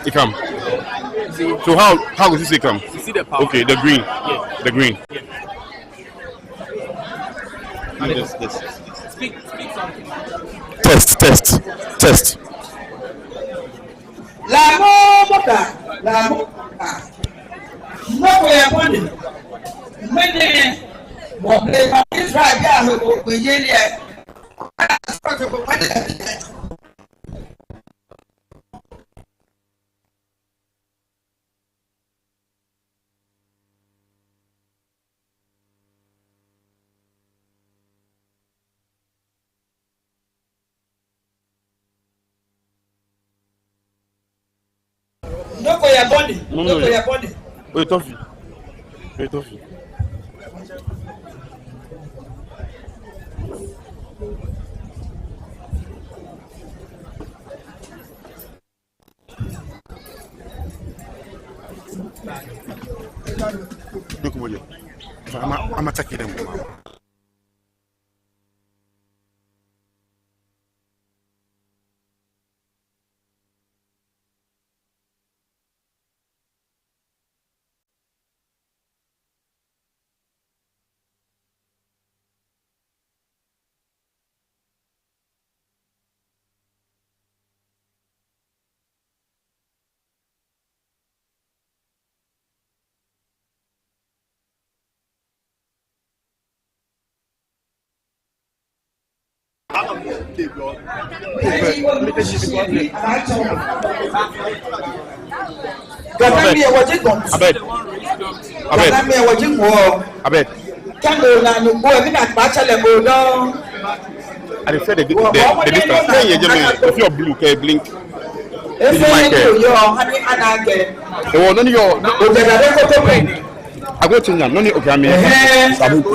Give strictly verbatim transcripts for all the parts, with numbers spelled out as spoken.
Ekam. So how, how is this ekam? You see the power? Okay, the green. Yeah. The green. Yeah. This, this. Speak, speak something. Test, test, test. Lamɔ mɔ ka, lamɔ mɔ ka. Nɔ ko yɛ bɔ ni. Mɛni, mɔ bɛ ba Israel bi a ko ko yeli ɛ. Nɔ ko yɛ bɔ ni, nɔ ko yɛ bɔ ni. Oye, tofi. Oye, tofi. Duk moje. Ama, ama taki dem kuma. Abeg. Abeg. Abeg. Kɛ́ lɛ na nugbo, ebi na kpa tsɛ lɛ bo dɔŋŋ. I dey fear the, the, the distance. Kɛ́ eyɛ jɛmɛ, if you blink, kɛ́ blink. Efe ni ko yɔɔ, hani ana kɛ. Ewo, nɔ ni yɔɔ. O jɛ da de ko to ko. I go change am. Nɔ ni, okay, I mean, yes, that one is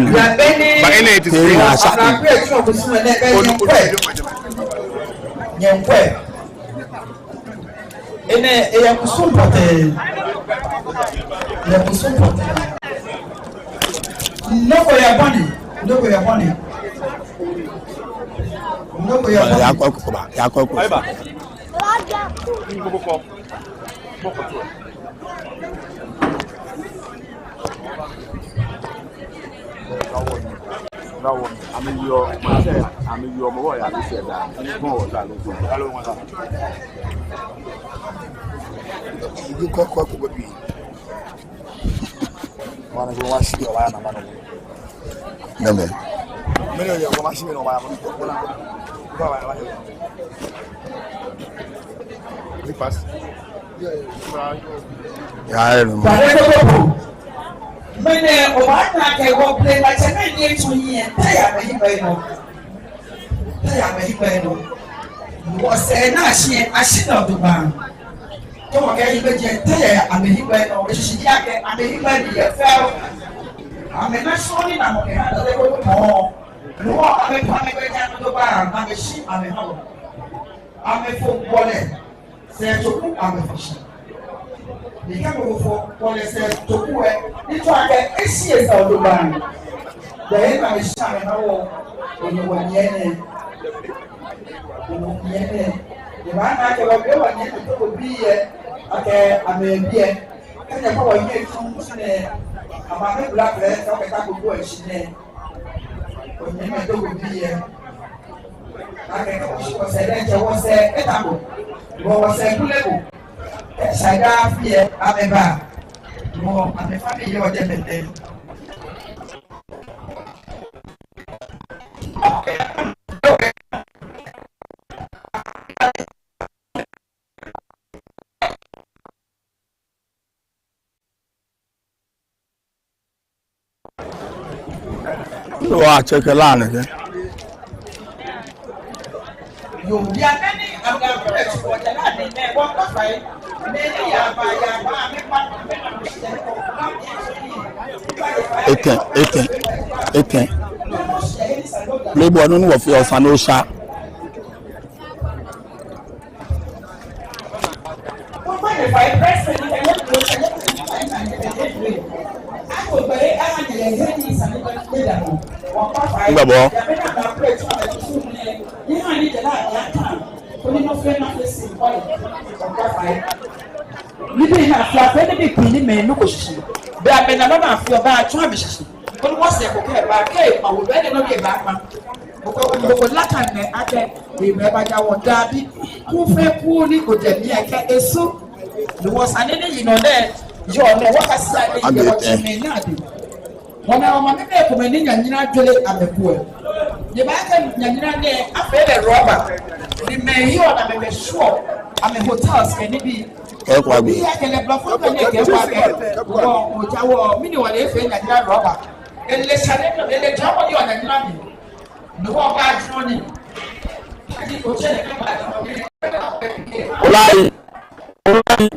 blue. But any it is green. Nyɛŋkwɛ. Enɛ, eyɛ kusum pɔtɛɛ. Eyɛ kusum pɔtɛɛ. Nɔ ko yɛ bɔ ni. Nɔ ko yɛ bɔ ni. Nɔ ko yɛ bɔ ni. Yakɔ ko ba. Yakɔ ko. That one. That one. Amɛyɔɔ, maŋtsɛ, amɛyɔɔ, mɔ ko ya, amɛsɛɛ da. Mɔ ko ya, amɛsɛɛ da. Ibi kɔkɔ ko bi. Wana ko wa shi yɔɔ, wana ma nɔ. Nɛmɛ. Mɛni yɔɔ, ko ma shi mɛni yɔɔ, wana ko na. Ko wa, wa. Ni pass. Ya, ya, no. Mɛni, obaana akɛ wɔ blema tsɛmɛi ni etsu hiɛ, te yɛ amɛhiŋmɛi nɔ. Te yɛ amɛhiŋmɛi nɔ. Wɔsɛɛ naa shi, ashi nɔ dugba. Kɛ wɔkɛ hiŋmɛi jɛ, te yɛ amɛhiŋmɛi nɔ. Eshishi ji akɛ amɛhiŋmɛi ni yɛ fɛo. Amɛna shɔni na mɔ kɛ ha dade ko tɔ. Ni wɔ amɛtɔ amɛgbɛjianɔ dugba, amɛshi amɛha wɔ. Amɛfo bɔlɛ. Sɛɛ toku amɛfɔ shi. Ni kɛ mɔ ko fɔ bɔlɛ sɛɛ toku lɛ, ni tsɔɔ akɛ eshi esa odogbaŋŋ. Bɛ ena amɛshi amɛha wɔ, onɔ wɔ nyɛ nɛ. Onɔ nyɛ nɛ. Ebaana akɛ wɔ biɛ wɔ nyɛ nɛ toko bii lɛ, akɛ amɛbii lɛ. Kɛ nyɛkɔ wɔ nyɛ tsu nɛ, amɛ amɛbula fɛɛ, kɛ kɛ ta gbogbo eshi nɛ. Onyɛmimɛi toko bii lɛ. Akɛ kɛ wɔshi wɔsɛɛ lɛ jɛ wɔsɛɛ etako. Wɔ wɔsɛɛ kule ko. Kɛ Shagari fɛɛ amɛba. Wɔ amɛfã amɛyɛ wɔ jɛmɛ tɛ. Wa check line again. Etɛ, etɛ, etɛ. Lebo anu ni wɔfee ɔsa ni osha. Ngbabɔ. Ni nɔ fɛɛ nɔ afee sɛɛ, ɔkwa fai. Nibii ni afeɔ, afeɔ nibii pii ni mɛi nuko shishi. Be amɛna nɔ ni afeɔ, baatsɔ amɛshishi. Koni wɔsɛɛ ko kɛ baakɛ ma wo, be ni nɔ ni baakpa. Mɔ ko, mɔ ko laka nɛ akɛ, ebaaja wɔ daabi. Kuu fɛɛ kuu ni ojɛ mli akɛ esu. Ni wɔsane ni yinɔ nɛɛ, yɔɔ nɛɛ, wɔkase ni yɔɔ wɔtsɛmɛi naa dɛŋ. Wɔna wɔmaŋ mɛi komɛi ni nyanyara jwere amɛkuɛ. Ni baakɛ nyanyara nɛɛ afee lɛ rɔba. Ni mɛi yɔɔ ni amɛbɛ shwɔ, amɛ hotels kɛ nibii. Kɛkwa gbɛ. Biɛ kɛ lɛ blɔfo kɛ nɛɛ kɛkwa gbɛ. Wɔ, wɔja wɔ, mɛni wɔle fee nyanyara rɔba. Ele shane nɔ, ele ja mɔ ni yɔɔ nyanyara mli. Ni wɔbaajɔ nii. Kadi otsɛ lɛ kɛ baajɔ nii. Olai. Olai.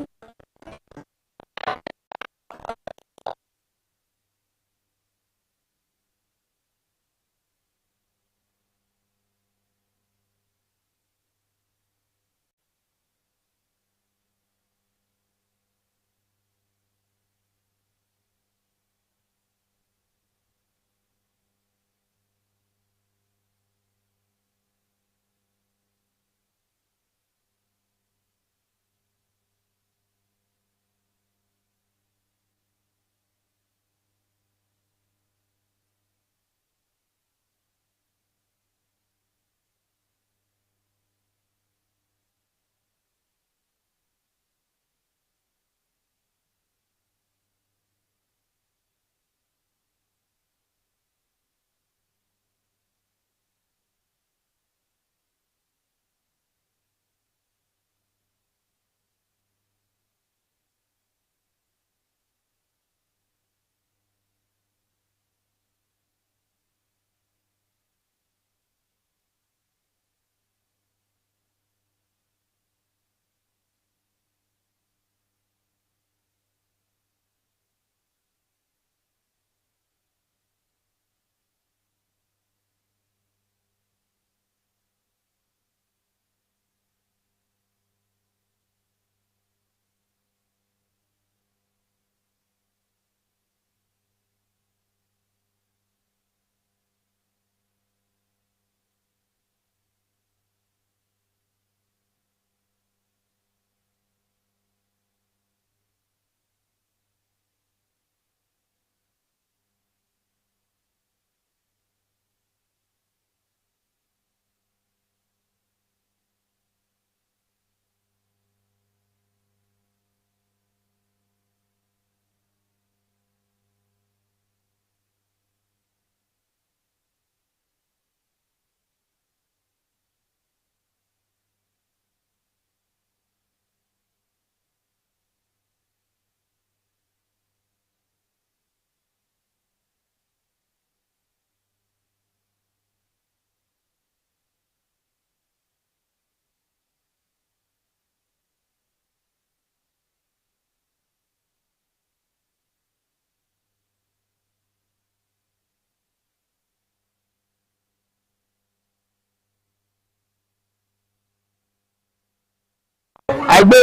Aigbe.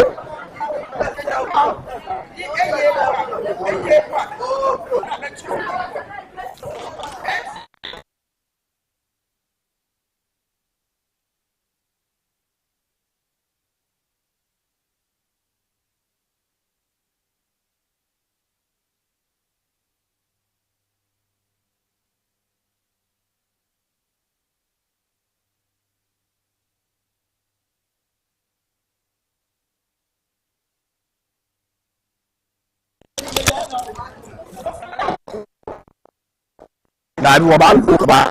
Dabi, wɔbaalu kaba.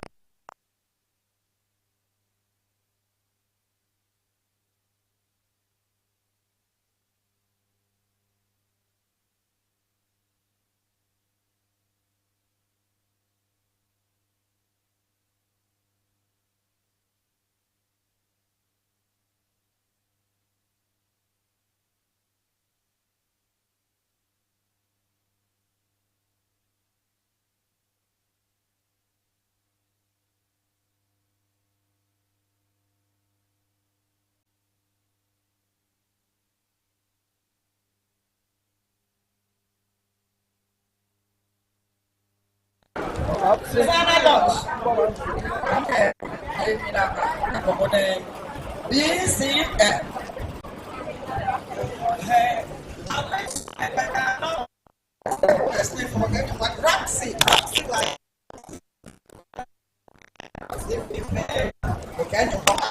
Susanna Lodge. B C M. Eh, I went to my brother, no. Let's wait for them to, like, Ramsey, Ramsey, like, Ramsey, okay, you come back.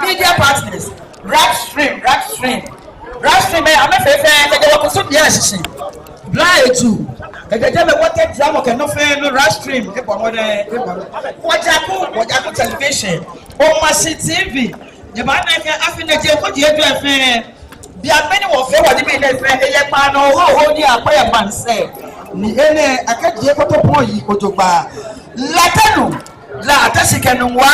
Media partners, Rap Stream, Rap Stream. Rap Stream, eh, amɛ fɛɛ fɛɛ, kɛjɛ wɔkusum biɛ shishi. Bla eju, kɛjɛ jɛmɛ wɔtee drama kɛ nɔ fɛɛ nɔ, Rap Stream, ebɔ mɔdɛŋ, ebɔ mɔdɛŋ. Wɔjaku, Wɔjaku Television, Omashi T V, nyɛbaana akɛ afi nɛɛ je ko je edu efɛɛ. Bianɛ ni wɔfee wɔnibii nɛɛ fɛɛ, eyɛ kpaa nɔ hoho ni akpɛ yɛ maŋsɛɛ. Ni enɛ akɛ je ko to pɔn yi ko jogbaŋŋ. Latɛnu, Latɛshi kɛ Nungua,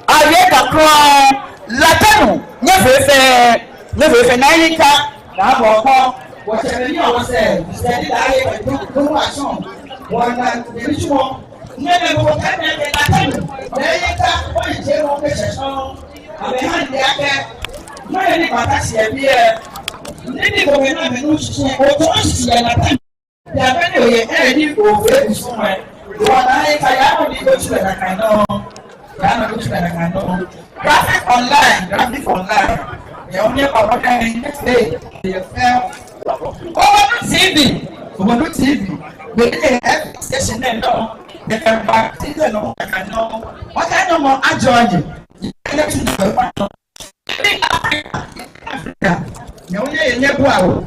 awie da krɔŋŋ. Latɛnu, nyɛ fɛɛ fɛɛ, nyɛ fɛɛ fɛɛ, Naa Yinka, Naa Bɔkɔ, wɔtsɛmɛi ni wɔsɛɛ, sɛɛ ni daa yɛ kɛ du, du wa sɔŋ, wɔna, ebi tsumɔ, nyɛ mɛ ko kɛ mɛ kɛ Latɛnu, Naa Yinka, wɔyi je mɔ kɛ shɛ sɔŋ, amɛha ni akɛ, mɔ yɛ ni bata shi yɛ biɛ, ni ni ko kɛ na mɛ nu shishi, otɔ shishi yɛ Latɛnu. Bianɛ ni oyɛ, eh, ni ofee kusum lɛ. Wɔna yɛ ka ya nɔ ni otsu lɛ nakai nɔŋŋ. Ya nɔ ni otsu lɛ nakai nɔŋŋ. Graphic Online, Graphic Online. Yɛ onye kpa mɔdɛŋ ni fee, yɛ fɛɛ. Obonu T V, Obonu T V. Bɛ ni yɛ F M station nɛɛ nɔ. Yɛ kɛ ba T V nɔ nakai nɔŋŋ. Wɔkɛ nɔ mɔ ajɔ ni. Yɛ tsu ni kpa nɔ. Africa, Africa. Yɛ onye yɛ nyɛ bua o.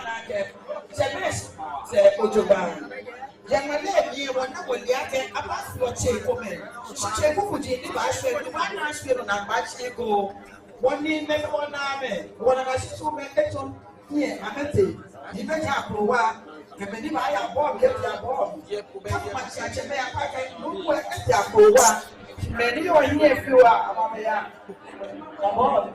Akɛ, tsɛmɛi, sɛ ojogbaŋŋ. Yɛ ŋmɛnɛ mli wɔna wɔle akɛ abaafo tsei komɛi. Shi tsei kuku ji ni baashwɛ, ni wɔna ashwɛ nɔ naagba shi eko. Wɔniimɛi, wɔnaamɛi, wɔnanaa shishumɛi etɔ hiɛ amɛtee. Ni amɛya akrowa. Kɛ mɛi ni baaya bɔɔlu, kɛ baaya bɔɔlu. Kɛ maŋtsɛ tsɛmɛi akpa kɛ nuumo etee akrowa. Mɛi ni yɔɔ hiɛ fioo amɛya. Abɔɔlu.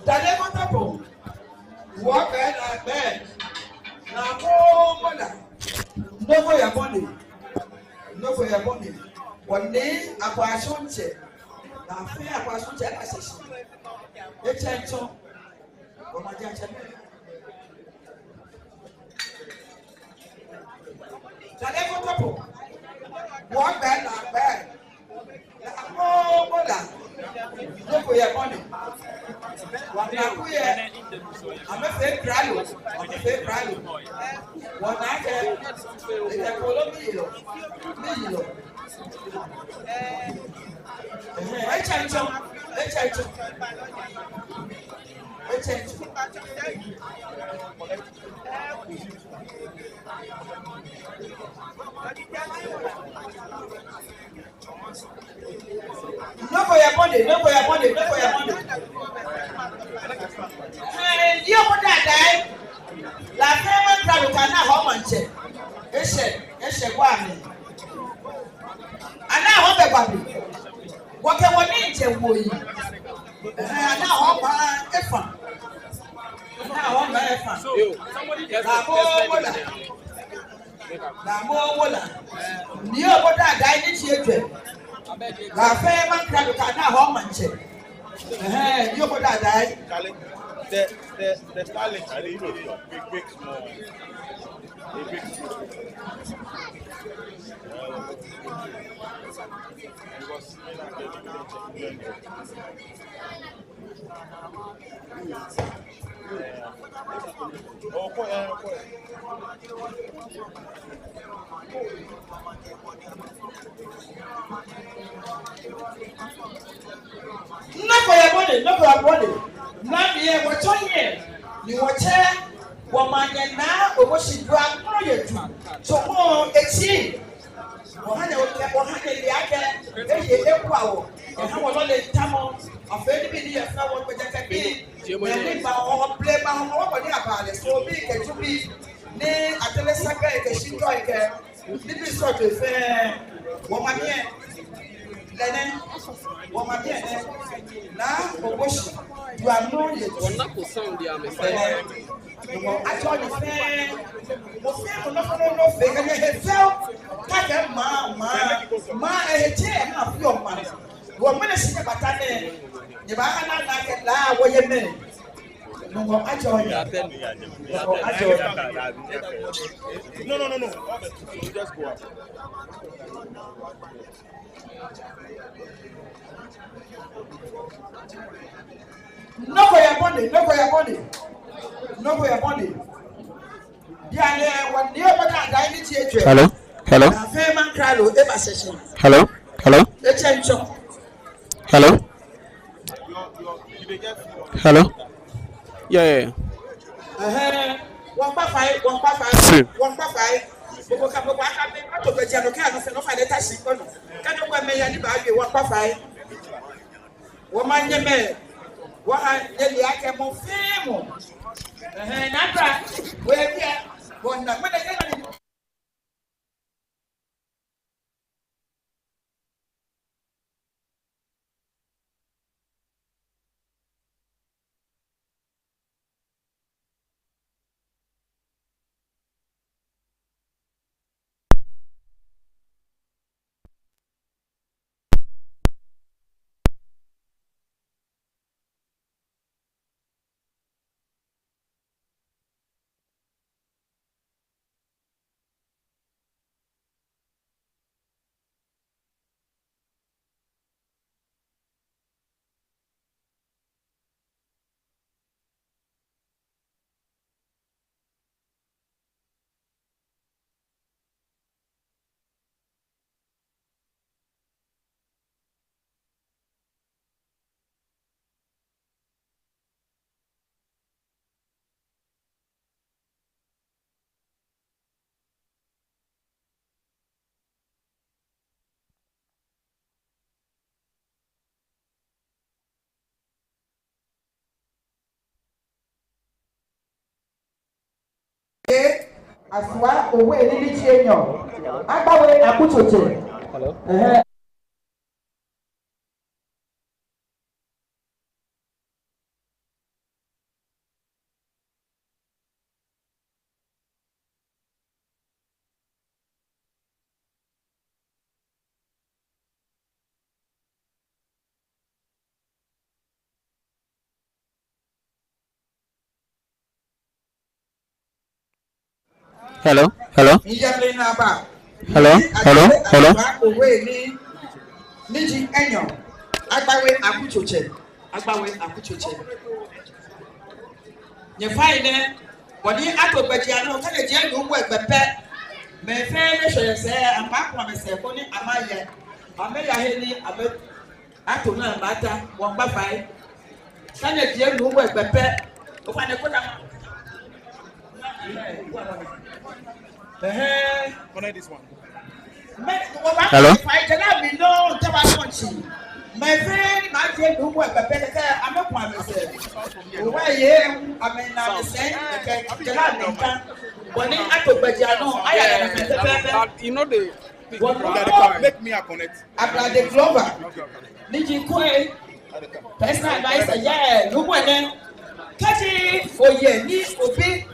Dade Kotopon. Wɔgbɛ naa gbɛ. Naa ko mɔ naa. Nɔ ko yɛ bɔ ni. Nɔ ko yɛ bɔ ni. Wɔnɛ Akwashɔŋtsɛ. Naa fɛɛ Akwashɔŋtsɛ naa sɛɛ shi. Etsɛŋ tsɔ. Wɔmaŋ diɛŋtsɛ mɛi. Dade Kotopon. Wɔgbɛ naa gbɛ. Naa ko mɔ naa. Nɔ ko yɛ bɔ ni. Wɔnaa ko yɛ. Amɛfee kralo. Amɛfee kralo. Wɔna akɛ. Ekɛ kolo miyilɔ. Miyilɔ. Ɛhɛɛ, etsɛŋ tsɔ. Etsɛŋ tsɔ. Etsɛŋ tsɔ. Nɔ ko yɛ bɔ ni, nɔ ko yɛ bɔ ni, nɔ ko yɛ bɔ ni. Ɛɛ, yɛ ko dada yɛ. La fɛɛ maŋ kralo kɛ Anahɔ maŋtsɛ. Eshɛ, eshɛ gwa mli. Anahɔ bɛ gwa mli. Wɔkɛ wɔnii jɛ wɔyi. Ɛɛ, Anahɔ maŋ efa. Anahɔ maŋ efa. Naa ko mɔ naa. Naa ko mɔ naa. Ni yɛ ko dada yɛ ni tsi ejwɛ. La fɛɛ maŋ kralo kɛ Anahɔ maŋtsɛ. Ɛhɛɛ, ni yɛ ko dada yɛ. The, the, the Starlink, I think, big, big, small. A big small. Nɔ ko yɛ bɔ ni, nɔ ko yɛ bɔ ni. Naa mli yɛ wɔtsɔ yɛ. Ni wɔtsɛ. Wɔmaŋ nyɛ Naa Oboshi Dua mɔ yɛ Dua. Tsɔmɔ etsi. Wɔha nyɛ, wɔha nyɛle akɛ, eye ebua wɔ. Wɔha wɔnɔ lɛ tamɔ. Afee nibii ni yɛ fɛɛ wɔgbɛjɛ kɛ bii. Mɛi ni ba wɔ, blema wɔ, wɔbɔ ni aba lɛ. Soobii kɛ Jubii. Ni Atele Sɛkɛ kɛ Shintɔ kɛ. Nibii srɔtoi fɛɛ. Wɔmaŋ mli yɛ. Lɛ nɛ. Wɔmaŋ mli yɛ nɛ. Naa Oboshi. Dua mɔ yɛ Dua. Wɔnako sound yɛ amɛsɛɛ. Lɛ nɛ. Mɔ atsɔ ni fɛɛ, mɔ fɛɛ mɔ nɔ fɛɛ nɔ fɛɛ kɛ nyɛhe fɛo. Kɛ akɛ maŋ, maŋ, maŋ ehe tsɛ eha fioo maŋ. Wɔ mɛni shi nyɛbata nɛɛ, nyɛbaha naa akɛ La wɔyɛ mɛi. Mɔ atsɔ ni. Mɔ atsɔ. No, no, no, no. Just go up. Nɔ ko yɛ bɔ ni, nɔ ko yɛ bɔ ni, nɔ ko yɛ bɔ ni. Bianɛ wɔnii aba dada yɛ ni tsi ejwɛ. Hello, hello. Naa fɛɛ maŋ kralo eba sɛɛ shi. Hello, hello. Etsɛŋ tsɔ. Hello. Hello. Yeah, yeah, yeah. Ɛhɛɛ, wɔŋkpa fai, wɔŋkpa fai, wɔŋkpa fai. Gbogbo ka gbogbo aka be, ato be jɛ nɔ kɛ anɔ fɛɛ nɔ fai lɛ ta shi kɔnɔ. Kɛ nɔ ko mɛi ya ni baawie, wɔŋkpa fai. Wɔmaŋ nyɛmɛi, wɔha nyɛle akɛ mɔ fɛɛ mɔ. Ɛhɛɛ, naa bra, wɔyɛ biɛ, wɔna, mɛni yɛ nɔ ni. Asua Owueli ni ji enyɔ, Agbawe Akutsotsɛ. Ɛhɛɛ. Hello, hello. Hello, hello, hello. Owueli ni ji enyɔ, Agbawe Akutsotsɛ. Agbawe Akutsotsɛ. Nyɛfainɛ, bɔ ni ato gbɛjianɔ, kɛ nyɛjie nuu ko egbɛ pɛ, mɛi fɛɛ ni shwɛ yɛ sɛɛ, amɛkpɔ amɛsɛɛ koni amɛye. Amɛya he ni amɛ ato naa mata, wɔmiikpa fai. Kɛ nyɛjie nuu ko egbɛ pɛ, ofainɛ koni amɛ. Ɛhɛɛ. Connect this one. Hello? You know the, make me a connect. Ablade Glover. Okay, okay. Ni ji Koi personal advisor, yeah, nuu ko nɛ. Kɛji oyɛ ni obi,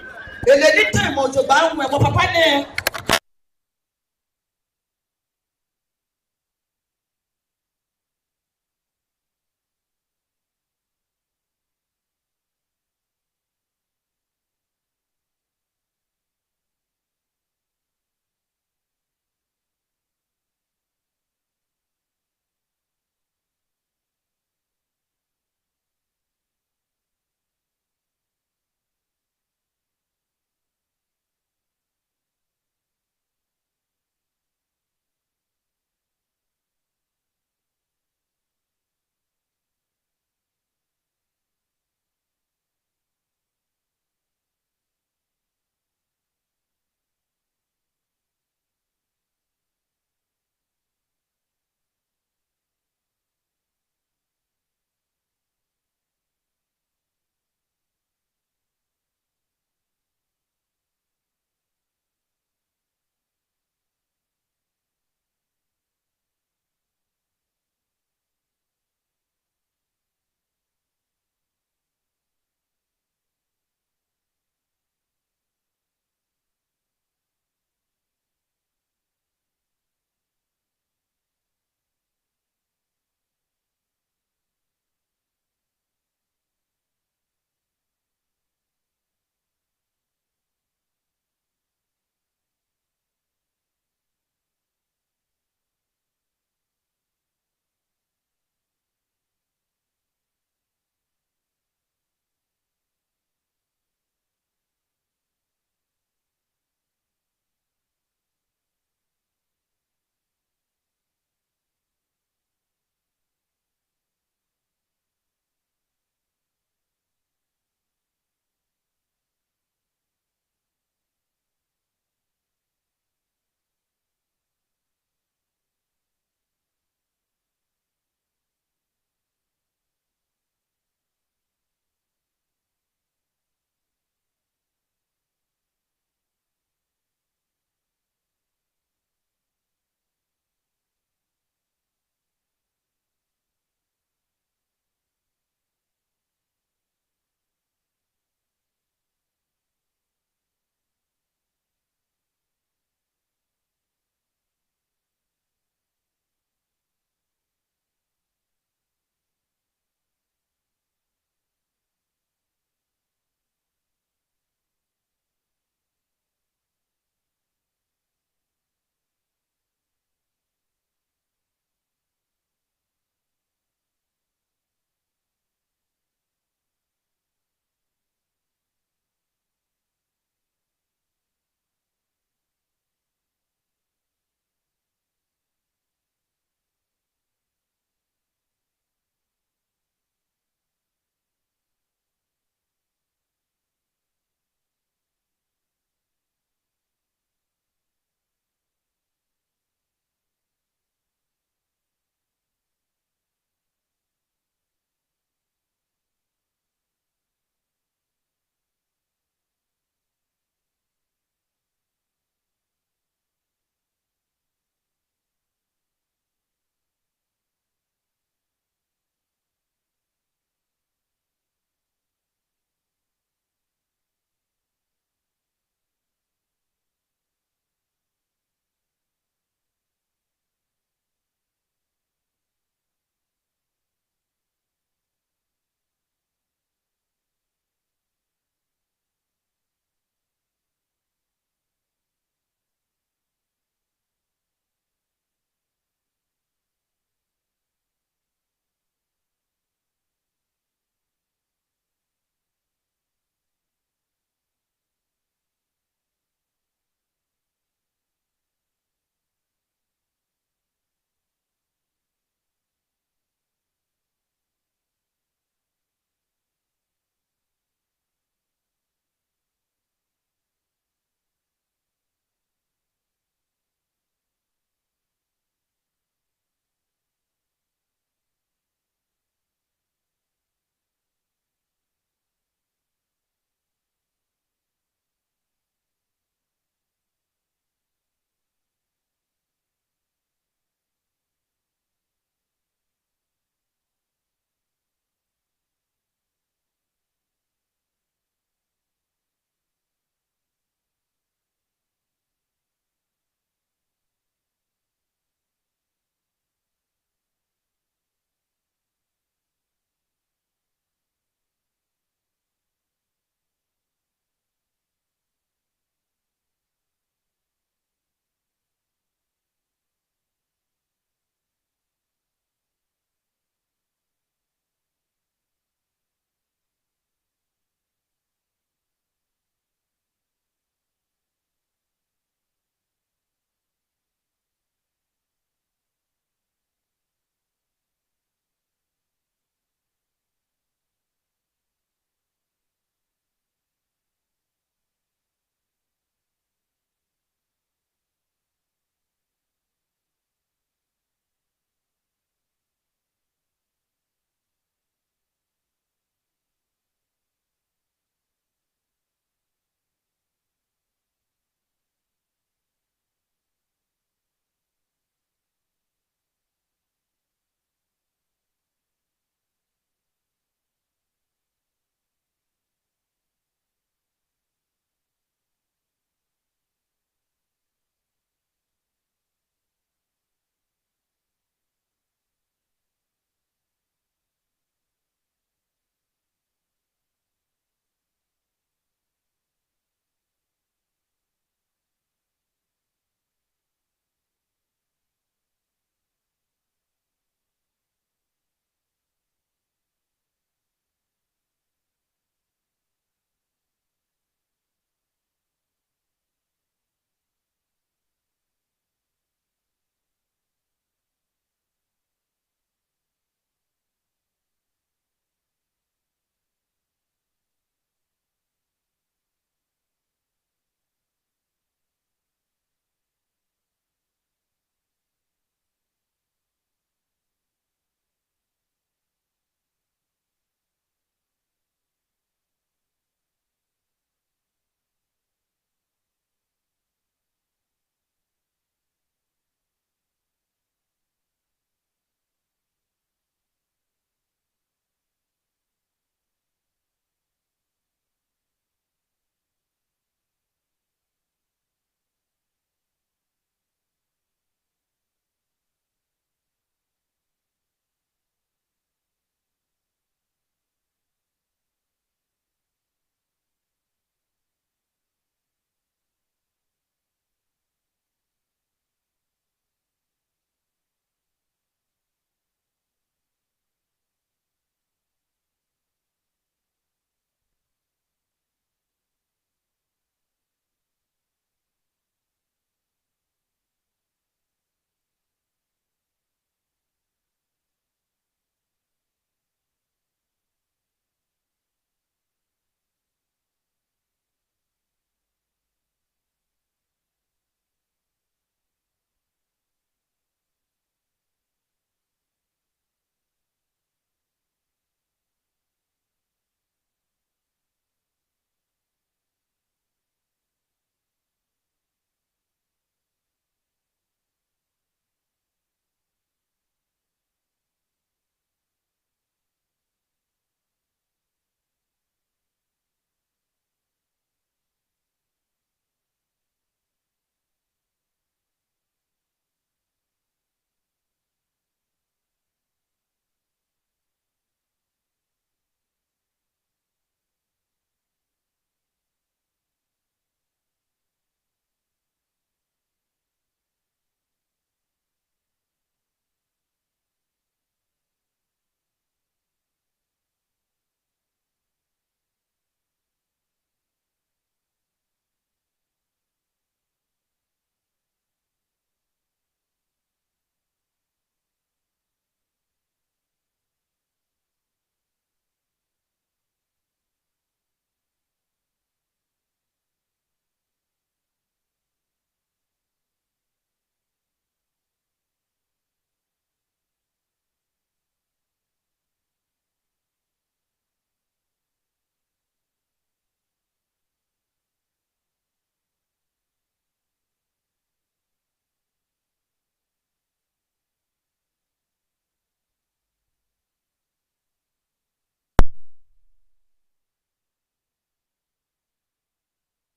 ele ni time jogbaŋŋ, wɔ papa nɛ.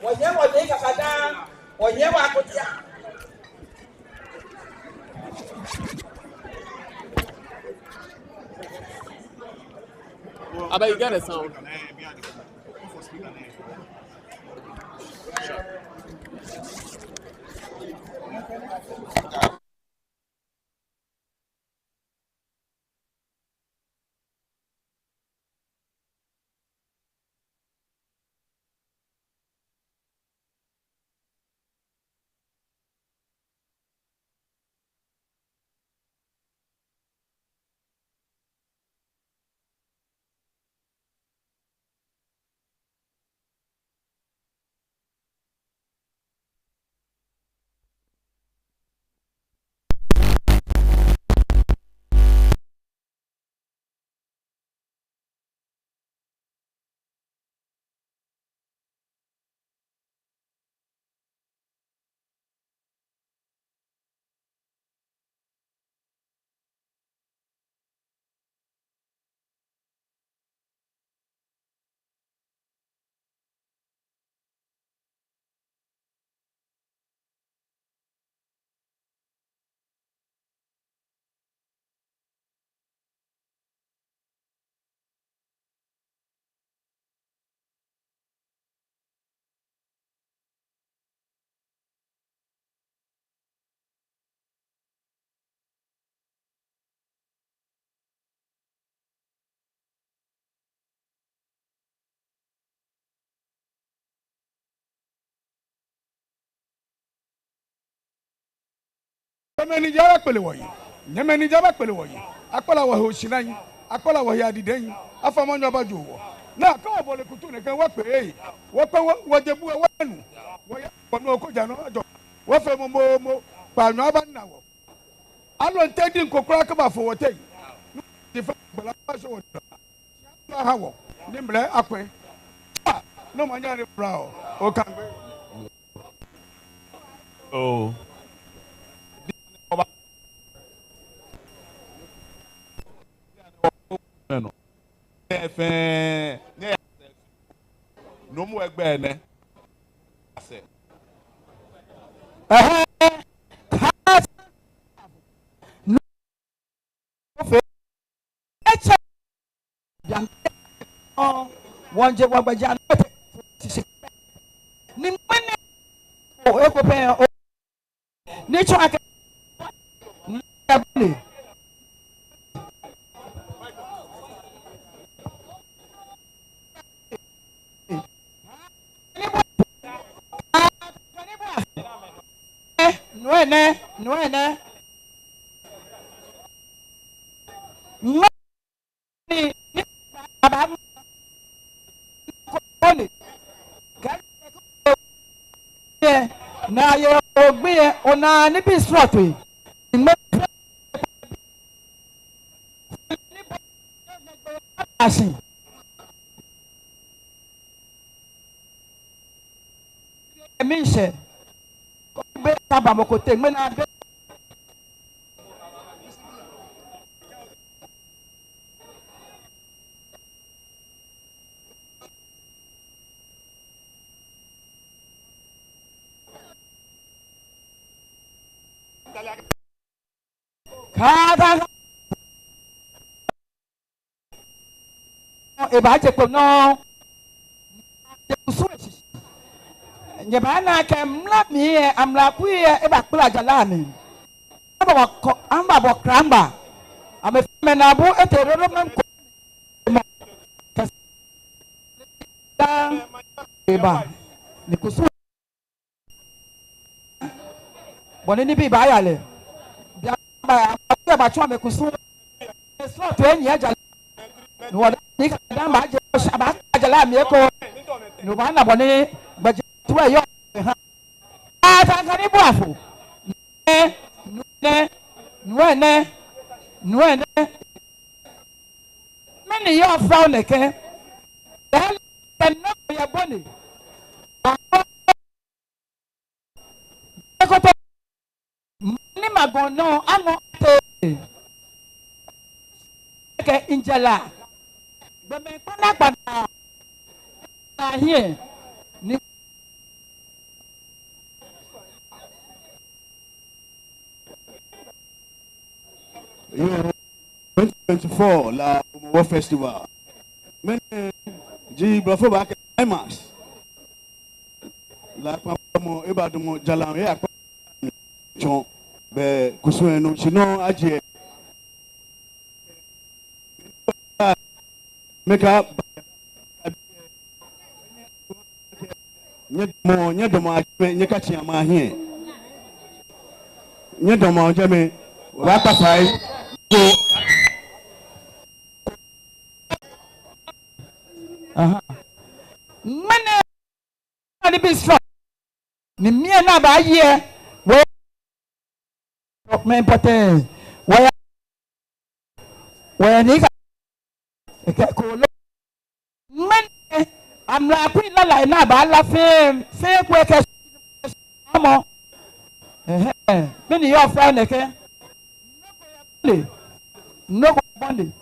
Wɔnyɛ wɔde kakada, wɔnyɛ wɔakotia. Abeg, you get the sound. Nyɛmɛi ni ja abakpele wɔyi, nyɛmɛi ni ja abakpele wɔyi, akpala wɔhe oshi nɛɛ, akpala wɔhe adidɛŋ, afamɔ nyɔ abajo wɔ. Naa kɛ wɔbɔle kutu nɛkɛ wɔkpe, wɔkpe wɔ, wɔjebu wɔnu, wɔya wɔnu oko ja nɔ ajɔ, wɔfee momomo, kpaanyɔ abana wɔ. Alɔnte diŋ ko kwraa kɛbafo wɔteŋ. Nɔ ni fee gbala kɛbashɔ wɔteŋ. Aha wɔ ni mlɛ akwɛ. Nɔ manyɛ ni bra o. Okaŋ. Oo. Nɔ fɛɛ, nɛɛ, nɔ mɔ egbɛ nɛ. Ɛhɛɛ, kaa, nɔ fɛɛ, etsɛ, bianɛ, ɔ, wɔŋje wɔgbɛjianɔ, sisi, ni ŋmɛnɛ, o, eko pɛ, o, ni tsɔɔ akɛ nɛɛ bɔ ni. Nuu nɛɛ, nuu nɛɛ. Ŋmɛnɛ, ni, baba, ko ni, kɛ, naa yɛ ogbi yɛ, onaa nibii srɔtoi. Ŋmɛnɛ, ashi. Miishɛɛ, kɛ obɛ taba mɔ ko teŋ, ŋmɛnɛ abɛ. Kaata. Ebaaje kpo nɔ. Ekusum eshishi. Nyɛbaana akɛ mla mli yɛ, amlakui yɛ, ebakpala jara mli. Ababɔ ko, ababɔ krangba. Amɛfɛɛ amɛnaabu etee roro mɛi ko. Ema. Kɛsɛ. Daa. Eba. Ni kusum. Bɔ ni nibii baaya lɛ. Bianɛ ba, abatsɔ amɛkusum. Srɔtoi enyiɛ jara. Ni wɔda ni kadaa baaje, abaakpala jara mli eko. Ni obaana bɔ ni gbɛjianɔtoo yɔɔ ha. Aa, Ataa Nkanembo Afo. Nuu nɛɛ, nuu nɛɛ, nuu nɛɛ, nuu nɛɛ. Mɛni yɔɔ fɛo nɛkɛ? Kɛ nɔ ko yɛ bɔ ni. Ekoto, ni magɔŋ nɔ aŋɔ tee. Kɛ ŋjɛla. Gbɔmɛi kpakpa kpakpa. Ahiɛ. Ni Yoo, twenty twenty-four La Hɔmɔwɔ Festival. Mɛni ji blɔfo baakɛɛ climax. La kpakpa mɔ ebadamɔ jara lɛ, eyakpa tsɔ bɛ kusum lɛ nɔ, shi no ajie. Mɛi ka nyɛdamɔ, nyɛdamɔ ajɛmɛ, nyɛkatsi amɛ ahiɛ. Nyɛdamɔ ajɛmɛ, wɔbaakpa fai. Aha. Mɛni ni be strong. Ni mɛi ni baaye lɛ, wɔ, mɛi important. Wɔya, wɔya ni ka, ekɛ kolo. Mɛni, amla kui lala ni baala fɛɛ, fɛɛ ko ekɛ mɔ. Ɛhɛɛ, mɛni yɔɔ fɛɛ nɛkɛ. Nɔ ko bɔle. Nɔ ko bɔle.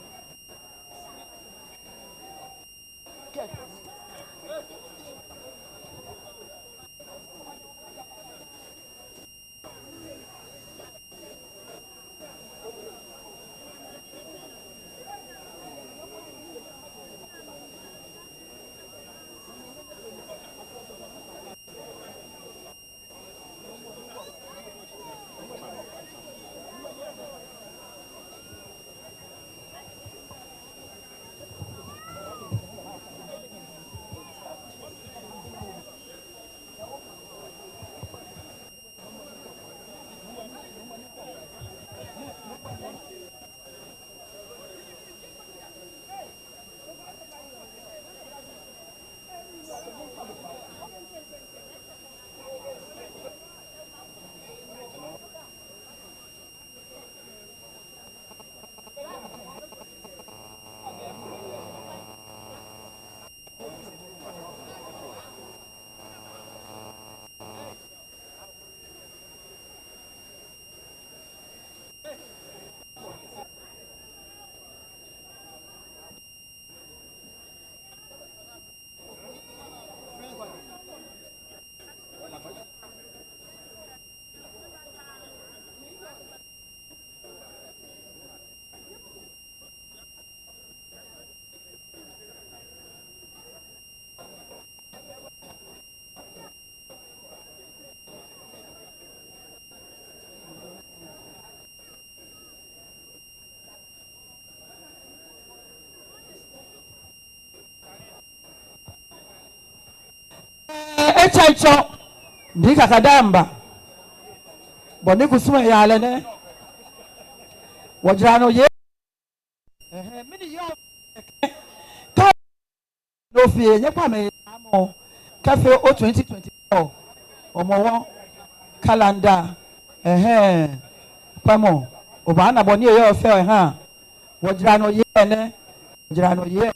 Ee, etsɛŋ tsɔ, ni kakadaŋ ba. Bɔ ni kusum lɛ yaa lɛ nɛ. Wɔjara nɔ yɛ. Ɛhɛɛ, mɛni yɔɔ. Ka no fɛɛ, nyɛkpa amɛ amɔ. Kɛfee o twenty twenty-four. Hɔmɔwɔ calendar. Ɛhɛɛ, kpɛmɔ. Obaana bɔ ni eyɔɔ fɛɛ, ɛhɛɛ. Wɔjara nɔ yɛ nɛ. Wɔjara nɔ yɛ nɛ.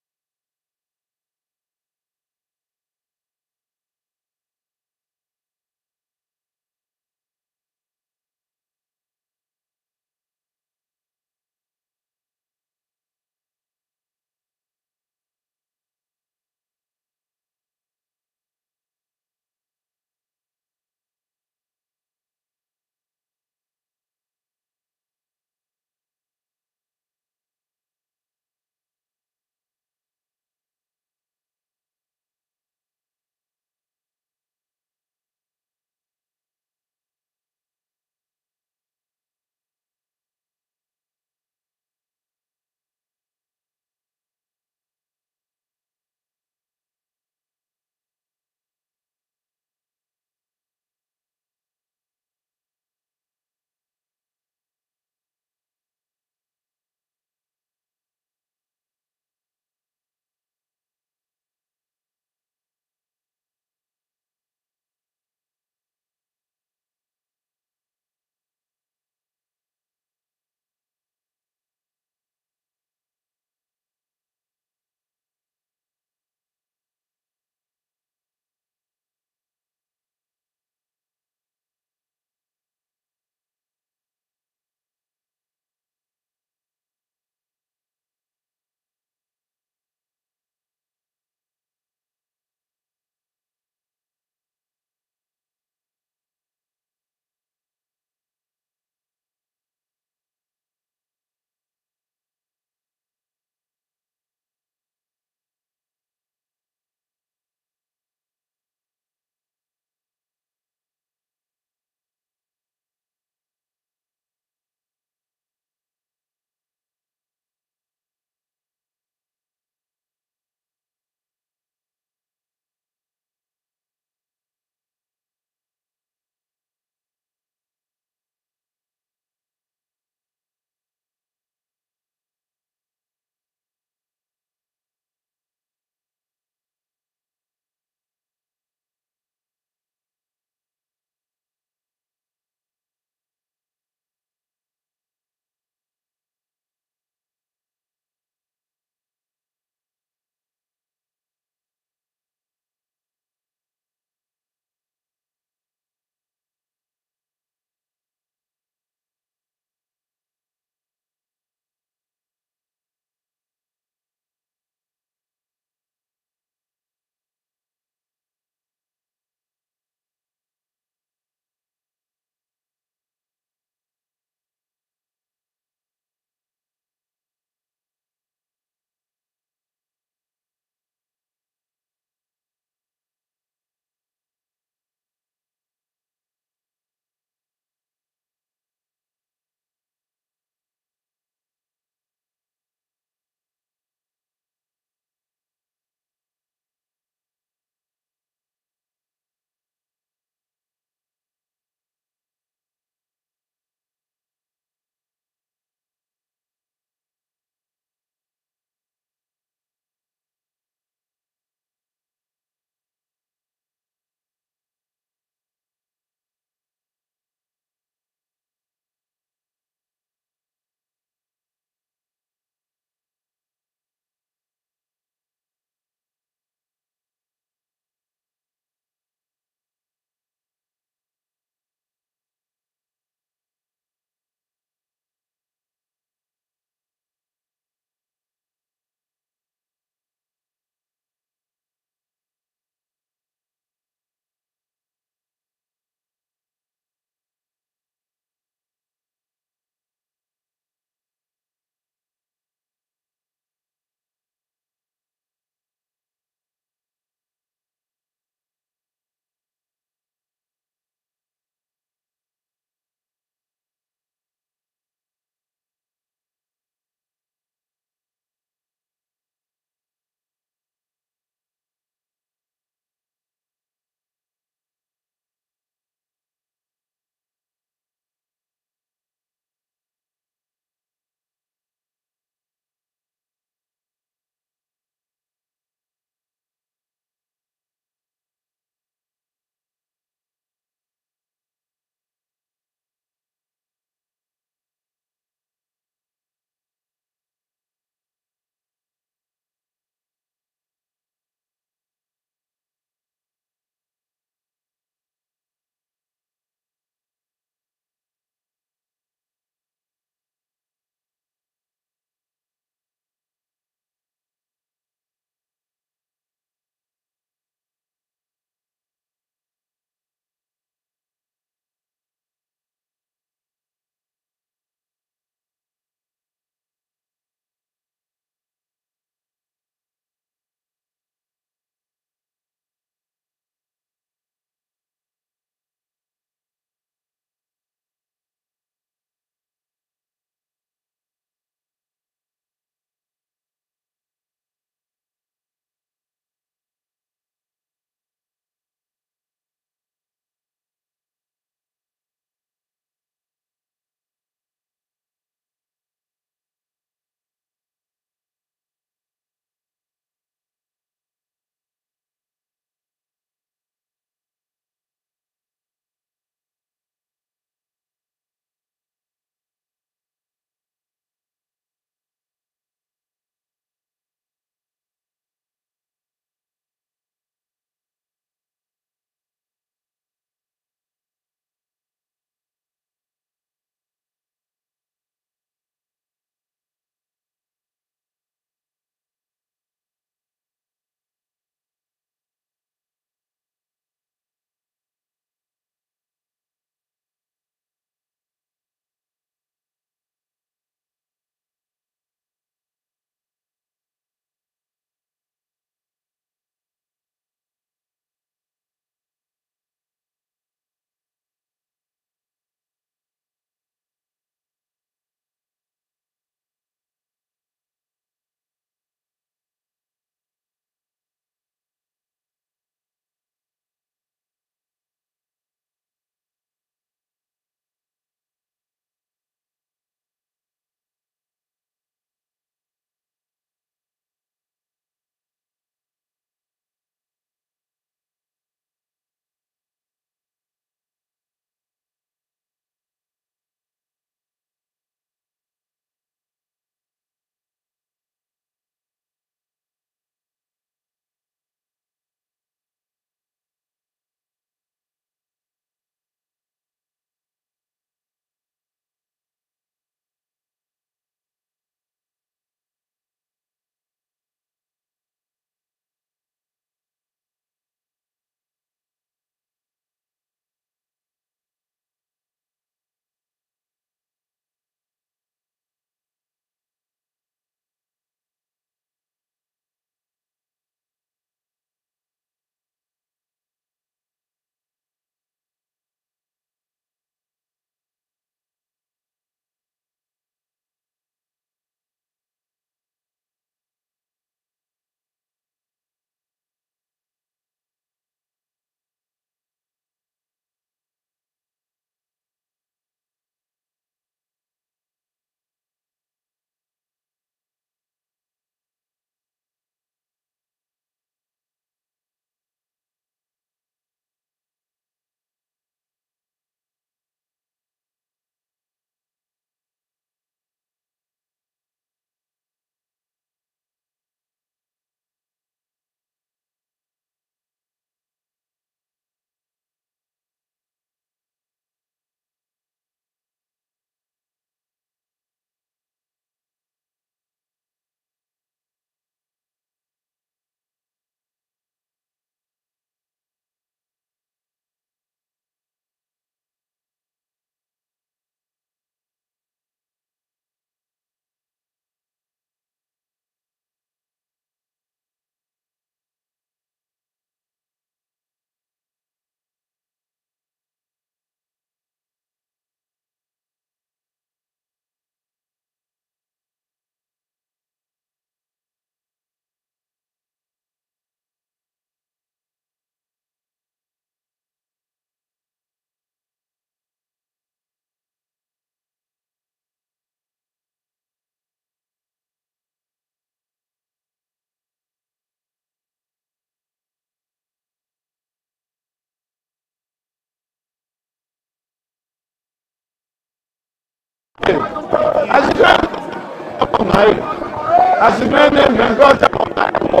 Ashigbɛ nɛɛ, mɛi kɔɔ tsɛmɔ ŋaa yɛ wɔ.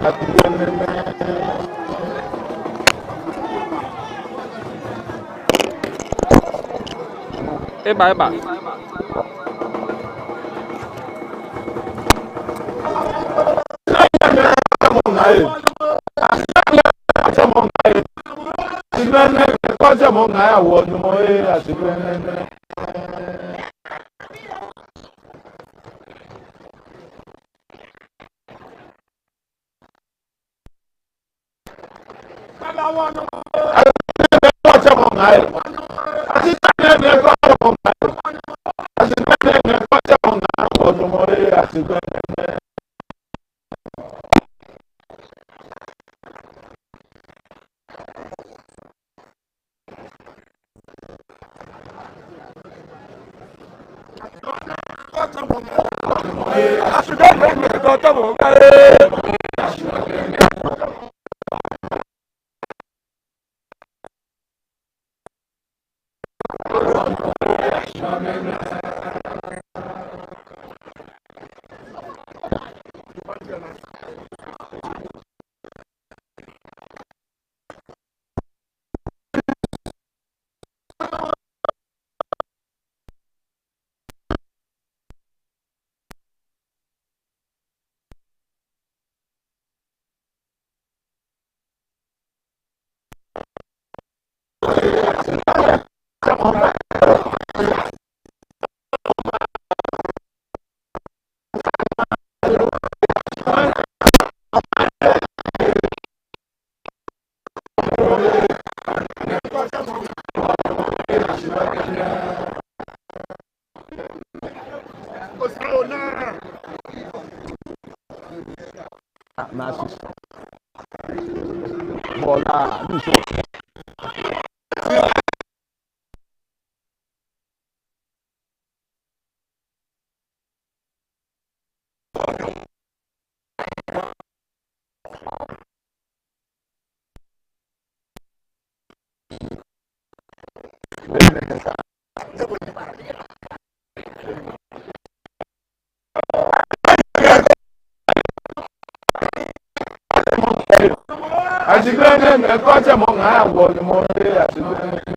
Ashigbɛ nɛɛ. Eba, eba. Nasus. Bola, Bishop. Ashigbɛ nɛɛ, mɛi kɔɔ tsɛmɔ ŋaa yɛ wɔ, Nyɔŋmɔ ee, ashigbɛ nɛɛ.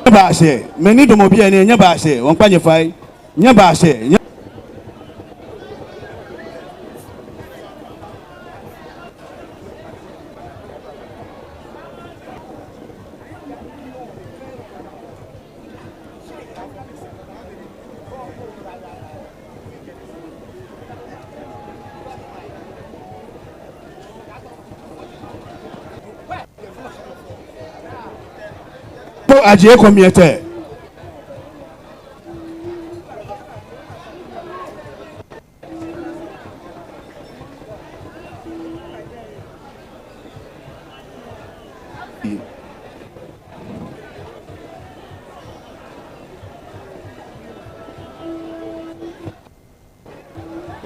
Nyɛbaa sɛɛ, mɛi ni damɔ biɛ nɛɛ, nyɛbaa sɛɛ, wɔmiikpa nyɛ fai. Nyɛbaa sɛɛ, nyɛ- Kpo ajie kɔmiɛtɛ.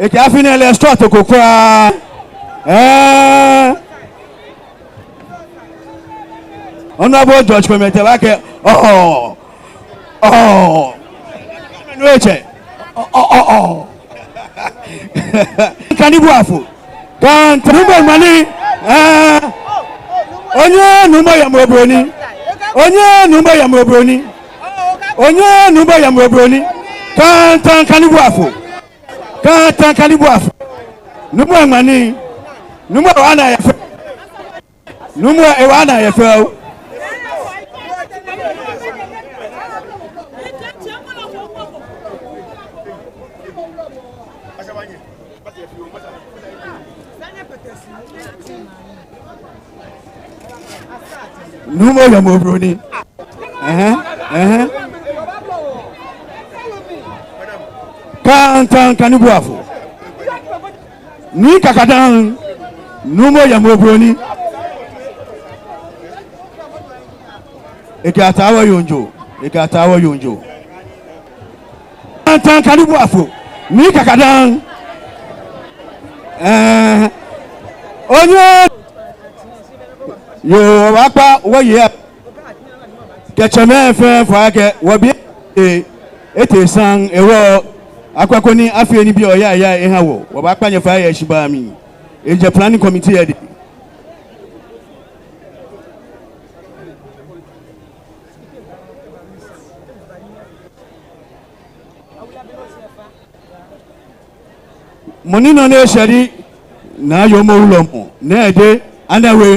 Ekɛɛ afi nɛɛ lɛ sɔɔto ko kwraa. Ɛɛ. Honorable George Kɔmiɛtɛ baakɛɛ, ɔɔ, ɔɔ. No etsɛ. Ɔɔ, ɔɔ, ɔɔ. Kanibuafo. Kanta. Nuumo Ŋmani. Ɛɛ. Onyɛ Nuumo Yemo Obroni. Onyɛ Nuumo Yemo Obroni. Onyɛ Nuumo Yemo Obroni. Kanta Kanibuafo. Kanta Kanibuafo. Nuumo Ŋmani. Nuumo Wana Yefɛ. Nuumo Wana Yefɛ o. Nuumo Yemo Obroni. Ɛhɛɛ, ɛhɛɛ. Kanta Kanibuafo. Nii Kakadaŋ. Nuumo Yemo Obroni. Ekɛɛ Ataa Wɔyonjo. Ekɛɛ Ataa Wɔyonjo. Kanta Kanibuafo, Nii Kakadaŋ. Ɛɛ, onyɛ. Yoo, wɔbaakpa wɔyei kɛ tsɛmɛi fɛɛ fai akɛ wɔbi etee saŋŋ, ewɔ akwɛ koni afee nibii oyaoya eha wɔ. Wɔbaakpa nyɛ fai yɛ shibaa mli. Ejɛ planning committee lɛ dɛŋ. Mɔ ni nɔ ni eshɛ ji Naa Yoomo Wulɔmɔ, Naa Ede, Anɛwe.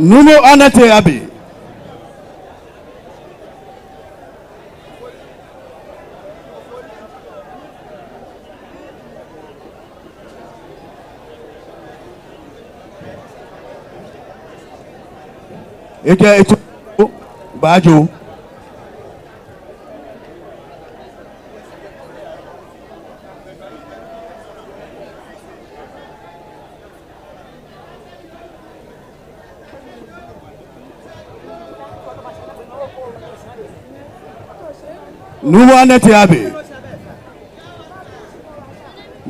Nuumo Anɛte Abe. Ekɛɛ eto baajo. Nuumo Anɛte Abe.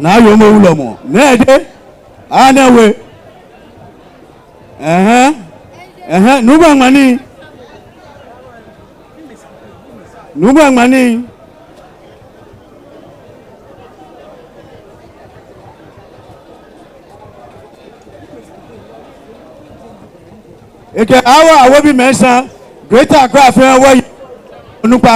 Naa Yoomo Wulɔmɔ. Naa Ede. Anɛwe. Ɛhɛɛ. Ɛhɛɛ. Nuumo Ŋmani. Nuumo Ŋmani. Ekɛɛ Awo, Awobi Mensah, Greater Accra fɛɛ wɔyei, onukpa.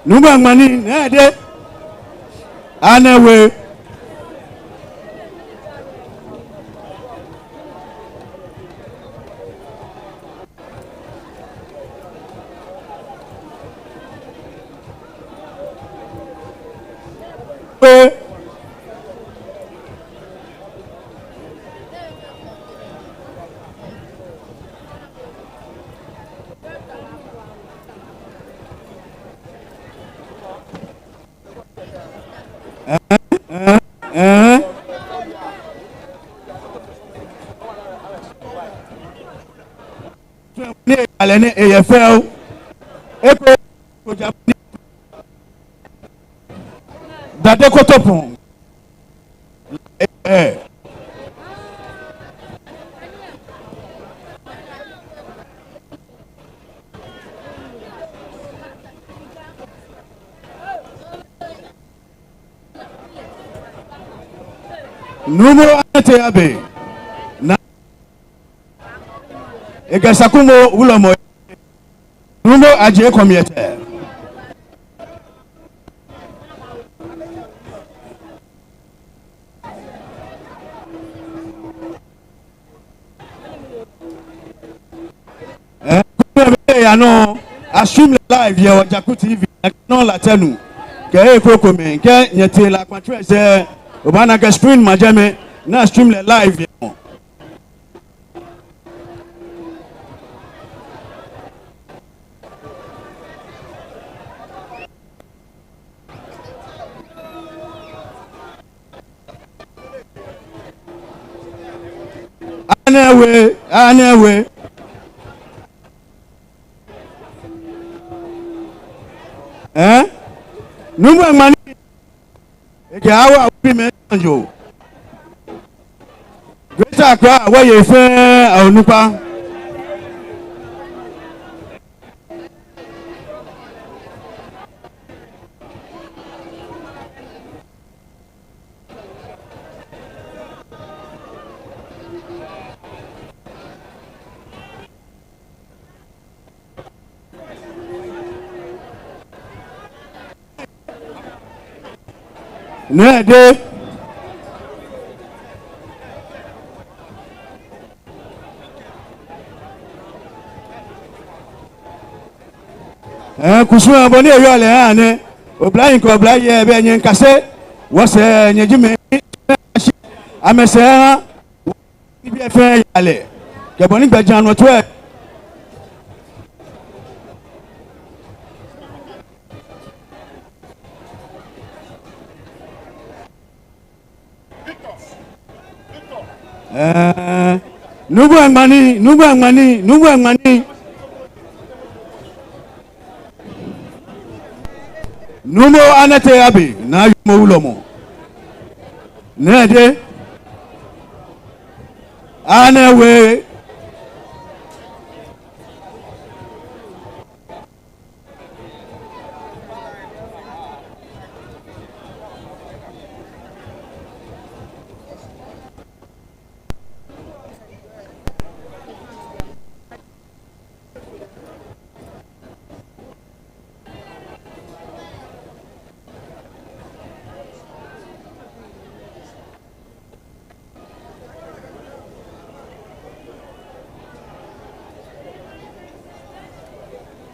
Nuumo Ŋmani, Naa Ede. Anɛ we. We. Ɛɛ, ɛɛ, ɛɛ. Ni eyalɛ ni eyɛ fɛo. Eko, ko ja ni. Dade Kotopon. Ɛɛ. Nuumo Anɛtɛ Abe. Naa Ekɛ Sakumɔ Wulɔmɔ. Nuumo Adjei Komiɛtɛ. Ɛɛ, kome be ya nɔ, a stream lɛ live yɛ wɔ Jaku T V, nɔ Latɛnu. Kɛ ekroko mɛi, kɛ nyɛtee La Kpa Trust lɛ, obaana akɛ screen ma jɛmɛ, ni a stream lɛ live yɛ nɔ. Anɛ we, anɛ we. Ɛɛ? Nuumo Ŋmani. Ekɛ awo awo bi mɛ anjo. Greater Accra, wɔyei fɛɛ, onukpa. Nɛɛ de. Ɛɛ, kusum abɔ ni eyɔɔ lɛ ha nɛ. Oblahii kɛ oblayei, be nyɛkase. Wɔsɛɛ nyɛji mɛi. Amɛsɛɛ ha. Nibii fɛɛ yaa lɛ. Kɛ bɔ ni gbɛjianɔtoo lɛ. Ɛɛ, Nuumo Ŋmani, Nuumo Ŋmani, Nuumo Ŋmani. Nuumo Anɛtɛ Abe, Naa Yoomo Wulɔmɔ. Nɛɛ de. Anɛ we.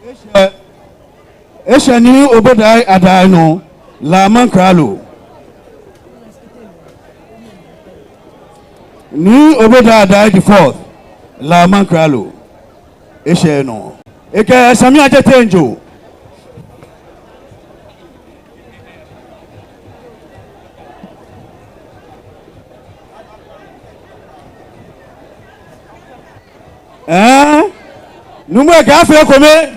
Eshɛ, eshɛ Nii Obodai Adai nɔ, La Mankralo. Nii Obodai Adai the fourth, La Mankralo. Eshɛ nɔ. Ekɛ Samia Tete Njo. Ɛɛ, Nuumo ekɛɛ afee ekome,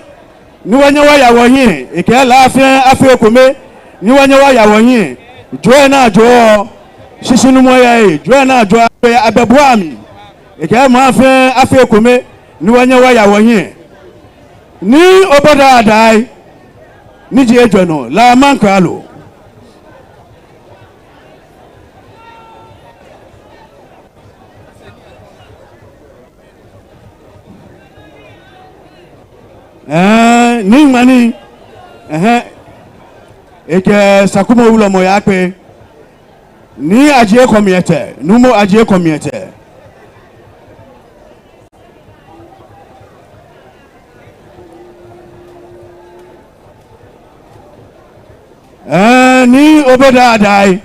ni wɔnyɛ wɔya wɔhiɛ. Ekɛɛ La fɛɛ afee ekome, ni wɔnyɛ wɔya wɔhiɛ. Jɔɔ naa jɔɔ, shishinumɔ yɛ, jɔɔ naa jɔɔ, abɛ bua mi. Ekɛɛ maŋ fɛɛ afee ekome, ni wɔnyɛ wɔya wɔhiɛ. Nii Obodai Adai, ni ji ejwɛ nɔ, La Mankralo. Ɛɛ, Nii Ŋmani, ɛhɛɛ, ekɛ Sakumɔ Wulɔmɔ yakpe. Nii Adjei Komiete, Nuumo Adjei Komiete. Ɛɛ, Nii Obodai Adai.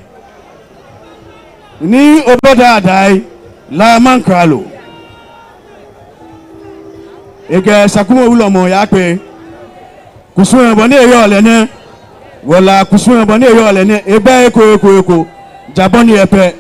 Nii Obodai Adai, La Mankralo. Ekɛ Sakumɔ wulɔmɔ yaakpe. Kusum lɛ bɔ ni eyɔɔ lɛ nɛ. Wɔ La kusum lɛ bɔ ni eyɔɔ lɛ nɛ. Ebɛ eko, eko, eko. Ja bɔ ni eyɔɔ pɛ.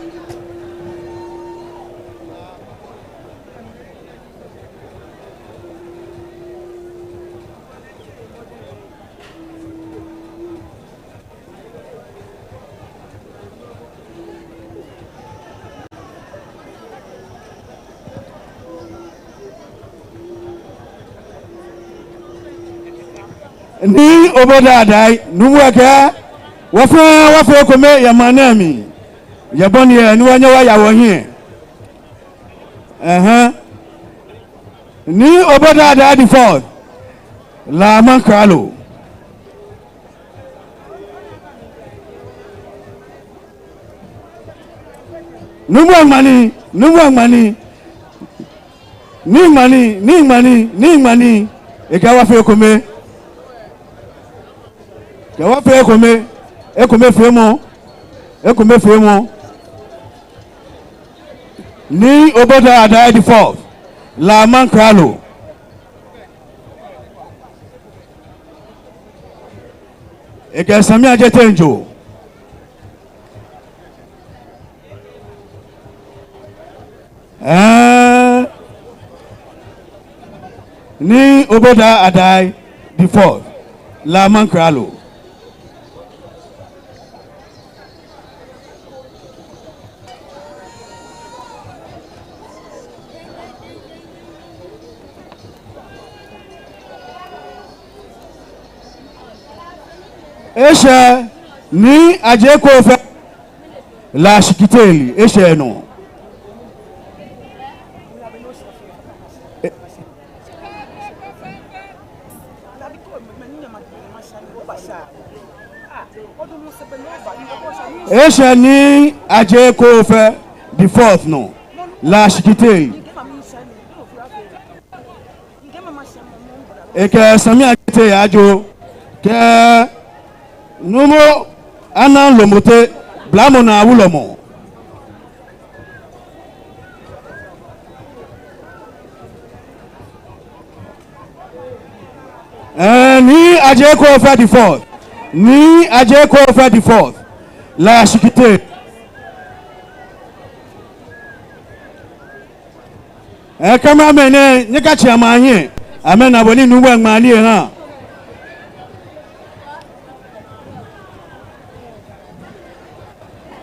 Nii Obodai Adai, Nuumo kɛɛ, wɔfɛɛ wɔfee ekome yɛ maŋ nɛɛ mli. Yɛ bɔ ni eyɔɔ, ni wɔnyɛ wɔya wɔhiɛ. Ɛhɛɛ. Nii Obodai Adai the fourth, La Mankralo. Nuumo Ŋmani, Nuumo Ŋmani, Nii Ŋmani, Nii Ŋmani, Nii Ŋmani, ekɛɛ wɔfee ekome. Kɛ wɔfee ekome, ekomefeemɔ, ekomefeemɔ. Nii Obodai Adai the fourth, La Mankralo. Ekɛ Sammy Adjetey miijo. Ɛɛ, Nii Obodai Adai the fourth, La Mankralo. Eshɛ Nii Adjei Koofeh, La Shikitele, eshɛ nɔ. Eshɛ Nii Adjei Koofeh the fourth nɔ, La Shikitele. Ekɛ Sammy Adjetey yaajo, kɛ Nuumo Anang Lomote, Blamɔ Naa Wulɔmɔ. Ɛɛ, Nii Adjei Koofeh the fourth. Nii Adjei Koofeh the fourth. La Shikitele. Ɛɛ, cameraman nɛɛ, nyɛkatsi amɛ ahiɛ. Amɛna bɔ ni Nuumo Ŋmani eha.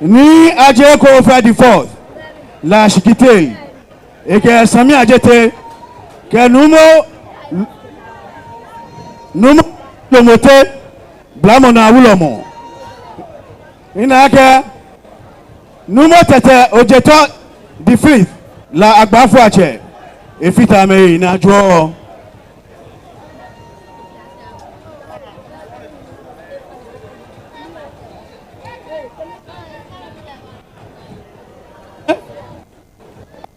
Nii Adjei Koofeh the fourth, La Shikitele, ekɛ Sammy Adjetey, kɛ Nuumo, Nuumo Lomote, Blamɔ Naa Wulɔmɔ. Mina akɛ Nuumo Tɛtɛ Ojetɔ the fifth, La Agbafoiatsɛ, efata amɛhe ni ajɔɔ.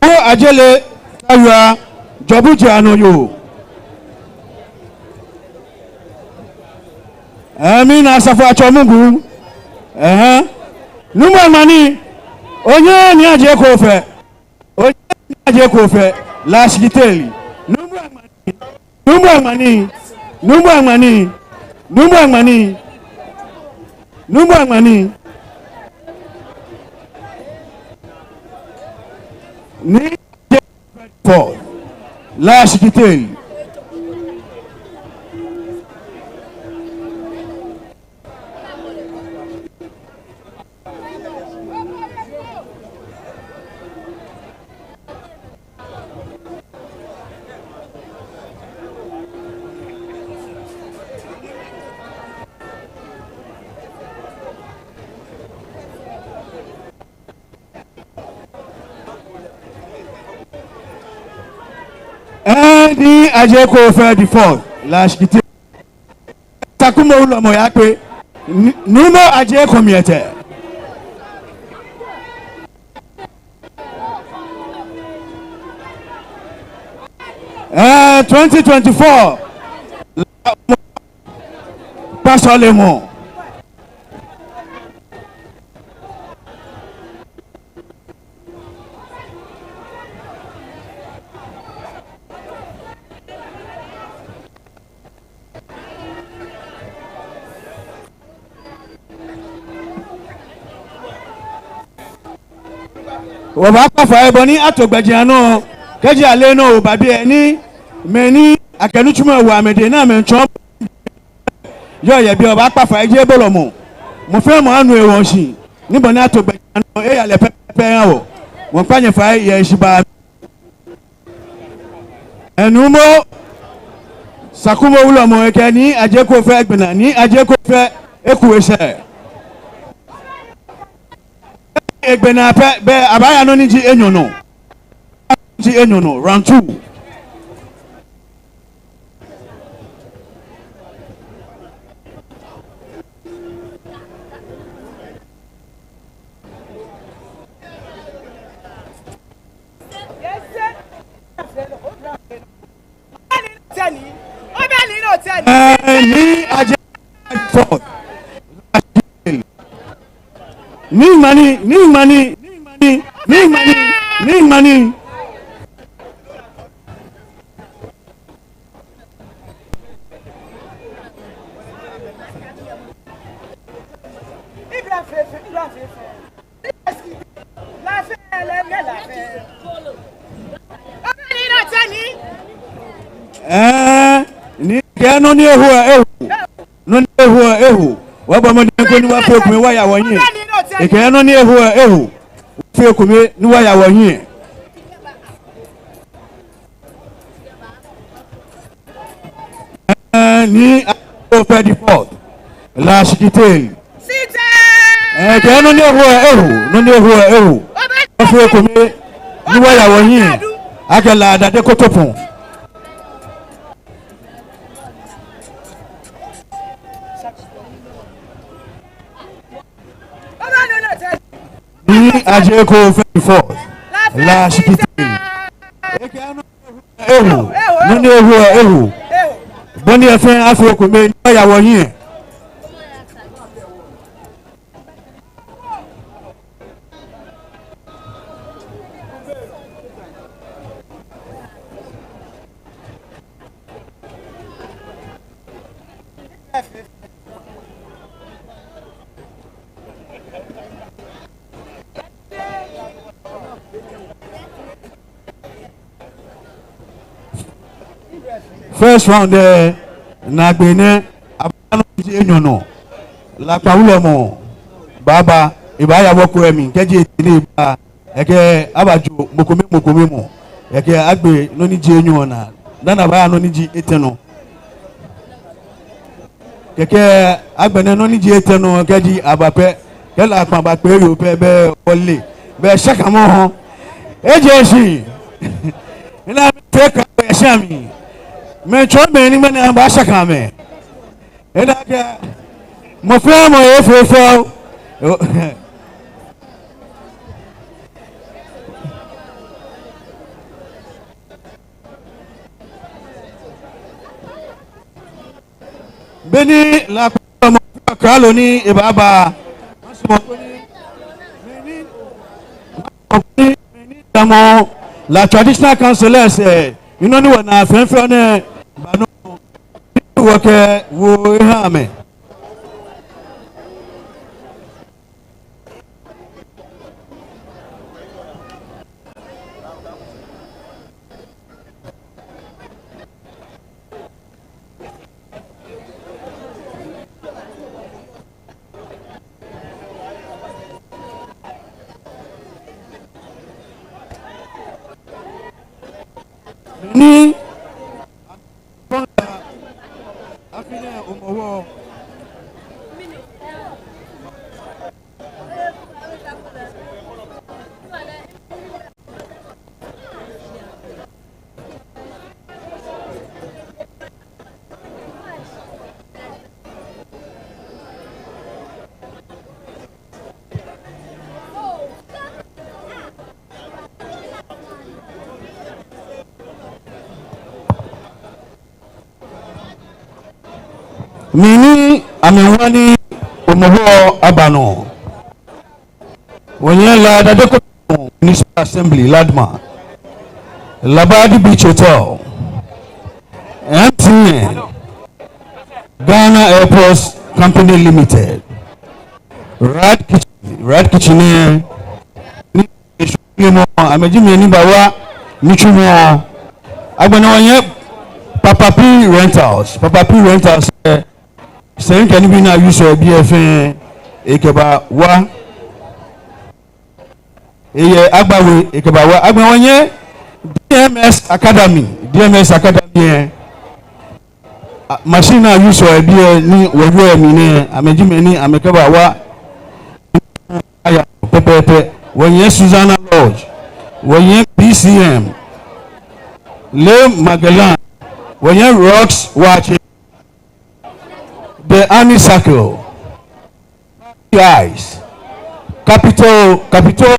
Nuumo Ajele Tawia, Jɔbu Jianɔ yoo. Ɛɛ, mina Asafoatsɛ Mungu. Ɛhɛɛ. Nuumo Ŋmani, onyɛ Nii Adjei Koofeh. Onyɛ Nii Adjei Koofeh, La Shikitele. Nuumo Ŋmani, Nuumo Ŋmani, Nuumo Ŋmani, Nuumo Ŋmani, Nuumo Ŋmani. Nii Adjei Koofeh the fourth, La Shikitele. Ɛɛ, Nii Adjei Koofeh the fourth, La Shikitele. Sakumɔ wulɔmɔ yaakpe. N-, Nuumo Adjei Komiete. Ɛɛ, twenty twenty-four. Kpasɔlemɔ. Wɔbaakpa fai bɔ ni ato gbɛjianɔ, kɛji ale nɔ oba biɛ ni mɛi ni akɛ nitsumɔ ewo amɛdɛŋ ni amɛmiitsɔɔ yɔɔ yɛ biɛ, wɔbaakpa fai, jeee bolɔmɔ. Mɔ fɛɛ mɔ anu ewo shi ni bɔ ni ato gbɛjianɔ, eya lɛ pɛpɛɛpɛ aha wɔ. Wɔmiikpa nyɛ fai yɛ heshibaa. Nuumo Sakumo Wulɔmɔ, ekɛ Nii Adjei Koofeh Egbena, Nii Adjei Koofeh eku eshɛ. Egbena pɛ, bɛ abaaya nɔ ni ji enyɔ nɔ. Ji enyɔ nɔ, round two. Ɛɛ, Nii Adjei Koofeh. Nii Mani, Nii Mani, Nii Mani, Nii Mani, Nii Mani. Ɛɛ, ni kɛ nɔ ni eho, eho. Nɔ ni eho, eho. Wɔbɔ mɔdɛŋ koni wɔfee ekome wɔya wɔhiɛ. Ekɛɛ nɔ ni eho, eho. Wɔfee ekome ni wɔya wɔhiɛ. Ɛɛ, Nii Adjei Koofeh the fourth. La Shikitele. Ɛɛ, ekɛɛ nɔ ni eho, eho. Nɔ ni eho, eho. Wɔfee ekome ni wɔya wɔhiɛ. Akɛ La Dade Kotopon. Nii Adjei Koofeh the fourth. La Shikitele. Ekɛɛ nɔ ni eho, eho. Nɔ ni eho, eho. Bɔ ni wɔfee, afee ekome ni wɔya wɔhiɛ. First round lɛ, naagbee nɛɛ, abaaya nɔ ni ji enyɔ nɔ. Lakpa Wulɔmɔ baaba, ebaaya bɔ ko lɛ mli, kɛji etee ni eba, kɛkɛ abaajo mɔ kome mɔ kome mɔ, kɛkɛ agbe nɔ ni ji enyɔ naa, dani abaaya nɔ ni ji etɛ nɔ. Kɛkɛ agbɛnɛ nɔ ni ji etɛ nɔ, kɛji aba pɛ, kɛ Lakpa bakpe yoo pɛ, bɛ ole, bɛ shakamɔ hu eje shi. Ena mitsɛ ka bɛ sha mi. Mɛi tsɔ mɛi ni mɛi ni aba shaka amɛ. Ena akɛ mɔ fɛɛ mɔ efee fɛo. Beni Lakpa Wulɔmɔ fee klalo ni ebaaba, masumɔ koni mɛi ni, masumɔ koni mɛi ni damɔ La Traditional Council lɛ sɛɛ, nɔ ni wɔnaa fɛɛ fɛɛ nɛɛ, ba nɔ ni wɔkɛwo eha amɛ. Ni Mɛi ni amɛwa ni Hɔmɔwɔ aba nɔ. Wɔyɛ La Dade Kotopɔŋ Municipal Assembly, LADMA. Labadi Beach Hotel. M T N. Ghana Airports Company Limited. Rad Kitchen, Rad Kitchen nɛɛ. Ni eshu ni mɔ, amɛji mɛi ni bawa nitsumɔ. Agbɛnɛ wɔyɛ Papa P Rentals. Papa P Rentals, eh, sɛŋ kɛ nibii ni a-use-ɔ yɛ biɛ fɛɛ, ekɛbawa. Eyɛ Agbawe, ekɛbawa. Agbɛnɛ wɔyɛ D M S Academy, D M S Academy, eh. A, machine ni a-use-ɔ yɛ biɛ ni wɔyɔɔ mli nɛɛ, amɛji mɛi ni amɛkɛbawa. Aya pɛpɛɛpɛ. Wɔyɛ Susanna Lodge. Wɔyɛ P C M. Le Magellan. Wɔyɛ Rocks Watch. The Honeysuckle. Guys, Capital, Capital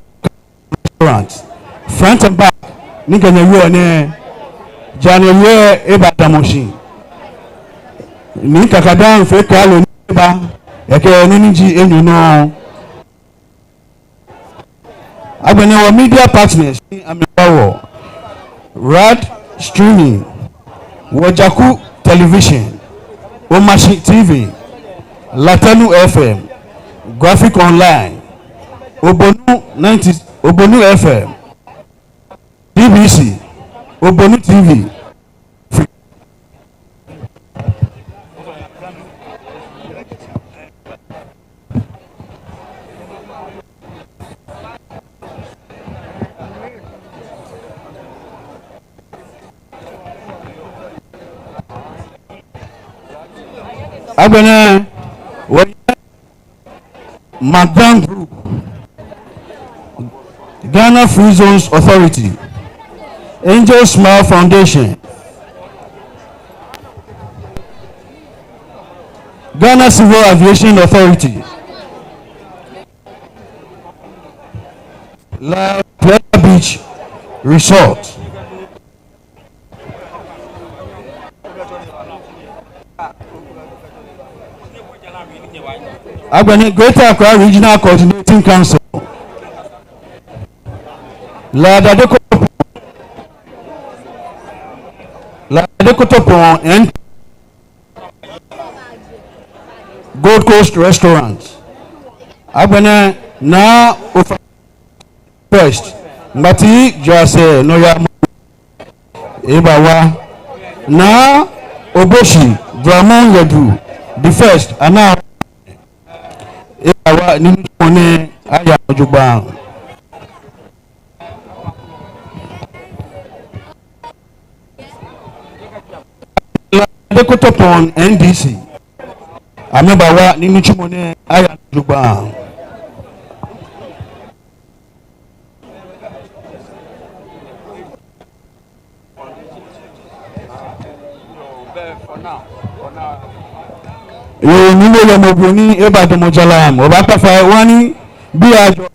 Restaurant, front and back, ni kɛ nyɛ wieɔ nɛɛ, ja nyɛ wie eba damɔ shi. Ni kaka dan fɛɛ kɛ aloo ni eba, ekɛ nɔ ni ji enyɔ nɔ. Agbɛnɛ wɔ media partners ni amɛbawa wɔ. Rad Streaming, Wɔjaku Television, Omashi T V, Latanu F M, Graphic Online, Obonu ninety, Obonu F M, B B C, Obonu T V. Agbɛnɛ, wɔ Magdan Group, Ghana Free Zones Authority, Angel Smile Foundation, Ghana Civil Aviation Authority, La Playa Beach Resort. Agbɛnɛ Greater Accra Regional Coordinating Council. La Dade Kotopɔŋ, La Dade Kotopɔŋ and Gold Coast Restaurant. Agbɛnɛ Naa Ofa First, Ŋmati Jaase nɔyaa mɔ ebawa. Naa Oboshi Dramɔn Yadu the first, Anaa, ebawa ni nitsumɔ nɛɛ aya nɔ jogbaŋŋ. La Dade Kotopɔŋ N D C, amɛbawa ni nitsumɔ nɛɛ aya nɔ jogbaŋŋ. Yoo, ni bo lɛ mɔ ko ni eba damɔ jara mli, obaakpa fai, wɔha ni bii ajɔ,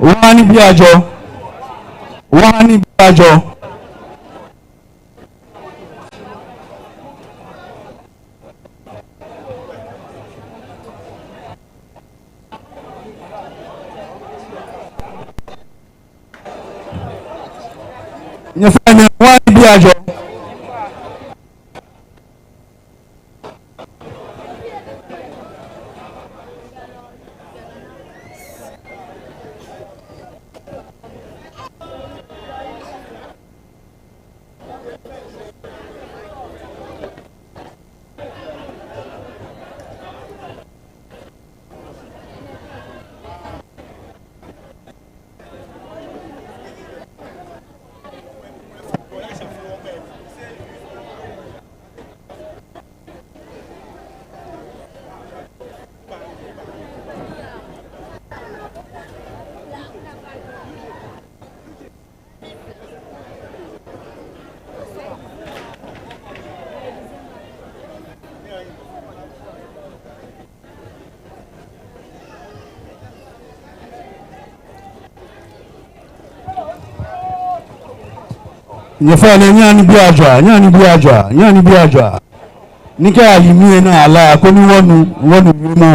wɔha ni bii ajɔ, wɔha ni bii ajɔ. Nyɛfɛɛ nyɛ, wɔha ni bii ajɔ. Nyɛfɛɛ nyɛhaa ni bii ajɔa, nyɛhaa ni bii ajɔa, nyɛhaa ni bii ajɔa. Ni kɛ ayi nu yɛ naa lɛ, koni wɔnu, wɔnu wiemɔ.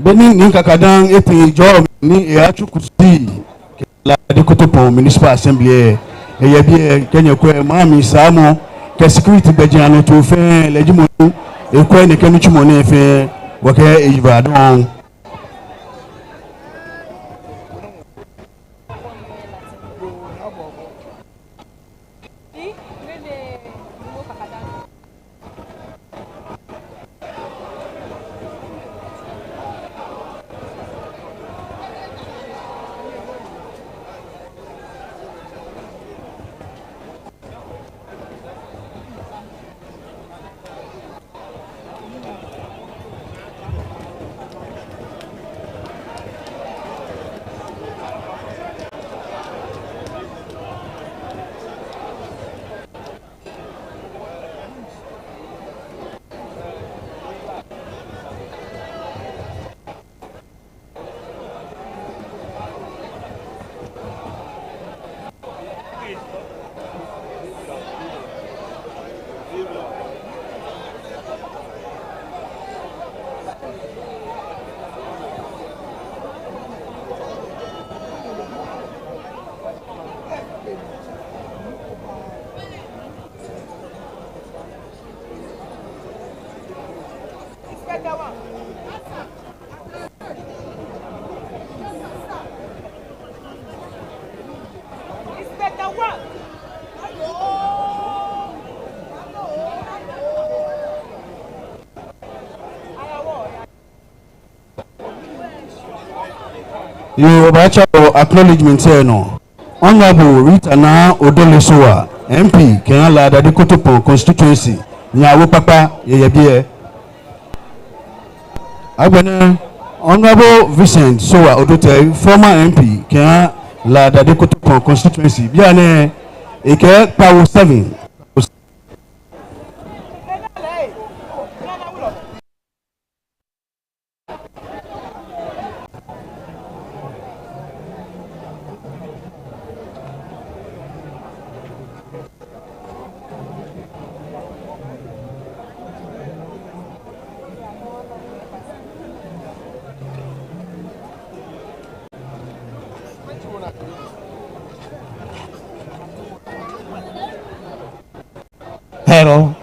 Beni Nii Kakadaŋ etee jɔɔmɔ ni eyatsu kusi kɛ La Dade Kotopɔŋ Municipal Assembly lɛ, eyɛ biɛ. Kɛ nyɛkwɛ, maŋ mli saamɔ kɛ security gbɛjianɔtoo fɛɛ, lɛ ji mɔ ni ekwɛ nɛkɛ nitsumɔ nɛɛ fɛɛ, wɔkɛɛ eyi va dɔŋŋ. Yoo, obaatsa wɔ acknowledgement lɛ nɔ. Honourable Rita Naa Odoley Sowah, M P kɛha La Dade Kotopɔŋ constituency, nyɛ awo kpakpa yɛ yɛ biɛ. Agbɛnɛ Honourable Vincent Sowah Odotei, former M P kɛha La Dade Kotopɔŋ constituency, bianɛ ekɛ kpawo seven. Hello.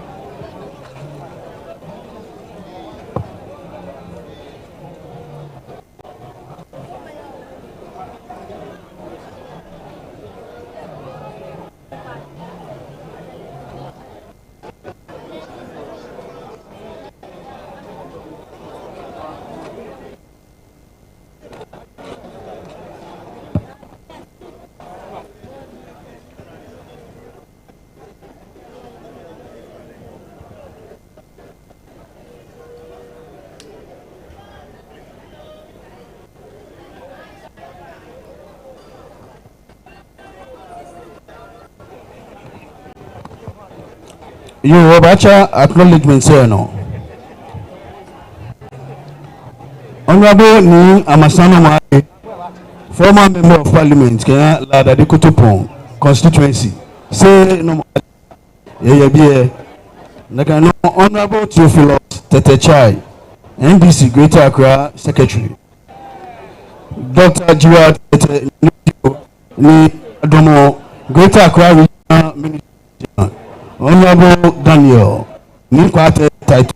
Yoo, obaatsa acknowledgement lɛ nɔ. Honourable Nii Amasanomah Adjei, former member of parliament kɛha La Dade Kotopɔŋ constituency, se nɔ mɔ yɛ yɛ biɛ. Nakai nɔŋŋ Honourable Theophilus Tetteh Tsai, N D C Greater Accra Secretary. Doctor Gerald Tetteh Nii Adoma, Greater Accra Regional Minister, Honourable Daniel Nii Kwartei Titus.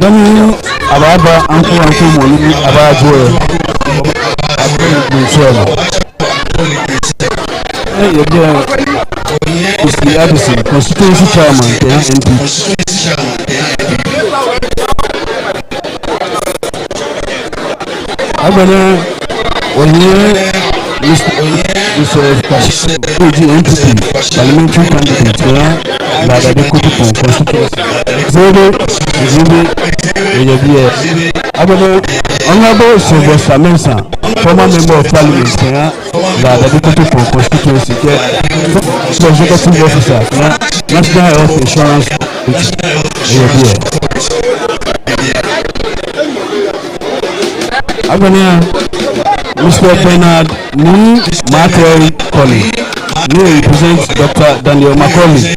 Dani abaaba anko anko mɔ ni abaajɔɔ. Agbɛnɛ Gbɔmɔ. Eyɛ biɛ, Mister Addison, constituency chairman kɛha N P P. Agbɛnɛ wɔyɛ Mister Mister Kwasi Oji, N P P parliamentary candidate kɛha La Dade Kotopɔŋ constituency. Zebe, zebe, eyɛ biɛ. Agbɛnɛ Honorable Sylvester Mensah, former member of parliament kɛha La Dade Kotopɔŋ constituency kɛ Chief Executive Officer kɛha National Health Insurance Authority. Eyɛ biɛ. Agbɛnɛ Mister Bernard Nii Martey Colley, ni represent Doctor Daniel Macaulay,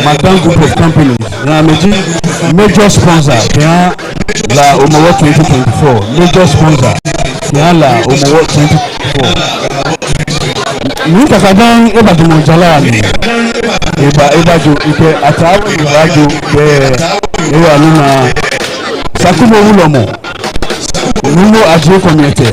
Madam Group of Companies, ni amɛji major sponsor kɛha La Homowo twenty twenty-four, major sponsor kɛha La Homowo twenty twenty-four. Nii Kakadaŋ eba jɔɔmɔ jara ni. Eba, eba jɔɔ, ekɛ Ataa Awo ni baajo, kɛ, ewa nina. Sakumɔ Wulɔmɔ. Nuumo Adjei Komiete.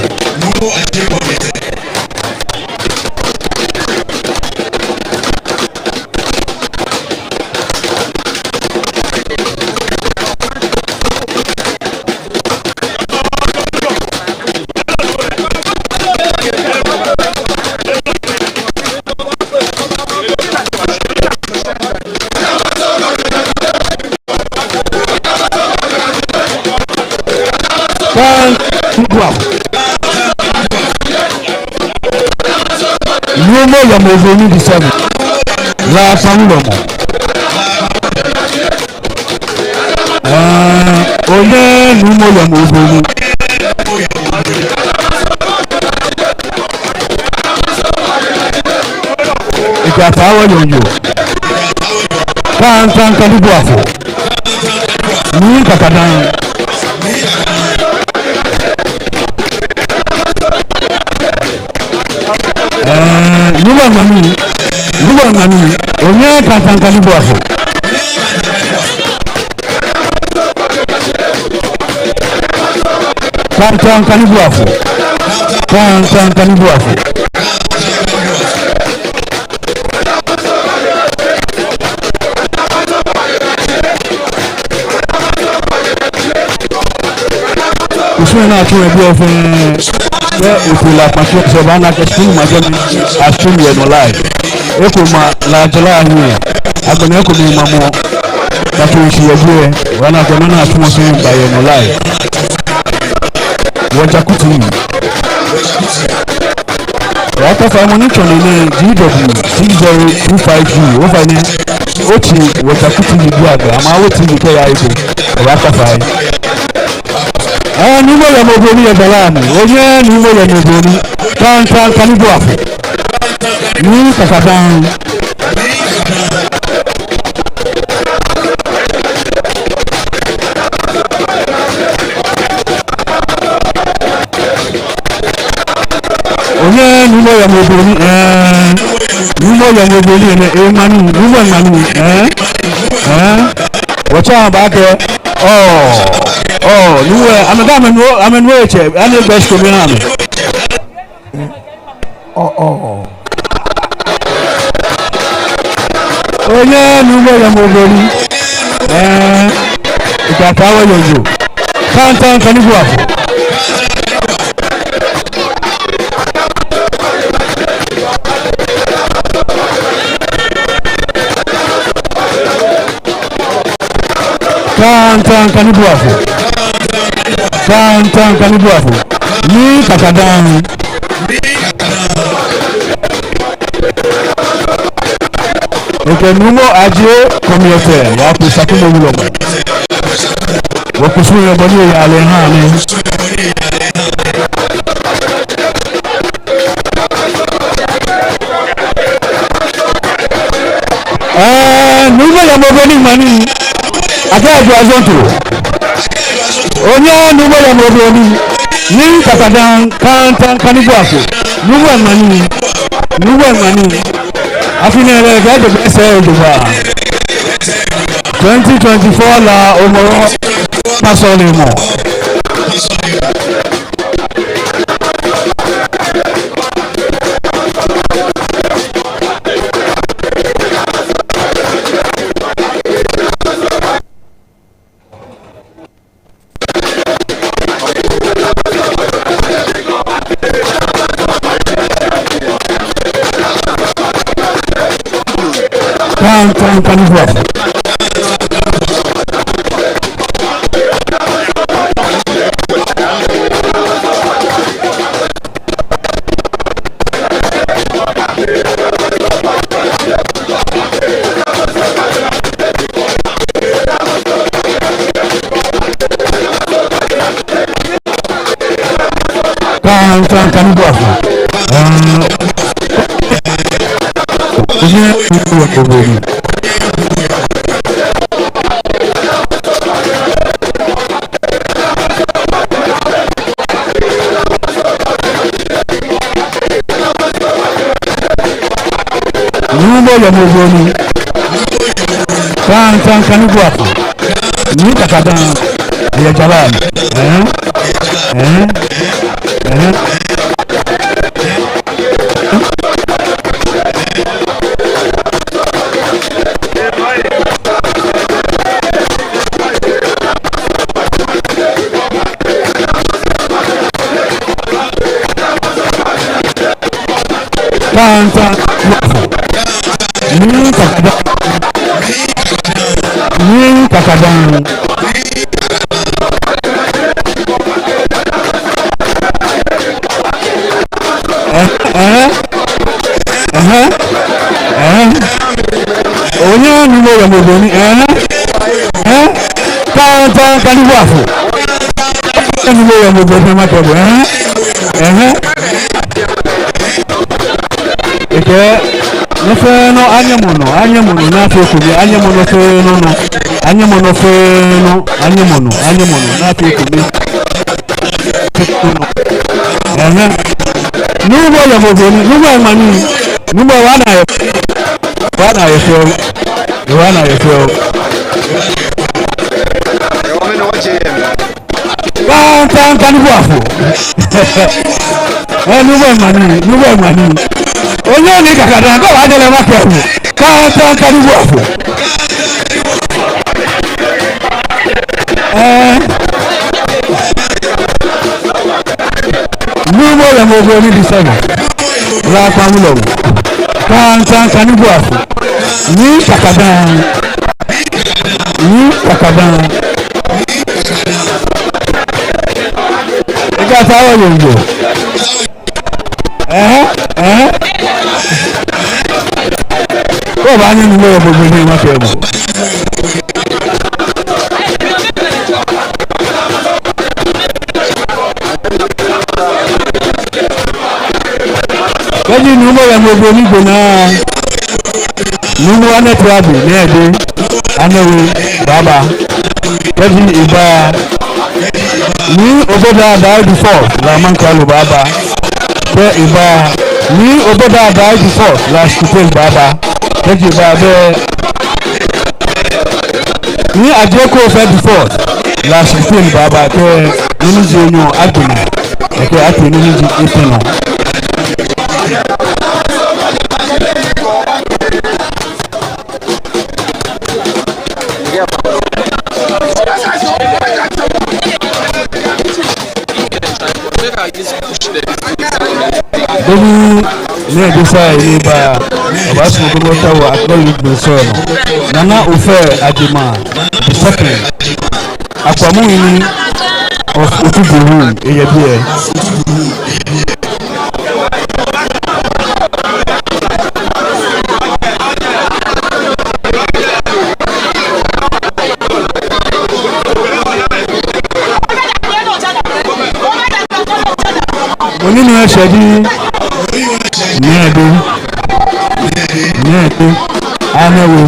Nuumo Yemo Obroni the seventh. La Saŋ Wulɔmɔ. Ɛɛ, onyɛ Nuumo Yemo Obroni. Ekɛ Ataa Awo yɔɔ. Kaŋkaŋ kɛ nibuafo. Nii Kakadaŋ. Ɛɛ, Nuumo Ŋmami, Nuumo Ŋmami, onyɛ Kaŋkaŋ kɛ nibuafo. Kaŋkaŋ kɛ nibuafo. Kaŋkaŋ kɛ nibuafo. Kusum ni atsu yɛ biɛ fɛɛ, kɛ ote La Kpa Stream, obaana akɛ stream ma jɛ mli, a stream yɛ nɔ live. Eko ma La Jara hiɛ, agbɛnɛ eko mli mamɔ, kɛ otsu shi yɛ biɛ, obaana akɛ nɔ ni atsu mɔ shi ba yɛ nɔ live. Wɔja Kuti. Wɔkɛ fã mɔ ni tsɔɔ nɛɛ, G W six zero two five G, ofainɛ, otsi Wɔja Kuti ni bu agba, ama otsi ni kɛ ya eko, wɔkɛ fã. Ɛɛ, Nuumo Yemo Obroni yɛ jara mli, onyɛ Nuumo Yemo Obroni, Kaŋkaŋ kɛ nibuafo. Nii Kakadaŋ. Onyɛ Nuumo Yemo Obroni, ɛɛ, Nuumo Yemo Obroni, ɛɛ, ɛɛ, Ŋmami, Nuumo Ŋmami, ɛɛ, ɛɛ, wɔtsɛ aba kɛ, ɔɔ, ɔɔ, Nuumo, amɛda amɛnu, amɛnu etsɛ, ani best ko mi na amɛ. Ɔɔ, ɔɔ. Onyɛ Nuumo Yemo Obroni. Ɛɛ, ekɛ Ataa Awo yɔɔ. Kaŋkaŋ kɛ nibuafo. Kaŋkaŋ kɛ nibuafo. Kaŋkaŋ kɛ nibuafo. Nii Kakadaŋ. Ekɛ Nuumo Adjei Komiete, ya ku Sakumɔ Wulɔmɔ. Wɔkusum yɛ bɔ ni eyaa lɛ ha ni. Ɛɛ, Nuumo Yemo Obroni Ŋmami, akɛ ajɔ azɔnto. Onyɛ Nuumo Yemo Obroni, Nii Kakadaŋ, Kaŋkaŋ kɛ nibuafo, Nuumo Ŋmami, Nuumo Ŋmami. Afi nɛɛ lɛ, kɛ jogbaŋŋ sɛɛ jogbaŋŋ. Twenty twenty-four La Hɔmɔwɔ Masɔlemɔ. Kan, kan, kan, Kan, kan, kan, ni bua fɔ. Ah. Oye, oye, oye. Nuumo yɛ mɔ ko ni. Kan, kan, kan, ni bua fɔ. Ni kakadan. Yɛ jara. Ɛɛ? Ɛɛ? Ɛɛ? Kan, kan, ni bua fɔ. Ni kakadan. Ni kakadan. Ɛhɛɛ, ɛhɛɛ, ɛhɛɛ. Oye, nuumo yɛ mɔ ko ni. Ɛhɛɛ, ɛhɛɛ. Kan, kan, kan, ni bua fɔ. Nuumo yɛ mɔ ko ni, makɛɛ bo. Ɛhɛɛ, ɛhɛɛ. Ekɛɛ, nɔ fɛɛ nɔ, anyɛmɔ nɔ, anyɛmɔ nɔ, ni afee ekome, anyɛmɔ nɔ fɛɛ nɔ nɔ, anyɛmɔ nɔ fɛɛ nɔ, anyɛmɔ nɔ, anyɛmɔ nɔ, ni afee ekome. Ɛhɛɛ. Nuumo yɛ mɔ ko ni, nuumo yɛ ŋmani, nuumo wa na yɛ, wa na yɛ fɛo, wa na yɛ fɛo. Kan, kan, kan, ni bua fɔ. Ɛɛ, nuumo yɛ ŋmani, nuumo yɛ ŋmani. Oye, ni kakadan, kɛ obaanyɛ lɛ makɛɛ bo. Kan, kan, kan, ni bua fɔ. Ɛɛ. Nuumo yɛ mɔ ko ni, December. La Kpawulɔmɔ. Kan, kan, kan, ni bua fɔ. Ni kakadan. Ni kakadan. Eka sa wa yonjo. Ɛhɛɛ, ɛhɛɛ. Kɛ obaanyɛ nuumo yɛ mɔ ko ni, makɛɛ bo. Kɛji nuumo yɛ mɔ ko ni, gbonaa. Nuumo Anɛte Abi, Nii Ede, Anɛwe, baaba. Kɛji eba, Nii Obodai Adai the fourth, La Mankralo, baaba. Kɛ eba, Nii Obodai Adai the fourth, La Shikitele, baaba. Kɛji eba bɛ, Nii Adjei Koofeh the fourth, La Shikitele, baaba. Kɛ nɔ ni ji enyɔ, agbɛnɛ. Ekɛ ati nɔ ni ji etɛ nɔ. Beni Nii Ede sa eba, obaasumɔ kɛ otao acknowledgement sɔɔ nɔ. Nana Ofe Adjemah the second. Akwamuhene of Otu Buhum, eyɛ biɛ. Mɔ ni nɔ eshɛ ji Nii Ede, Nii Ede, Anɛwe.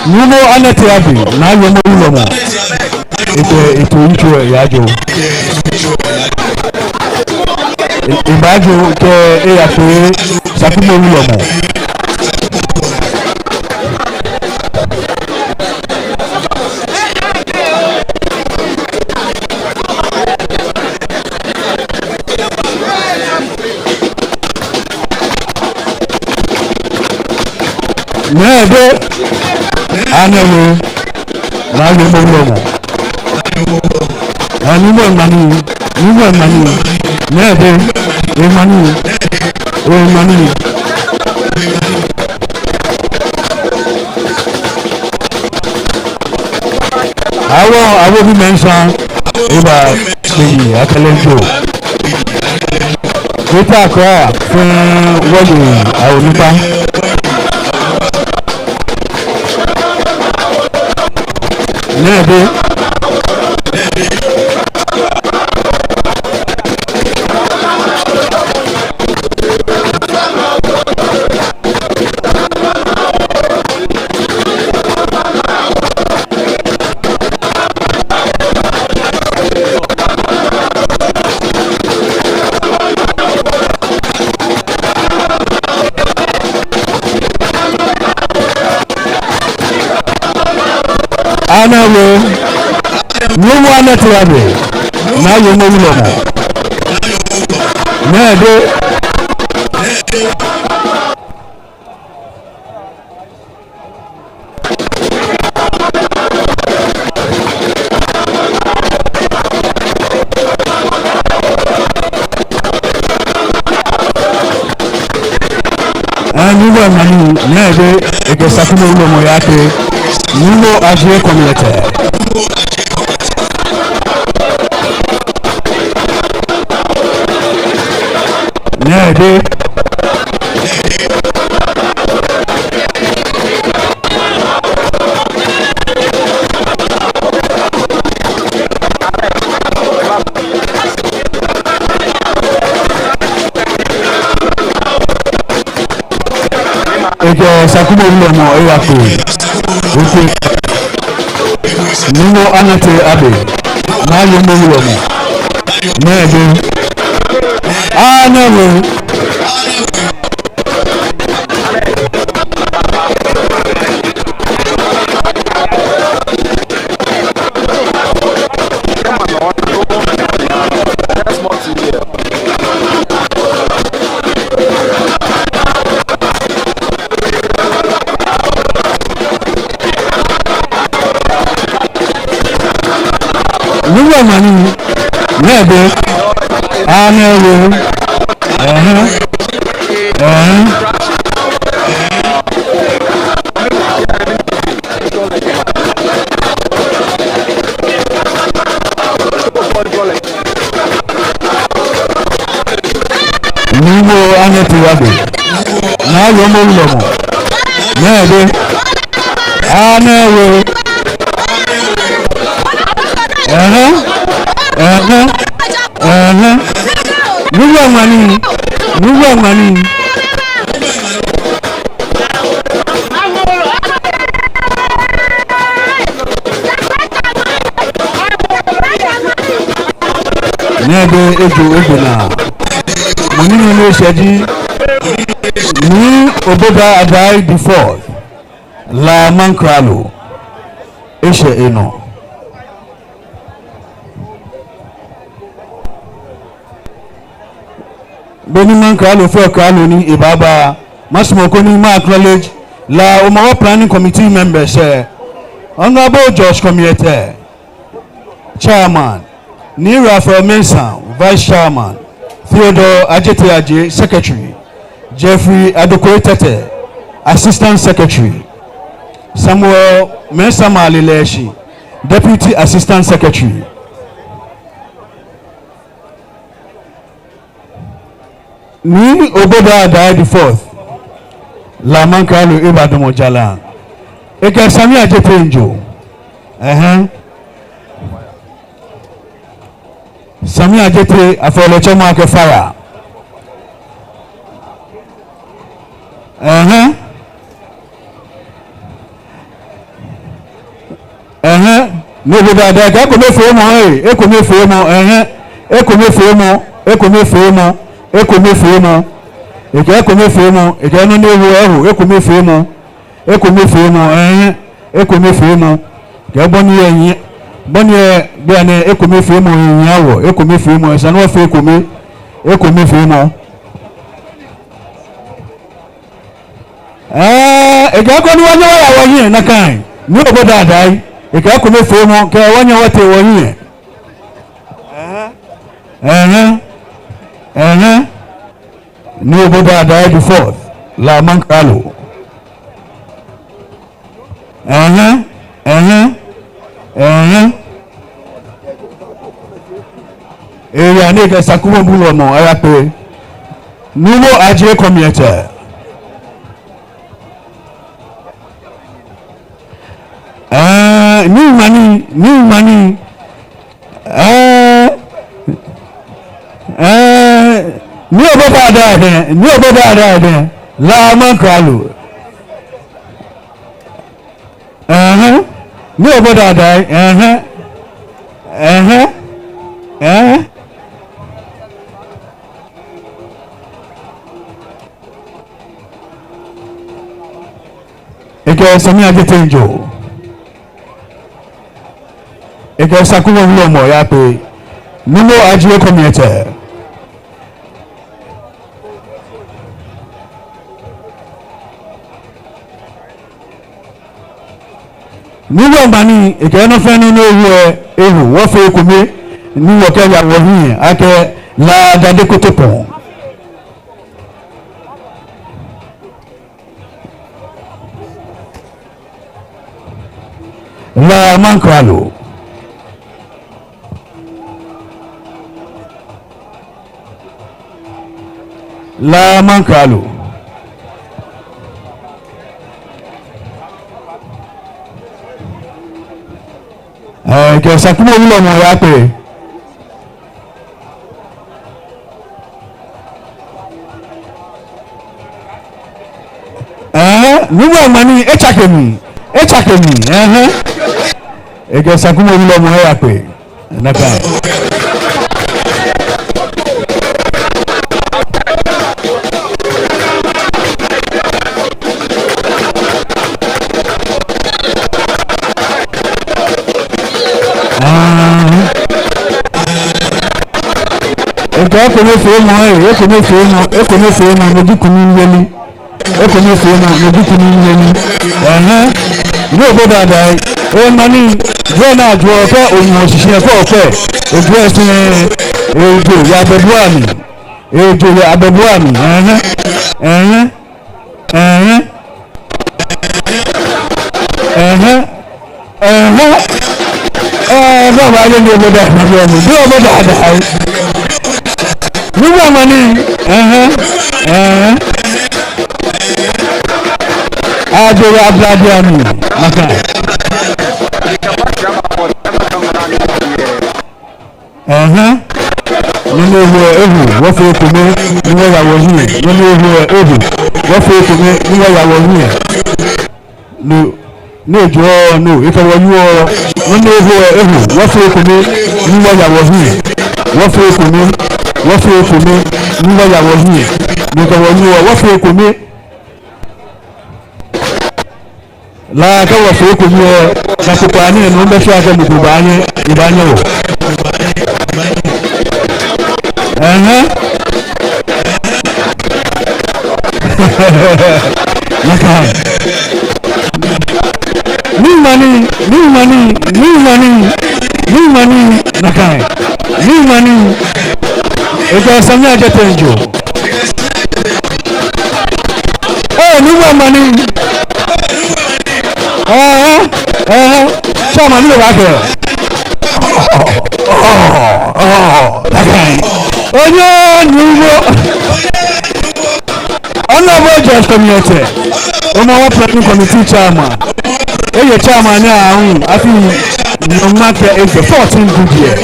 Nuumo Anɛte Abi, Naa Yoomo Wulɔmɔ. Ekɛ eto yitso lɛ yajɔ. E-, ebaajɔ kɛ eyakpe Sakumɔ Wulɔmɔ. Nɛɛ be, anɛ wo, naa yoomo wulɔmɔ. Ɛ, nuumo ŋmani, nuumo ŋmani. Nɛɛ be, eŋmani, eŋmani. Awo, awo bi mɛnsa, eba, beyi, akɛlɛ jo. Kota kra, fɛɛ, wɔyi, awo nipa. Nɛɛ be. Anɛ wo, nuumo Anɛte Abe, naa yoomo wulɔmɔ. Nɛɛ be. Ɛ, nuumo ŋmani, nɛɛ be, ekɛ Sakumɔ wulɔmɔ yatee, nuumo Adjei Komiɛtɛ. Nɛɛ be. Ekɛ Sakumɔ wulɔmɔ eyako. Ekɛ nuumo Anɛte Abe, naa yoomo wulɔmɔ. Nɛɛ be. Anɛ wo. Nuumo ŋmani, nɛɛ be, anɛ wo, ɛhɛɛ, ɛhɛɛ. Nuumo Anɛte Abe, naa yoomo wulɔmɔ. Nɛɛ be. Anɛ wo. Ɛhɛɛ. Ɛhɛɛ. Ɛhɛɛ. Nuumo ŋmani. Nuumo ŋmani. Nɛɛ be ejo egbe naa. Mɔ ni nine eshɛ ji Nii Obodai Adai the fourth, La Mankralo, eshɛ enɔ. Beni Mankralo fɛɛ kralo ni ebaaba, masumɔ koni ma acknowledge La Hɔmɔwɔ Planning Committee members, eh, Honorable Josh Komiɛtɛ, Chairman, Nii Raphael Mensah, Vice Chairman, Theodore Adjetey Adjei, Secretary, Jeffrey Adokwei Tetteh, Assistant Secretary, Samuel Mensah Marley Leshi, Deputy Assistant Secretary. Nii Obodai Adai the fourth, La Mankralo, ebadamɔ jara. Ekɛ Sammy Adjetey Njo. Ɛhɛɛ. Sammy Adjetey, afɔlɛ tsɛmɔ akɛ fire. Ɛhɛɛ. Ɛhɛɛ, Nii Obodai Adai, ekɛ ekomefeemɔ, eh, ekomefeemɔ, ɛhɛɛ, ekomefeemɔ, ekomefeemɔ, ekomefeemɔ, ekɛ ekomefeemɔ, ekɛ nɔ ni eho, eho, ekomefeemɔ, ekomefeemɔ, ɛhɛɛ, ekomefeemɔ, kɛ bɔ ni eyɛ, bɔ ni eyɛ, bianɛ ekomefeemɔ, eyɛ wɔ, ekomefeemɔ, esa ni wɔfee ekome, ekomefeemɔ. Ɛɛ, Ekɛɛ akɛ ni wɔnyɛ wɔya wɔhiɛ nakai. Nii Obodai Adai. Ekɛɛ ekomefeemɔ, kɛ wɔnyɛ wɔtee wɔhiɛ. Ɛhɛɛ. Ɛhɛɛ. Nii Obodai Adai the fourth, La Mankralo. Ɛhɛɛ, ɛhɛɛ, ɛhɛɛ. Eya ni ekɛ Sakumɔ bulɔmɔ ayakpe. Nuumo Adjei Komiɛtsɛ. Ɛɛ, Nii Mani, Nii Mani. Ɛɛ, ɛɛ, Nii Obodai Adai, Nii Obodai Adai, La Mankralo. Ɛhɛɛ, Nii Obodai Adai, ɛhɛɛ, ɛhɛɛ, ɛhɛɛ. Ekɛ Sammy Adjetey Njo. Ekɛ Sakumɔ wulɔmɔ yakpe. Nuumo Adjei Komiɛtsɛ. Nuumo Mani, ekɛ nɔ fɛɛ nɔ ni ewo lɛ eho, wɔfee ekome, ni wɔkɛya wɔhiɛ, akɛ La Dade Kotopɔŋ. La Mankralo. La Mankralo. Ɛɛ, kɛ Sakumɔ wulɔmɔ yakpe. Ɛɛ, Nuumo Mani, etsake mli, etsake mli, ɛhɛɛ. Ekɛ Sakumɔ wulɔmɔ yakpe. Nakai. Aa. Ekɛɛ ekomefeemɔ, ee, ekomefeemɔ, ekomefeemɔ, no ji kunimyeli. Ekomefeemɔ, no ji kunimyeli. Ɛhɛɛ. Nii Obodai Adai. Ee, Mani, jwɛi ni ajwɛɔ kɛ onuɔ shishi lɛ kɛ okwɛ. Ejwɛi sɛɛ, ejo yɛ abɛbuai amli. Ejo yɛ abɛbuai amli. Ɛhɛɛ. Ɛhɛɛ. Ɛhɛɛ. Ɛhɛɛ. Ɛhɛɛ. Ɛɛ, baba, yɛ Nii Obodai Adai, Nii Obodai Adai. Nuumo Mani. Ɛhɛɛ. Ɛhɛɛ. Ajo yɛ abɛbuai amli. Maka. Ɛhɛɛ. Nɔ ni eho lɛ eho, wɔfee ekome, ni wɔya wɔhiɛ. Nɔ ni eho lɛ eho, wɔfee ekome, ni wɔya wɔhiɛ. No, ni ejoɔ, no, ekɛ wɔ wieɔ. Nɔ ni eho lɛ eho, wɔfee ekome, ni wɔya wɔhiɛ. Wɔfee ekome, wɔfee ekome, ni wɔya wɔhiɛ. No ekɛ wɔ wieɔ, wɔfee ekome. La, kɛ wɔfee ekome lɛ, na kpokpaa ni enu bɛ fɛɛ akɛ mɔ ko baanyɛ, ebaanyɛ wɔ. Ɛhɛɛ. Nakai. Nii Mani, Nii Mani, Nii Mani, Nii Mani, nakai. Nii Mani. Ekɛɛ Sammy Adjetey Njo. Ee, Nuumo Mani. Ɛhɛɛ, ɛhɛɛ. Chairman, ni obakɛɛ. Onyɛ Nuumo. Honorable George Komiɛtsɛ. Hɔmɔwɔ Planning Committee Chairman. Eye Chairman ni ahu. Afii nyɔŋma kɛ ejwɛ, fourteen good year.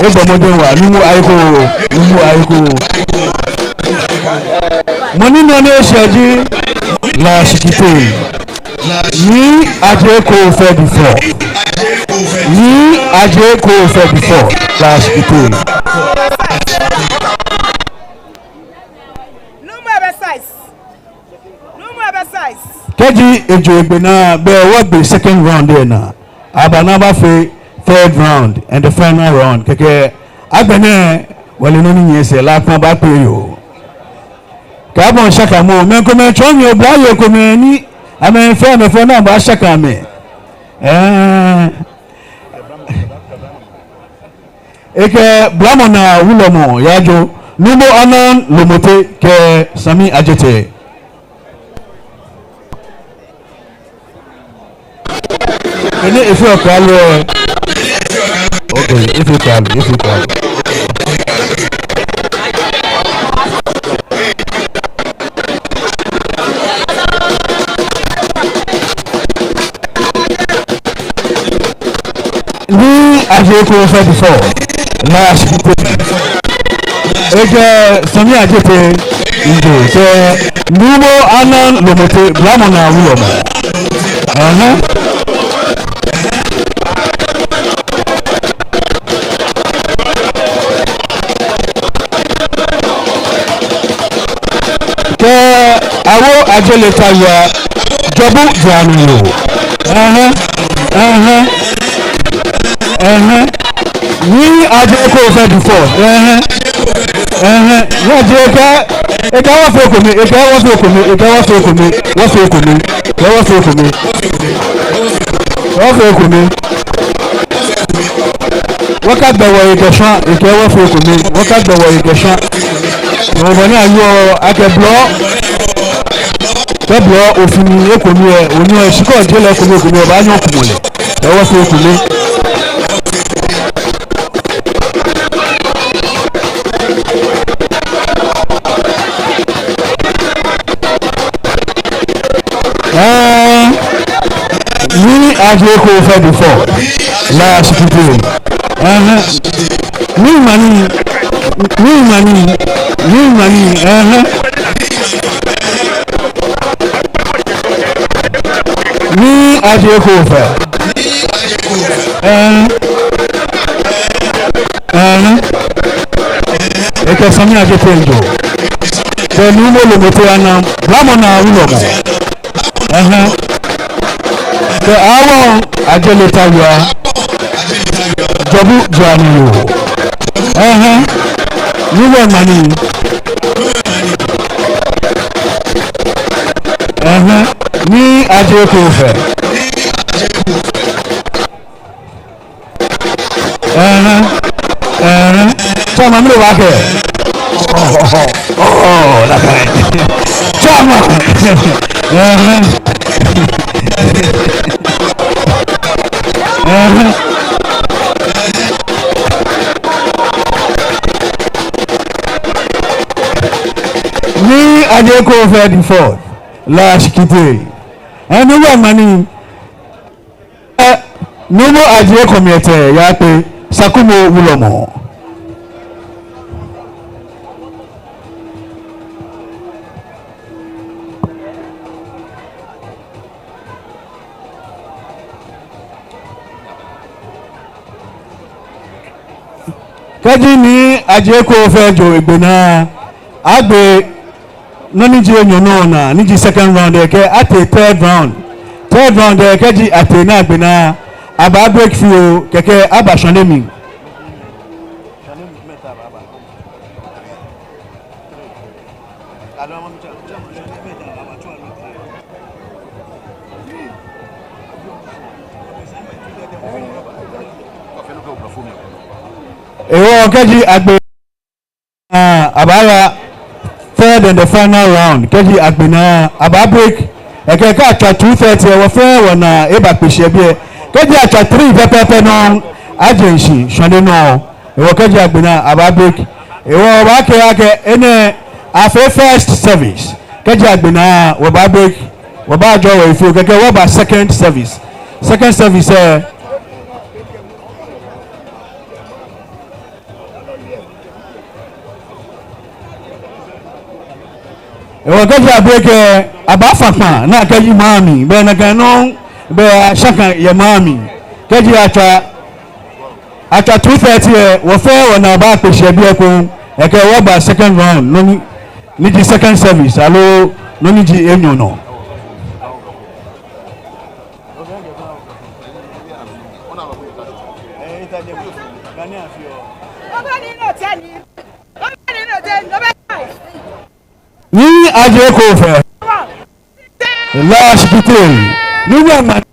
Ebɔ mɔdɛŋ waa, Nuumo Ayekoo, Nuumo Ayekoo. Mɔ ni nɔ ni eshɛ ji La Shikitey. Nii Adjei Koofeh the fourth. Nii Adjei Koofeh the fourth. La Shikitey. Nuumo Ebe Size. Nuumo Ebe Size. Kɛji ejo egbe naa, belɛ wɔgbe second round lɛ naa. Aba ni abafee third round and the final round. Kɛkɛ agbɛnɛ, wɔle nɔ ni nyiɛ sɛɛ, La Kpa baakpe yoo. Kɛ abɔ shakamɔ, mɛi komɛi tsɔɔ mi oblayoo komɛi ni Amɛfɛɛ, amɛfɛɛ ni abaashaka amɛ. Ɛɛ. Ekɛ Blamɔ Naa Wulɔmɔ yaajo, Nuumo Anan Lomote kɛ Sami Adjetey. Kɛni efee okwalo. Okay, efee okwalo, efee okwalo. Nii Adjei Koofeh the fourth, La Shikitele. Ekɛ Sami Adjetey, Indo, kɛ Nuumo Anan Lomote, Blamɔ Naa Wulɔmɔ. Ɛhɛɛ. Kɛ Awo Ajele Tawia, Jɔbu Dzuani Yoo. Ɛhɛɛ, ɛhɛɛ, ɛhɛɛ. Nii Adjei Koofeh the fourth. Ɛhɛɛ, ɛhɛɛ. Nii Adjei kɛɛ, ekɛɛ wɔfee ekome, ekɛɛ wɔfee ekome, ekɛɛ wɔfee ekome, wɔfee ekome, ekɛɛ wɔfee ekome. Wɔfee ekome. Wɔkagbe wɔyi kɛshwa, ekɛɛ wɔfee ekome. Wɔkagbe wɔyi kɛshwa. Wɔbɔ ni ayɔɔ akɛ blɔ. Kɛ blɔ ofi ni ekome lɛ, onyɛɔ shikpɔŋ je lɛ ekome ekome, obaanyɛ okumɔ lɛ. Ekɛɛ wɔfee ekome. Ɛɛ, Nii Adjei Koofeh the fourth, La Shikitele. Ɛhɛɛ. Nii Mani, Nii Mani, Nii Mani, ɛhɛɛ. Nii Adjei Koofeh. Ɛhɛɛ. Ɛhɛɛ. Ekɛ Sami Adjetey Indo. Kɛ Nuumo Lomote Anan, Blamɔ Naa Wulɔmɔ. Ɛhɛɛ. Kɛ Awo Ajele Tawia, Jɔbu Dzuani Yoo. Ɛhɛɛ. Nuumo Mani. Ɛhɛɛ. Nii Adjei Koofeh. Ɛhɛɛ, ɛhɛɛ. Chairman, mile wa kɛ. Oh, oh, oh, oh, that kind. Chairman. Ɛhɛɛ. Ɛhɛɛ. Nii Adjei Koofeh the fourth, La Shikitele. Ɛɛ, Nuumo Mani. Ɛɛ, Nuumo Adjei Komiete Yaakpe, Sakumo Wulɔmɔ. Kɛji Nii Adjei Koofeh jo egbe naa, agbe nɔ ni ji enyɔ nɔ naa, ni ji second round lɛ, kɛ atee third round. Third round lɛ, kɛji atee ni agbe naa, abaa break fioo, kɛkɛ abaa shwane mli. Ehewɔ kɛji agbe naa, abaaya third and the final round. Kɛji agbe naa, abaa break. Ekɛɛ kɛ atswa two thirty lɛ, wɔfɛɛ wɔnaa ebakpe shi yɛ biɛ. Kɛji atswa three pɛpɛɛpɛ nɔŋŋ, aje shishi shwane nɔ. Ehewɔ kɛji agbe naa, abaa break. Ehewɔ wɔbaakɛɛ akɛ enɛ afee first service. Kɛji agbe naa, wɔbaa break. Wɔbaajɔɔ wɔhe fioo, kɛkɛ wɔbaa second service. Second service lɛ, ehewɔ kɛji abreak lɛ, abaafa kpaa ni akɛyi maŋ mli, bɛ nakai nɔŋŋ, bɛ ashaka yɛ maŋ mli. Kɛji atswa, atswa two thirty lɛ, wɔfɛɛ wɔnaa baakpe shi yɛ biɛ ekoŋŋ, ekɛ wɔbaa second round, nɔ ni, ni ji second service, aloo nɔ ni ji enyɔ nɔ. Nii Adjei Koofeh. Last detail. Nuumo Aŋmani.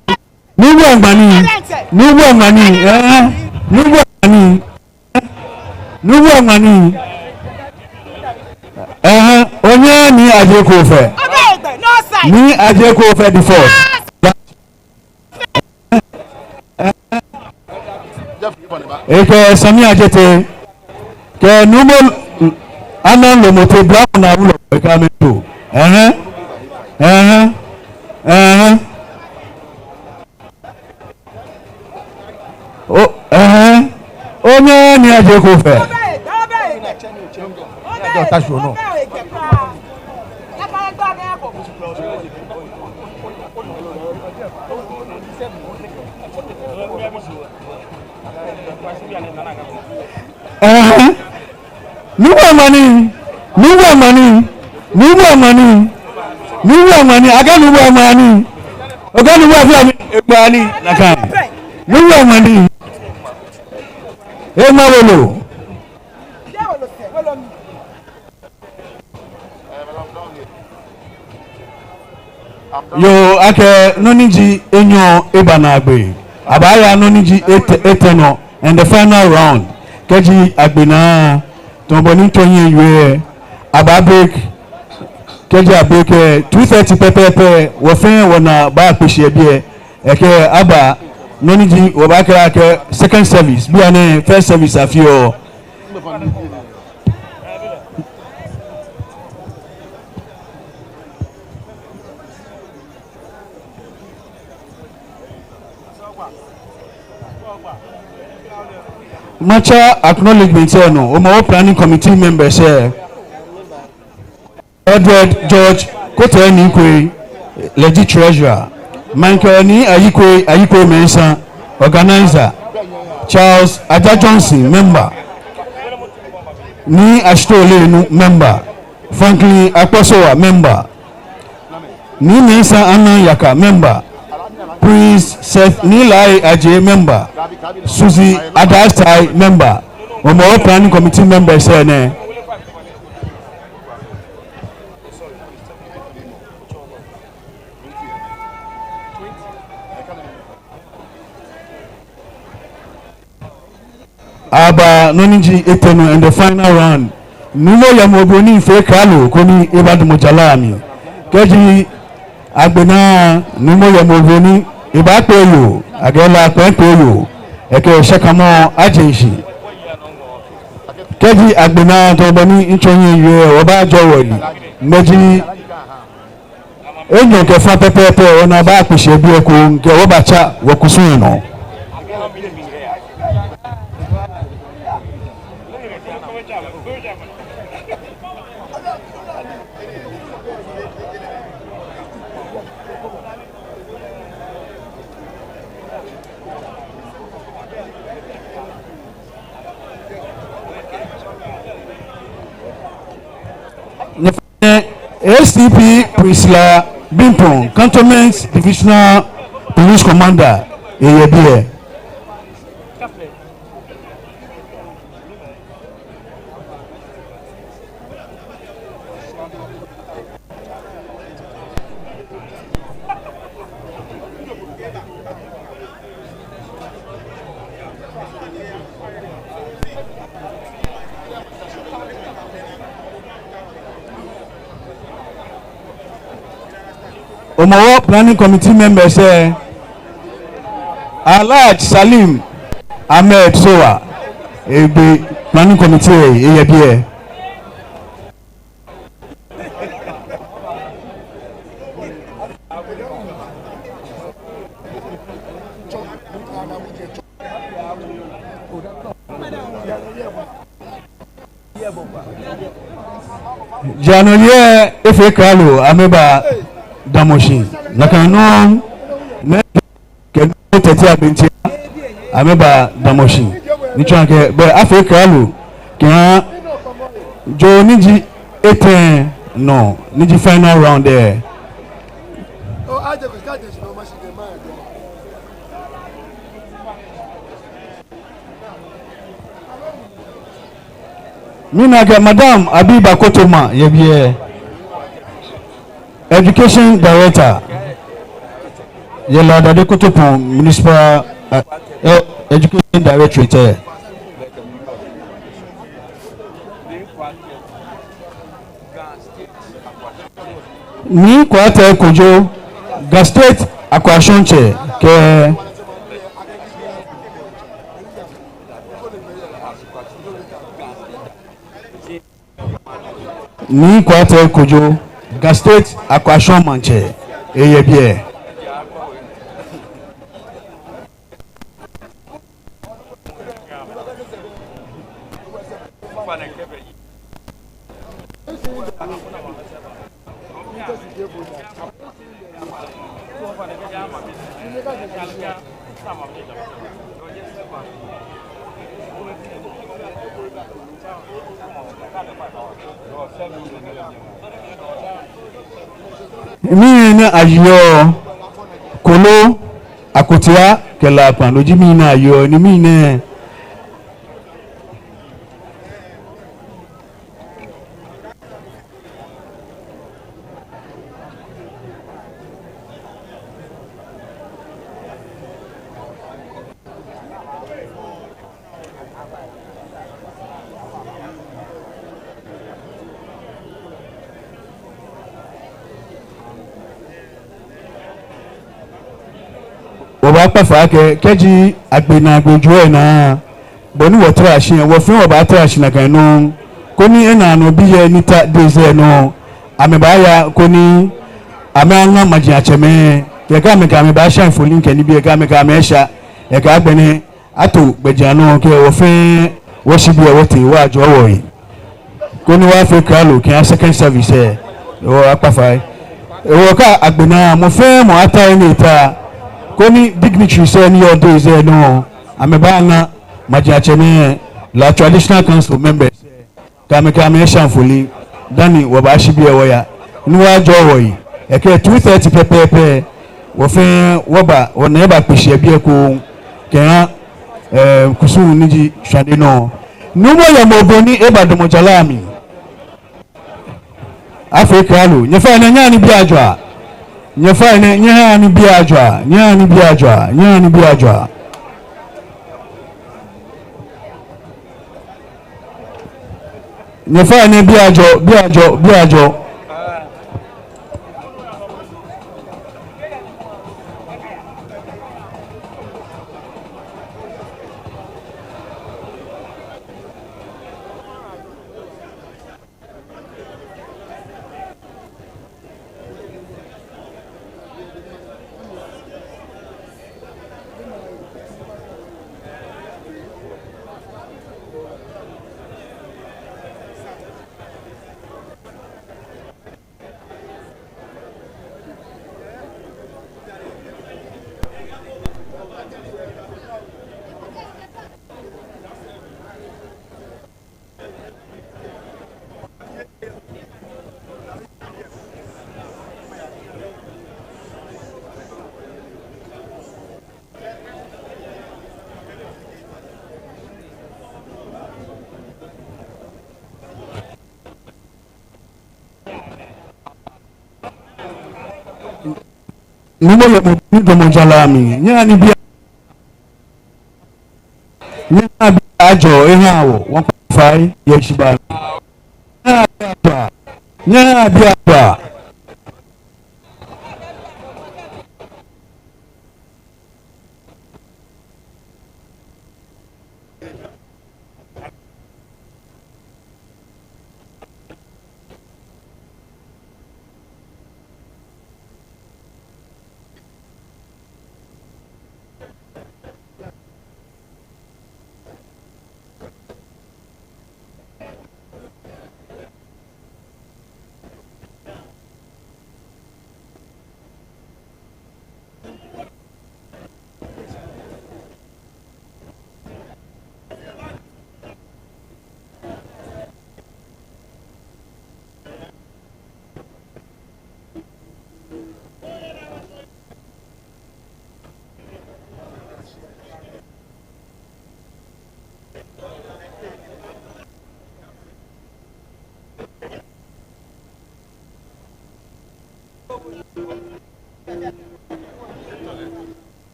Nuumo Aŋmani. Nuumo Aŋmani. Eh. Nuumo Aŋmani. Nuumo Aŋmani. Eh. Onyɛ Nii Adjei Koofeh. Nii Adjei Koofeh the fourth. Ekɛ Sammy Adjetey, kɛ Nuumo Anaŋ Lomote, Blamɔ naa wulɔmɔ, ekɛ amɛ to. Ɛhɛɛ, ɛhɛɛ, ɛhɛɛ. O, ɛhɛɛ. Onyɛ Nii Adjei Koofeh. Ɛhɛɛ. Nuumo Aŋmani, Nuumo Aŋmani, Nuumo Aŋmani, Nuumo Aŋmani, akɛ Nuumo Aŋmani, okɛ Nuumo Aŋmani, Aŋmani, nakai. Nuumo Aŋmani. Ema wolo. Yoo, akɛ nɔ ni ji enyɔ eba naagbee. Abaaya nɔ ni ji etɛ, etɛ nɔ, and the final round. Kɛji agbe naa, tamɔ bɔ ni mitsɔ hiɛ miwie, abaa break. Kɛji a break lɛ, two thirty pɛpɛɛpɛ, wɔ fɛɛ wɔnaa baakpe shi yɛ biɛ. Ekɛ aba nɔ ni ji, wɔbaakɛɛ akɛ second service, bianɛ first service afeɔ. Matsa acknowledgement lɛ nɔ, Hɔmɔwɔ planning committee members lɛ. Edward George Kotei Nii Kwei, lɛ ji treasurer. Michael Nii Ayikwei, Ayikwei Mensah, organizer. Charles Adjah Johnson, member. Nii Ashitey Ollennu, member. Franklin Akpɔsowa, member. Nii Mensah Anaŋ Yaka, member. Prince Seth Nii Laryea Adjei, member. Suzy Adasai, member. Hɔmɔwɔ planning committee members lɛ nɛ. Aba nɔ ni ji etɛ nɔ and the final round. Nuumo Yemo Obroni fee klalo koni ebadamɔ jara lɛ mli. Kɛji agbe naa, Nuumo Yemo Obroni ebaakpe yoo, akɛ la kpɛŋkpe yoo, ekɛ shɛkamɔ aje shishi. Kɛji agbe naa tamɔ bɔ ni mitsɔ hiɛ miwie, wɔbaajɔɔ wɔyi. Mɛi ji enyɔ kɛ fa pɛpɛɛpɛ, wɔnaa baakpe shi yɛ biɛ ekoŋŋ kɛ wɔbatsa wɔkusum lɛ nɔ. Nyɛfɛɛ, A C P Priscilla Bimpong, Cantonments Divisional Police Commander, eyɛ biɛ. Hɔmɔwɔ planning committee members lɛ, Alhaji Salim Ahmed Sowah, egbe planning committee lɛ, eyɛ biɛ. Jara nɔ lɛ efee klalo, amɛbadamɔ shi. Nakai nɔŋŋ, mɛi kɛ Nuumo Tɛte Abɛntia, amɛbadamɔ shi. Ni tsɔɔ akɛ, bɛ afee klalo, kɛha joo ni ji etɛ nɔ, ni ji final round lɛ. Mina akɛ Madam Abiba Kotoma yɛ biɛ, Education Director. Yɛ La Dade Kotopɔŋ Municipal, eh, eh, Education Directorate, eh. Nii Kwatɛ Kojo, Ga State Akwashɔŋtsɛ, kɛ Nii Kwatɛ Kojo, Ga State Akwashɔŋ Maŋtsɛ, eyɛ biɛ. Mɛi ni ayeɔ, Kolo, Akotia kɛ Lakpa, no ji mɛi ni ayeɔ, ni mɛi nɛɛ. Wɔbaakpa fai akɛ, kɛji agbe naa agbe jwɛi naa, bɔ ni wɔtara shi lɛ, wɔ fɛɛ wɔbaatara shi nakai nɔŋŋ, koni ena nɔ bii lɛ ni ta deze nɔ, amɛbaaya koni amɛaŋa majiatsɛmɛi, kɛ amɛkɛ amɛ baasha mfoniri kɛ nibii, kɛ amɛkɛ amɛ sha, kɛ agbɛnɛ ato gbɛjianɔ kɛ wɔ fɛɛ wɔshi biɛ wɔtee wɔyajɔɔ wɔhe. Koni wɔyafee klalo kɛha second service lɛ, wɔbaakpa fai. Wɔkɛɛ agbe naa, mɔ fɛɛ mɔ ata he ni eta. Koni dignitaries lɛ ni yɔɔ deze nɔ, amɛbaaŋa majiatsɛmɛi, La Traditional Council members, kɛ amɛkɛ amɛ sha mfoniri, dani wɔbaashi biɛ wɔya, ni wɔyajɔɔ wɔhe. Kɛkɛ two thirty pɛpɛɛpɛ, wɔ fɛɛ wɔba, wɔna eba kpee shi yɛ biɛ ekoŋŋ, kɛha, eh, kusum ni ji shwane nɔ. Nuumo Yemo Oboni eba damɔ jara mli. Afee klalo, nyɛfainɛ nyɛhaa nibii ajɔa. Nyɛfainɛ nyɛhaa nibii ajɔa, nyɛhaa nibii ajɔa, nyɛhaa nibii ajɔa. Nyɛfainɛ bii ajɔ, bii ajɔ, bii ajɔ. Nuumo Yemo Oboni damɔ jara mli. Nyɛhaa nibii, nyɛhaa bii ajɔ ehaa wɔ, wɔkpa fai yɛ heshibaa mli. Nyɛhaa bii ajɔa, nyɛhaa bii ajɔa.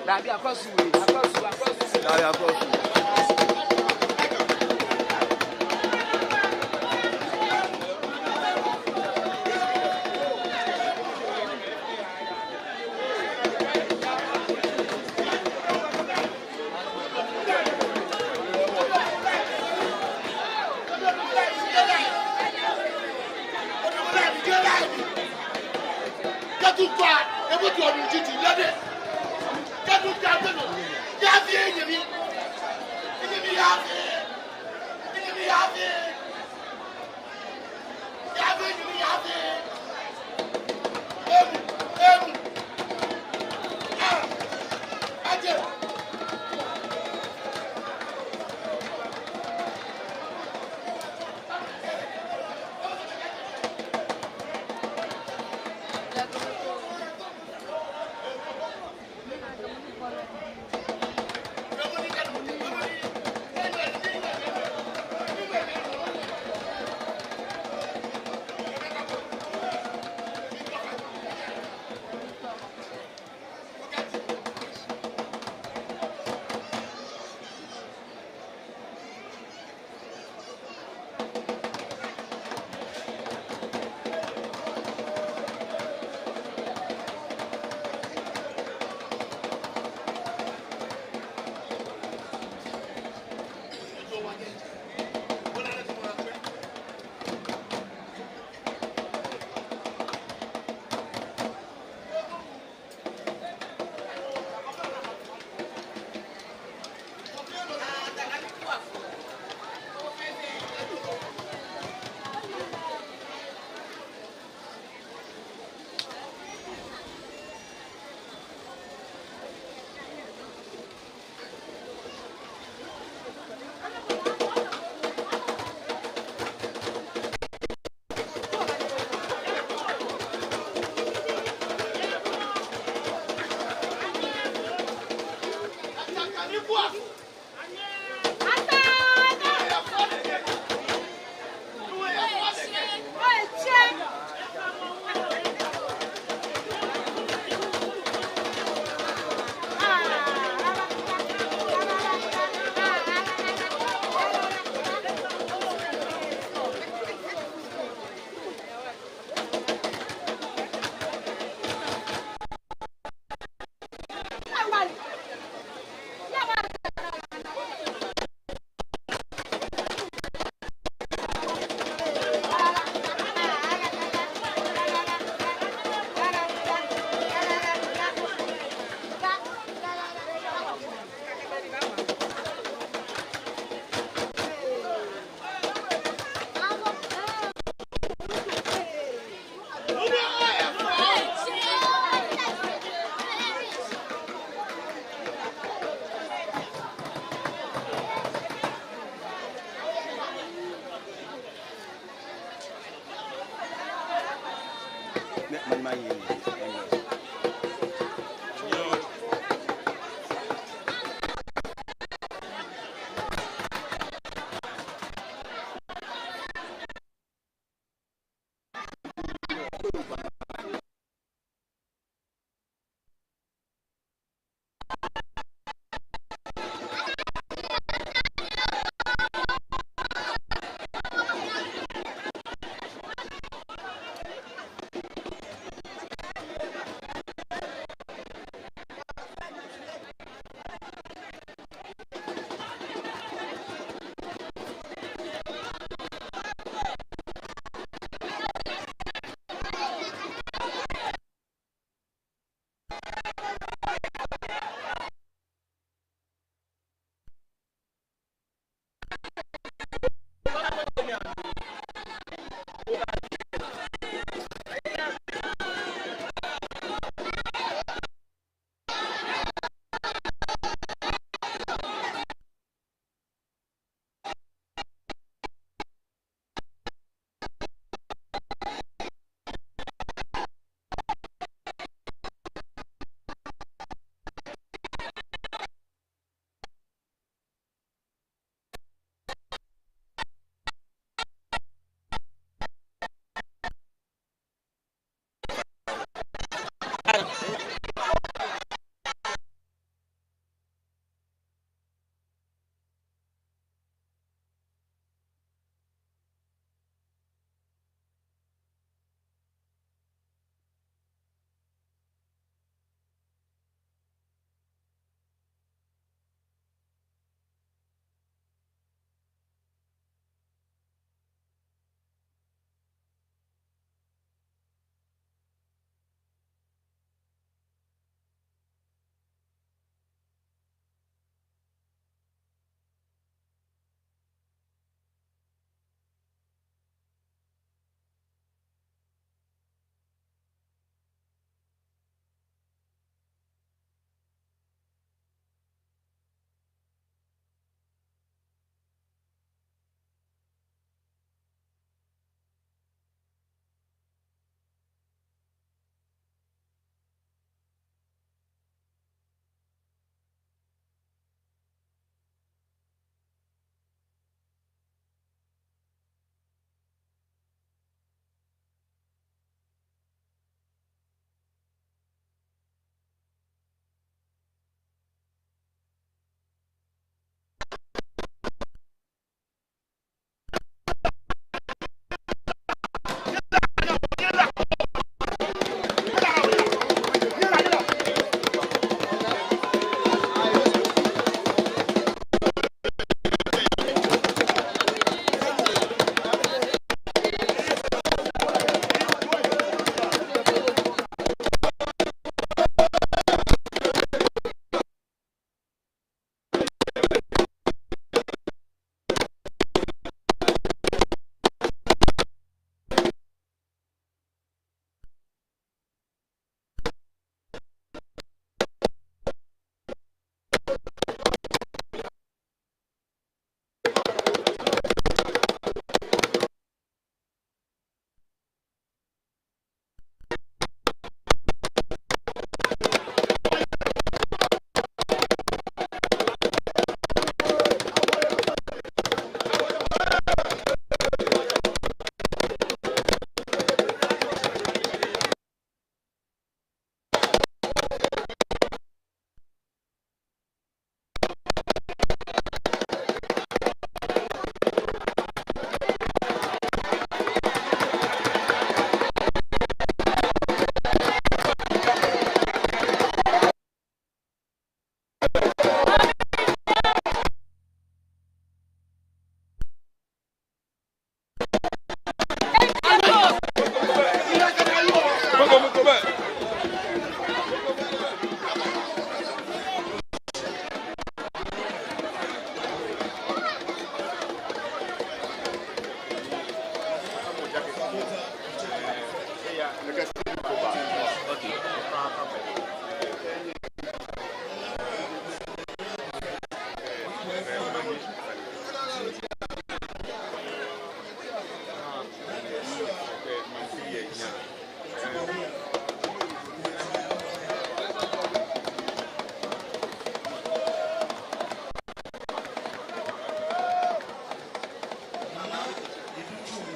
Dabi, akɔsu wei, akɔsu, akɔsu. Dabi, akɔsu.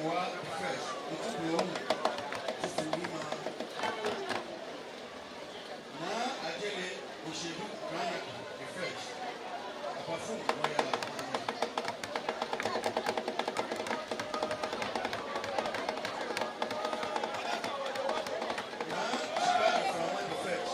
Wa the first, Otu Blow, Otu Nima. Naa Ajele Oshedu Granaki the first. Abafum Royal. Naa Shika Iframan the first.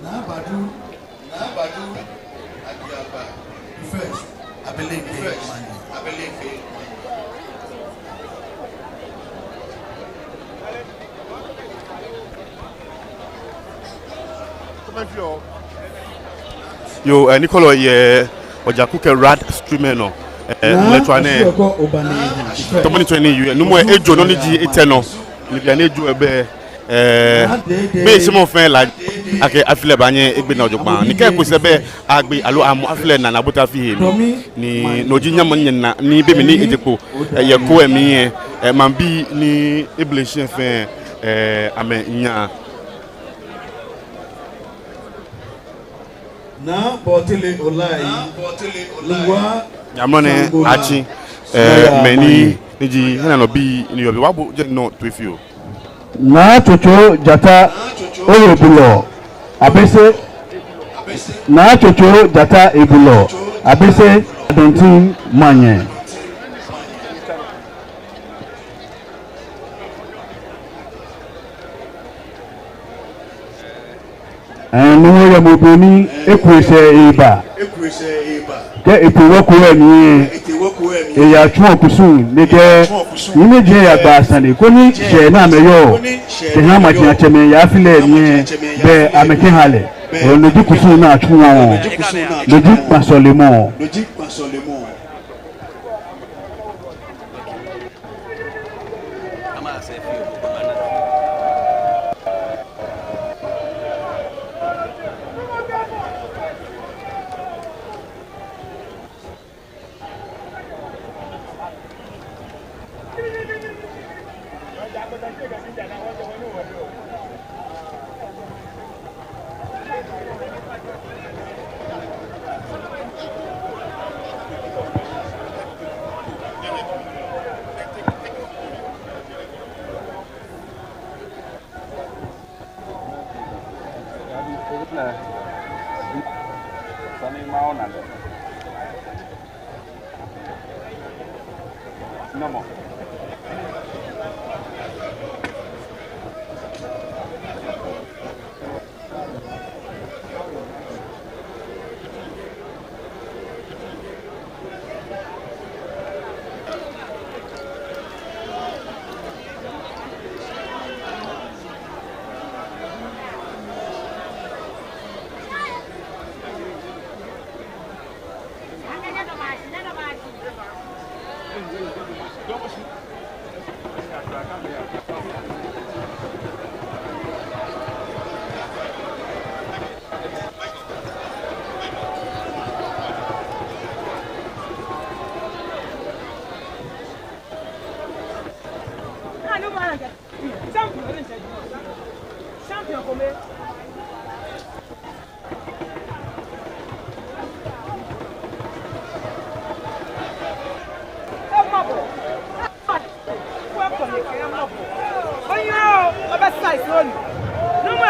Naa Badu, Naa Badu Adiaba. First, Abeleke, Abeleke. Yoo, eh, ni kɔlɔ yɛ Ojaku kɛ Rad stream nɔ. Eh, lɛ tswa nɛ. Tɔmɔ ni tswa ni yɛ. Nuumo, eh, ejo nɔ ni ji etɛ nɔ. Ni bianɛ ejo ebɛ. Eh, mɛi shi mɔ fɛɛ la akɛ afi lɛ baanyɛ egbe naa jogbaŋŋ. Ni kɛ eko sɛɛ bɛ agbe aloo amɔ afi lɛ naa, ni abota afi he mli. Ni no ji nyamɔ ni nyɛna ni be mli ni eje kpo, eh, yɛ koo lɛ mli lɛ, eh, maŋbii ni eble shi fɛɛ, eh, amɛnyaa. Naa Bɔtele Olai. Nyamɔ nɛ atsi, eh, mɛi ni, ni ji hiɛnɔbii ni yɔɔ biɛ, wɔbo jɛmɛ nɔ toi fioo. Naa Tsotso Jata Owebilɔ Abese. Naa Tsotso Jata Ebilɔ Abese, Adɔntin Manyɛ. Ɛɛ, Nuumo Yemo Obroni eku esɛɛ eba. Kɛ etee wɔkuu lɛ mli lɛ, eyatsuɔ kusum, ni kɛ, ni mɛi ji yagba sane, koni shɛɛ ni amɛyɔɔ kɛha majiatsɛmɛi yɛ afi lɛ mli lɛ, bɛ amɛkɛha lɛ. Ɔɔ, no ji kusum ni atsuɔ, no ji kpaŋsɔlemɔ.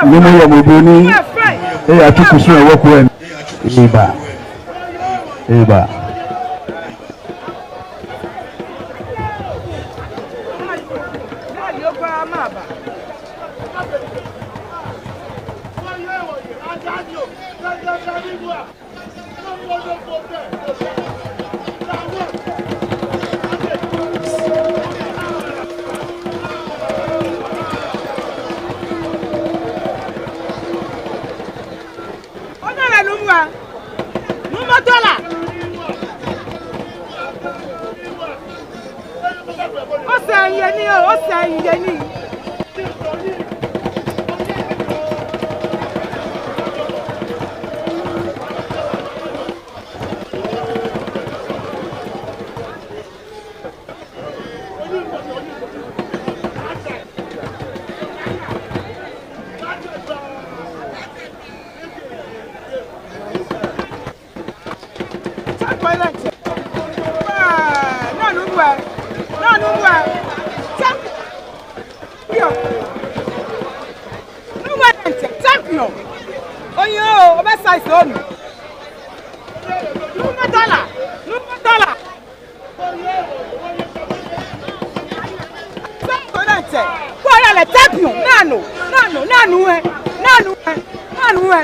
Nuumo Yemo Obroni eyatsu kusum lɛ wɔkuu lɛ. Eba. Eba. Ona lɛ Nuumo, Nuumo Tola. Osɛɛ Yɛ nii oo, osɛɛ yɛ nii. Champion. Champion. Oyin oo, obɛ size onu. Numɔ dollar. Numɔ dollar. Sɛ ko na tsɛ. Ko ya lɛ champion. Nanu, nanu, nanu ɛ. Nanu ɛ. Nanu ɛ.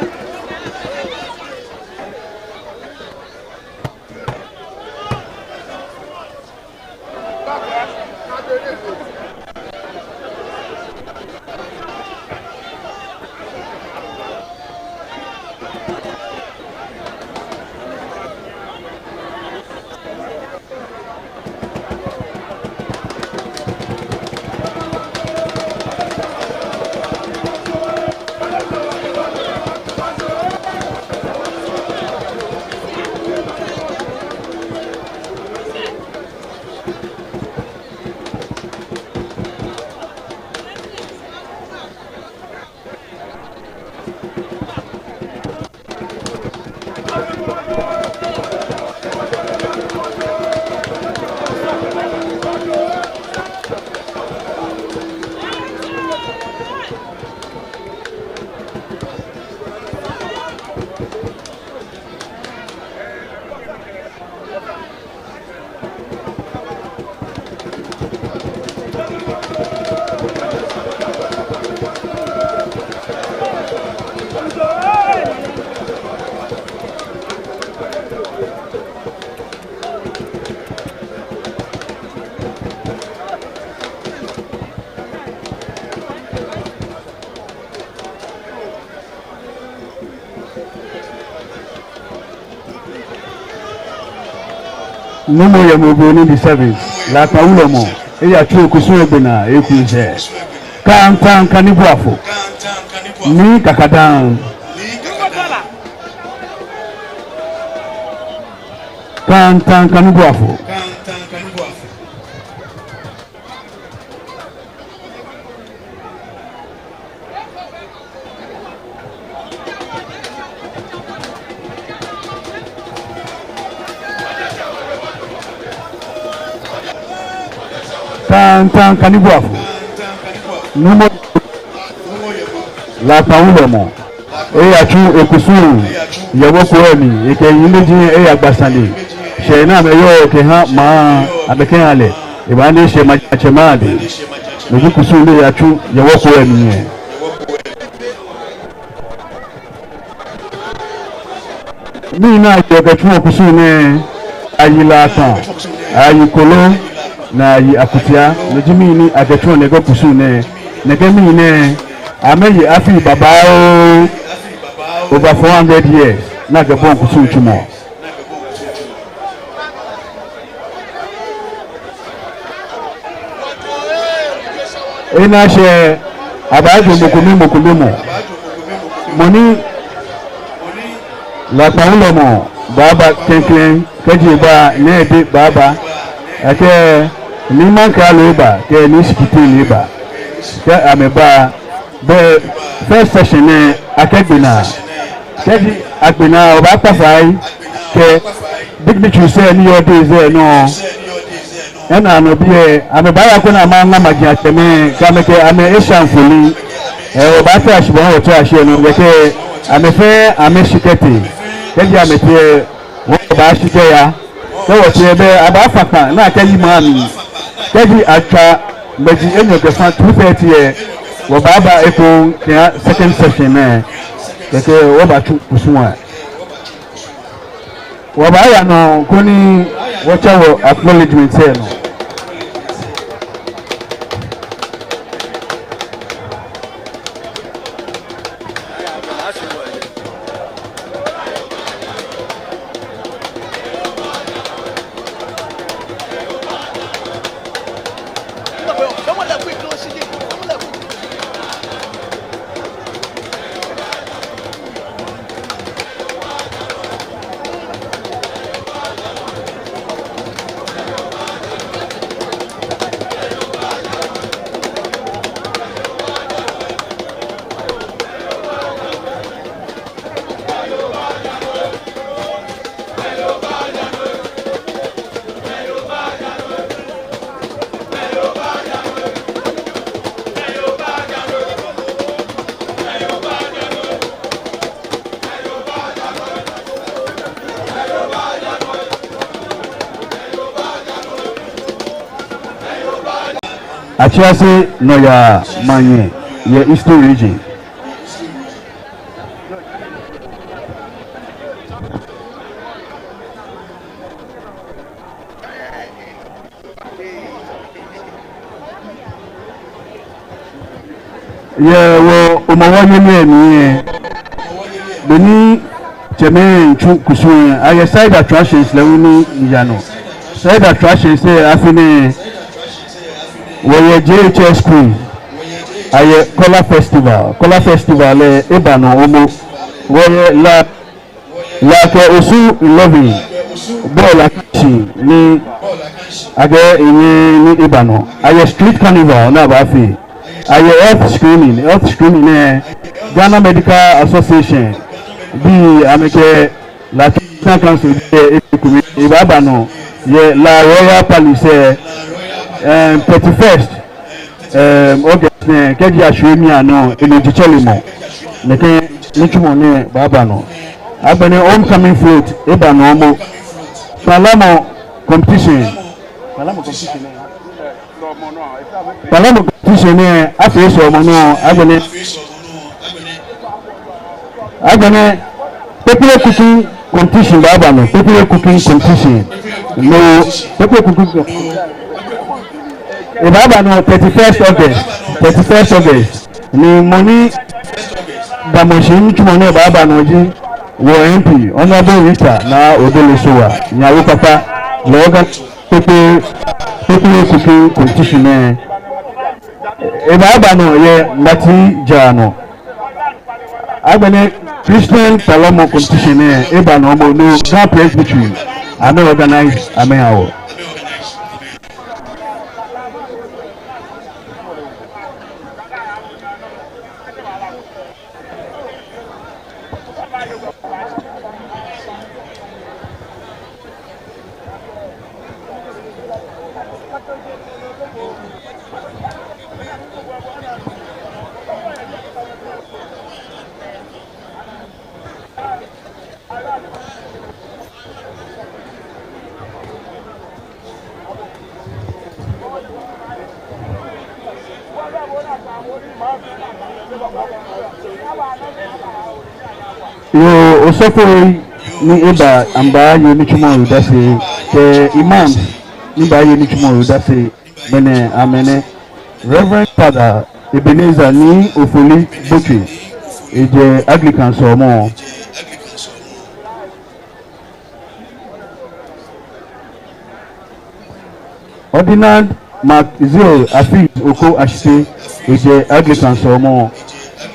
Numo Yemo Obroni the seventh, Lakpa Wulɔmɔ, eyatsu okusum egbe naa, eku sɛɛ. Kantaŋ kanibuafo. Ni kakadaŋ. Kantaŋ kanibuafo. Kantaŋ kanibuafo. Numo Lakpa Wulɔmɔ, eyatsu okusum yɛ wɔ koo lɛ mli, ekɛ yiŋ lɛ ji eyagba sane. Shɛɛ ni amɛyɔɔ kɛha maŋ, amɛkɛha lɛ, ebaanyɛ eshɛ maŋtsɛ maŋ dɛŋ. No ji kusum ni eyatsu yɛ wɔ koo lɛ mli lɛ. Mɛi ni ayeɔ kɛtsuɔ kusum nɛɛ, ayi Lakpa, ayi Kolo, ni ayi Akutia. No ji mɛi ni akɛtsuɔ nɛkɛ kusum nɛɛ. Nɛkɛ mɛi nɛɛ, amɛye afii babaoo, over four hundred years ni akɛbɔi kusum tsumɔ. Ena shɛɛ, abaajo mɔ kome mɔ kome mɔ. Mɔ ni Lakpa Wulɔmɔ baaba klɛŋklɛŋ, kɛji eba ni ede baaba, ekɛ Nii Maŋkralo eba, kɛ Nii Shikitele eba. Kɛ amɛba, bɛ first session nɛɛ akɛgbe naa. Kɛji agbe naa, wɔbaakpa fai kɛ dignitaries lɛ ni yɔɔ dɛŋ lɛ nɔ. Ena nɔ biɛ, amɛbaaya koni amɛŋa maji atsɛmɛi, kɛ amɛkɛ amɛ esha mfoniri. Ɛɛ, wɔbaatara shi bɔ ni wɔtara shi lɛ nɔ, kɛkɛ amɛ fɛɛ amɛshi kɛtee. Kɛji amɛtee, wɔbaashi kɛya. Kɛ wɔtee lɛ, abaafa kpaa ni akɛyi maŋ mli. Kɛji atswa ŋmɛji enyɔ kɛ fã two thirty lɛ, wɔbaaba ekoŋŋ kɛha second session nɛɛ. Kɛkɛ wɔbaatsu kusum lɛ. Wɔbaaya nɔ koni wɔtsa wɔ acknowledgement lɛ nɔ. Achiase Nɔyaa Manyɛ yɛ Eastern Region. Yɛ wɔ Hɔmɔwɔ yeli lɛ mli lɛ, beni tsɛmɛi tsu kusum lɛ, ayɛ side attractions lɛ hu ni miiya nɔ. Side attractions lɛ afi nɛɛ, wɔyɛ J H S school, ayɛ Kola Festival. Kola Festival lɛ eba nɔ momo. Wɔyɛ La La kɛ Osu eleven, bɔɔlu akɛ shi ni akɛ enyɛ ni eba nɔ. Ayɛ street carnival ni abaafee. Ayɛ health screening, health screening lɛ Ghana Medical Association bii amɛkɛ La Traditional Council bii lɛ ekome, ebaaba nɔ yɛ La Royal Palace lɛ, em, thirty-first, em, August nɛɛ, kɛji ashwie mli anɔ, enɔ ji tsɛremɔ. Nɛkɛ nitsumɔ nɛɛ baaba nɔ. Agbɛnɛ homecoming float eba nɔ momo. Kpalamɔ competition. Kpalamɔ competition lɛ, kpalamɔ competition lɛ, afee sɔlemɔ nɔ, agbɛnɛ Agbɛnɛ, kpekple cooking competition baaba nɔ, kpekple cooking competition. No, kpekple cooking competition. Ebaaba nɔ thirty-first August, thirty-first August. Ni mɔ ni damɔ shi nitsumɔ nɛɛ baaba nɔ ji wɔ M P, Honorable Rita Naa Odoley Sowah, nyɛ awo kpakpa, lɛ oga kpekple, kpekple cooking competition lɛ. Ebaaba nɔ yɛ Ngbati jara nɔ. Agbɛnɛ Christian kpalamɔ competition lɛ eba nɔ momo, no Ga Presbytery amɛ organize amɛha wɔ. Yoo, osɔfoi ni eba, amɛbaye nitsumɔ lɛ odase, kɛ imams ni baaye nitsumɔ lɛ odase, mɛnɛ amɛnɛ. Reverend Father Ebenezer Nii Ofoli Botwe, ejɛ Anglican sɔlemɔ. Ordinand Mark Zio Afis Oko Ashite, ejɛ Anglican sɔlemɔ.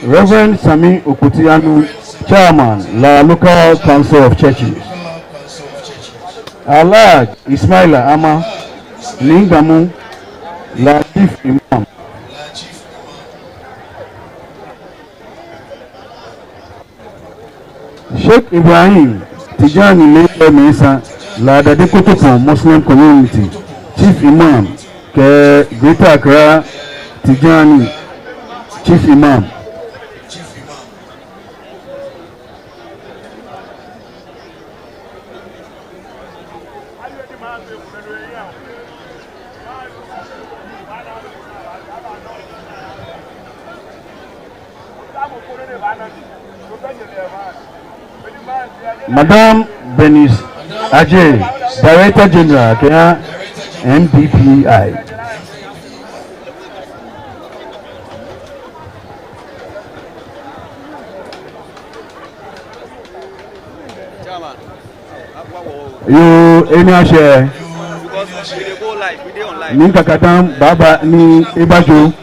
Reverend Sammy Okpoti Anu, Chairman, La Local Council of Churches. Alhaji Ismaila Ama Nii Gamu, La Chief Imam. Sheikh Ibrahim Tijani Leejae Mensah, La Dade Kotopon Muslim Community, Chief Imam, kɛ Greater Accra Tijani Chief Imam. Madam Bernice Adjei, Director General kɛha M D P I. Yoo, emi ashɛ. Nii Kakadaŋ baaba ni ebajo.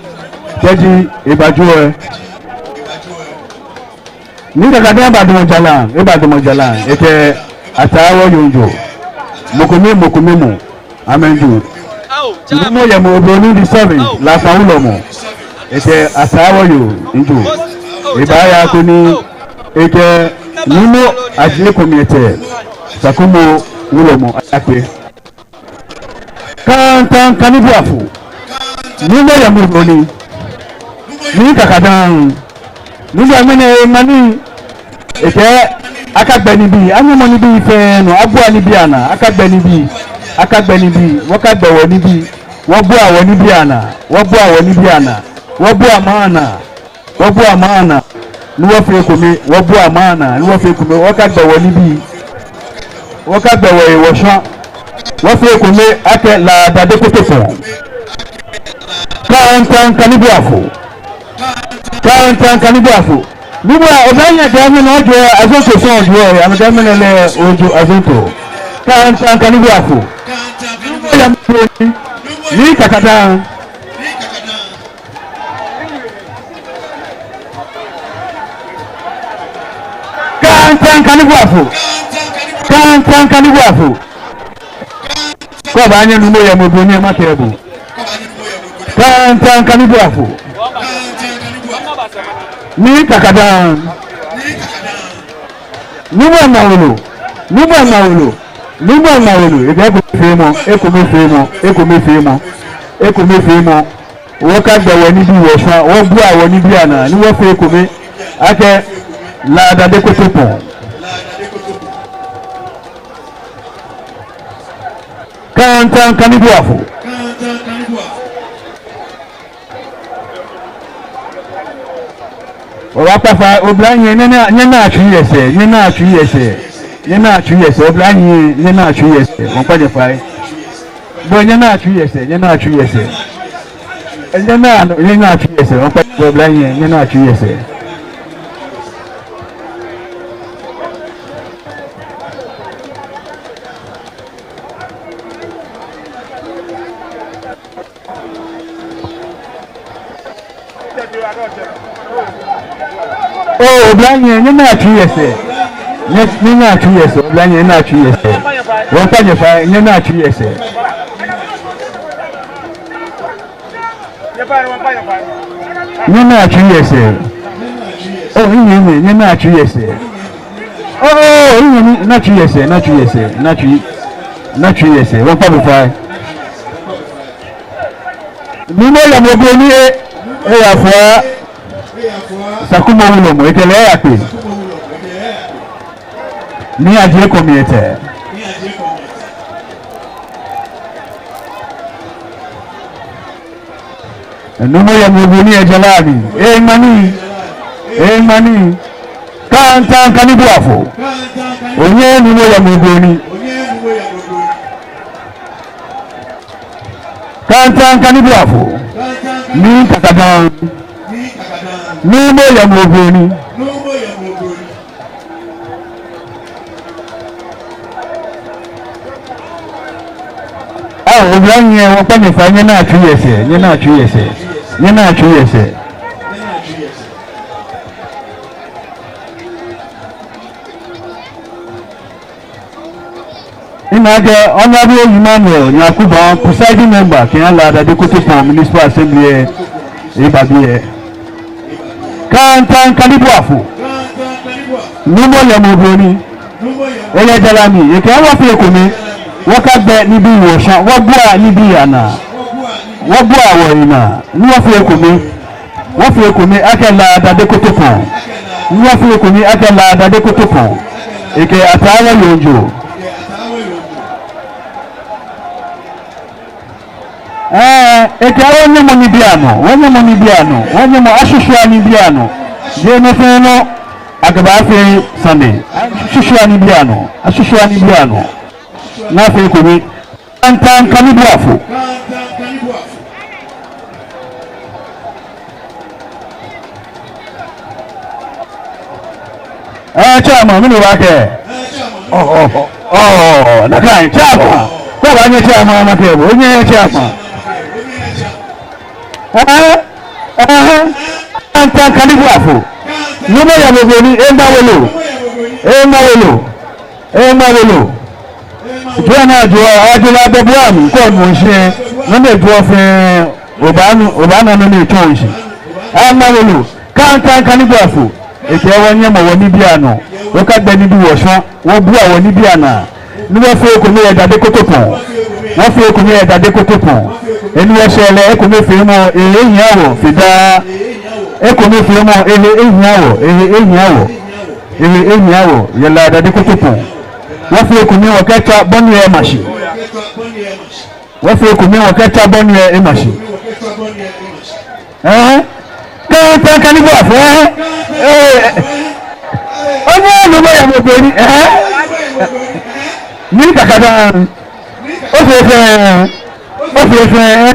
Kɛji ebajo lɛ, Nii Kakadaŋ badamɔ jara, ebadamɔ jara, ekɛ Ataa Wɔyoo miijo. Mɔ kome, mɔ kome mɔ, amɛmiijo. Numo Yemo Obroni the seventh, La Kpa Wulɔmɔ, ekɛ Ataa Wɔyoo miijo. Ebaaya koni ekɛ Numo Adjei Komiɛtɛ, Sakumɔ Wulɔmɔ, ayakpe. Kantaŋ kanibuafo, Numo Yemo Obroni, Nii Kakadaŋ, Numo Yemo, ŋmɛnɛ ema ni ekɛɛ akagbɛ nibii, anyɛmɔ nibii fɛɛ nɔ, abua nibii anaa, akagbɛ nibii, akagbɛ nibii, wɔkagbɛ wɔnibii. Wɔbua wɔnibii anaa, wɔbua wɔnibii anaa, wɔbua maŋ anaa, wɔbua maŋ anaa, ni wɔfee ekome, wɔbua maŋ anaa, ni wɔfee ekome, wɔkagbɛ wɔnibii, wɔkagbɛ wɔhe wɔshwa, wɔfee ekome akɛ La Dade Kotopɔŋ. Kantaŋ Kanibuafo. Kantaŋ Kanibuafo. Nuumo, oblanyo kɛɛ mɛni, Ojo Azonto sɔŋŋ jio, amɛkɛɛ mɛni lɛ Ojo Azonto. Kantaŋ Kanibuafo. Nuumo yɛ mɔ ko ni. Nii Kakadaŋ. Kantaŋ Kanibuafo. Kantaŋ Kanibuafo. Kɛ obaanyɛ Nuumo yɛ mɔ ko ni, makɛɛ bo. Kantaŋ Kanibuafo. Nii Kakadaŋ. Nuumo Ŋmawolo. Nuumo Ŋmawolo. Nuumo Ŋmawolo. Ekɛɛ ekomefeemɔ, ekomefeemɔ, ekomefeemɔ, ekomefeemɔ. Wɔkagbɛ wɔnibii wɔshwa, wɔbua wɔnibii anaa, ni wɔfee ekome akɛ La Dade Kotopɔŋ. Kantaŋ Kanibuafo. Wɔbaakpa fai, oblanyo, nyɛna, nyɛna atsui yɛ sɛɛ, nyɛna atsui yɛ sɛɛ, nyɛna atsui yɛ sɛɛ, oblanyo, nyɛna atsui yɛ sɛɛ, wɔŋkpa nyɛ fai. Bo nyɛna atsui yɛ sɛɛ, nyɛna atsui yɛ sɛɛ. Nyɛna, nyɛna atsui yɛ sɛɛ, wɔŋkpa nyɛ fai, oblanyo, nyɛna atsui yɛ sɛɛ. Oo, oblanyo, nyɛna atsui yɛ sɛɛ. Nyɛ, nyɛna atsui yɛ sɛɛ, oblanyo, nyɛna atsui yɛ sɛɛ. Wɔŋkpa nyɛ fai, nyɛna atsui yɛ sɛɛ. Nyɛna atsui yɛ sɛɛ. Oo, minyɛmi, nyɛna atsui yɛ sɛɛ. Oo, minyɛmi, na atsui yɛ sɛɛ, na atsui yɛ sɛɛ, na atsui, na atsui yɛ sɛɛ. Wɔŋkpa bo fai. Nuumo yɛ mɔ ko ni, e, eyafua. Sakumɔ Wulɔmɔ, ekɛ lɛ yakpe. Nii Adjei Komiete. Nuumo yɛ mɔ ko ni, ejara mi. Eŋma nii. Eŋma nii. Kantaŋ Kanibuafo. Onyɛ Nuumo yɛ mɔ ko ni. Kantaŋ Kanibuafo. Nii Kakadaŋ. Nuumo yɛ mɔ ko ni. Ao, oblanyo, wɔŋkpa nyɛ fai, nyɛna atsui yɛ sɛɛ, nyɛna atsui yɛ sɛɛ, nyɛna atsui yɛ sɛɛ. Ina akɛ Honorable Emmanuel Nyakuban, presiding member kɛha La Dade Kotopɔŋ Municipal Assembly, eba biɛ. Kantaŋ Kanibuafo. Nuumo yɛ mɔ ko ni. Eyajara mi. Ekɛɛ wɔfee ekome. Wɔkagbɛ nibii wɔshwa. Wɔbua nibii anaa. Wɔbua wɔhe naa. Ni wɔfee ekome. Wɔfee ekome akɛ La Dade Kotopɔŋ. Ni wɔfee ekome akɛ La Dade Kotopɔŋ. Ekɛ Atawe Yonjo. Ee, ekɛɛ wɔnyɛmɔ nibii anɔ, wɔnyɛmɔ nibii anɔ, wɔnyɛmɔ, ashwishwia nibii anɔ. Jeee nɔ fɛɛ nɔ akɛbaafee sane. Ashwishwia nibii anɔ, ashwishwia nibii anɔ. Ni afee ekome. Kantaŋ Kanibuafo. Ee, chairman, mɛni obaakɛɛ? Oo, oo, oo, nakai, chairman. Kɛ obaanyɛ chairman, makɛɛ bo, onyɛ chairman. Ee, ee, Kantaŋ Kanibuafo. Nuumo yɛ mɔ ko ni, eŋma wolo. Eŋma wolo. Eŋma wolo. Jɔɔ naa jɔɔ, ajɔɔ lɛ abɛ bua mi, kɔ mɔ shi, nɔ ni ejɔɔ fɛɛ, obaanu, obaana nɔ ni etsɔɔ shi. Eŋma wolo, Kantaŋ Kanibuafo, ekɛɛ wɔnyɛmɔ wɔnibii anɔ, wɔkagbɛ nibii wɔshwa, wɔbua wɔnibii anaa. Ni wɔfee ekome yɛ Dade Kotopɔŋ. Wɔfee ekome yɛ Dade Kotopɔŋ. Eni wɔshɛ lɛ ekomefeemɔ, ehe ehia wɔ, fee daa. Ekomefeemɔ, ehe ehia wɔ, ehe ehia wɔ. Ehe ehia wɔ, yɛ La Dade Kotopɔŋ. Wɔfee ekome wɔkɛtswa bɔ ni ema shi. Wɔfee ekome, wɔkɛtsa bɔ ni ema shi. Ɛɛ? Kantaŋ kane bo afɔ, ɛɛ? Ɛɛ. Onyɛ nuumo yɛ mɔ bɔ ni, ɛɛ? Ni kaka da. Ofee fɛɛ. Ofee fɛɛ.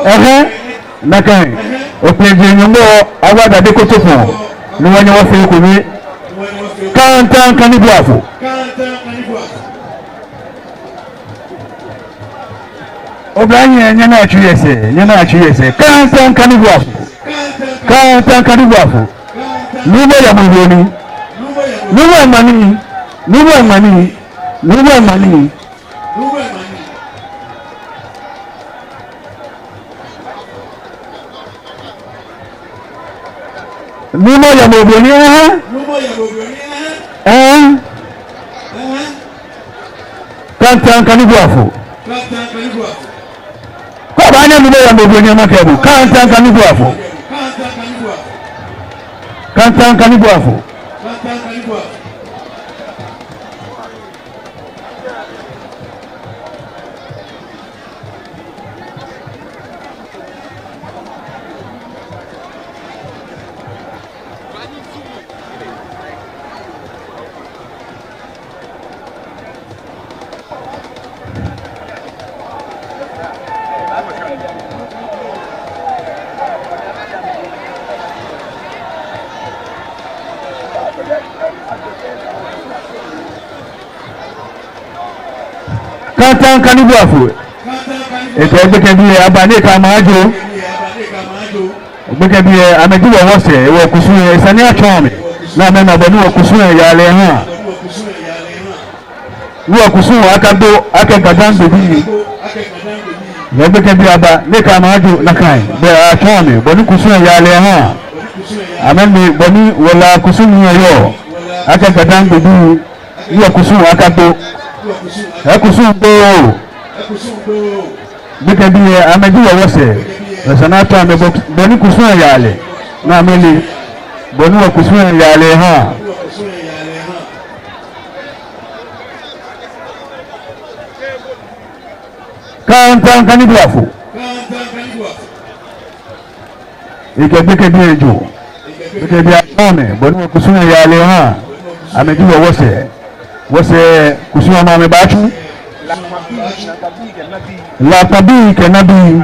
Ɛhɛɛ, nakai. Okplejeŋ Nyɔŋmɔ, Awa Dade Kotopɔŋ, ni wɔnyɛ wɔfee ekome. Kantaŋ kane bo afɔ. Oblahii, nyɛnaa tsu yɛ sɛɛ, nyɛnaa tsu yɛ sɛɛ. Kantaŋ kane bo afɔ. Kantaŋ kane bo afɔ. Nuumo yɛ mɔ bɔ ni. Nuumo yɛ mɔ ni. Nuumo yɛ mɔ ni. Nuumo yɛ mɔ ni. Nuumo yɛ mɔ bɔ ni, ɛhɛɛ. Ɛhɛɛ. Kantaŋ kane bo afɔ. Kɛ obaanyɛ nuumo yɛ mɔ bɔ ni, makɛɛ bo. Kantaŋ kane bo afɔ. Kantaŋ kane bo afɔ. Kantaŋ kane bo afɔ. Ekɛ gbekɛbii lɛ aba ni ekɛ amɛ ajo. Gbekɛbii lɛ, amɛji wɔ wɔsɛɛ, wɔkusum lɛ, esa ni atsɔɔ amɛ. Ni amɛna bɔ ni wɔkusum lɛ yaa lɛ ahã. Ni wɔkusum lɛ akagbo, akɛ GaDangme bii. Ni gbekɛbii aba ni ekɛ amɛ ajo nakai. Bɛ atsɔɔ amɛ bɔ ni kusum lɛ yaa lɛ ahã. Amɛle bɔ ni wɔ La kusum lɛ yɔɔ. Akɛ GaDangme bii. Ni wɔkusum lɛ akagbo. Ekusum gbo. Gbekɛbii lɛ, amɛji wɔ wɔsɛɛ. Esa ni atsɔɔ amɛ bɔ, bɔ ni kusum lɛ yaa lɛ. Ni amɛle bɔ ni wɔkusum lɛ yaa lɛ ahã. Kantaŋ kane bo afɔ. Ekɛ gbekɛbii lɛ ajo. Gbekɛbii lɛ atsɔɔ amɛ bɔ ni wɔkusum lɛ yaa lɛ ahã. Amɛji wɔ wɔsɛɛ. Wɔsɛɛ kusum lɛ amɛ baatsu. Lakpa bii kɛ Naa bii.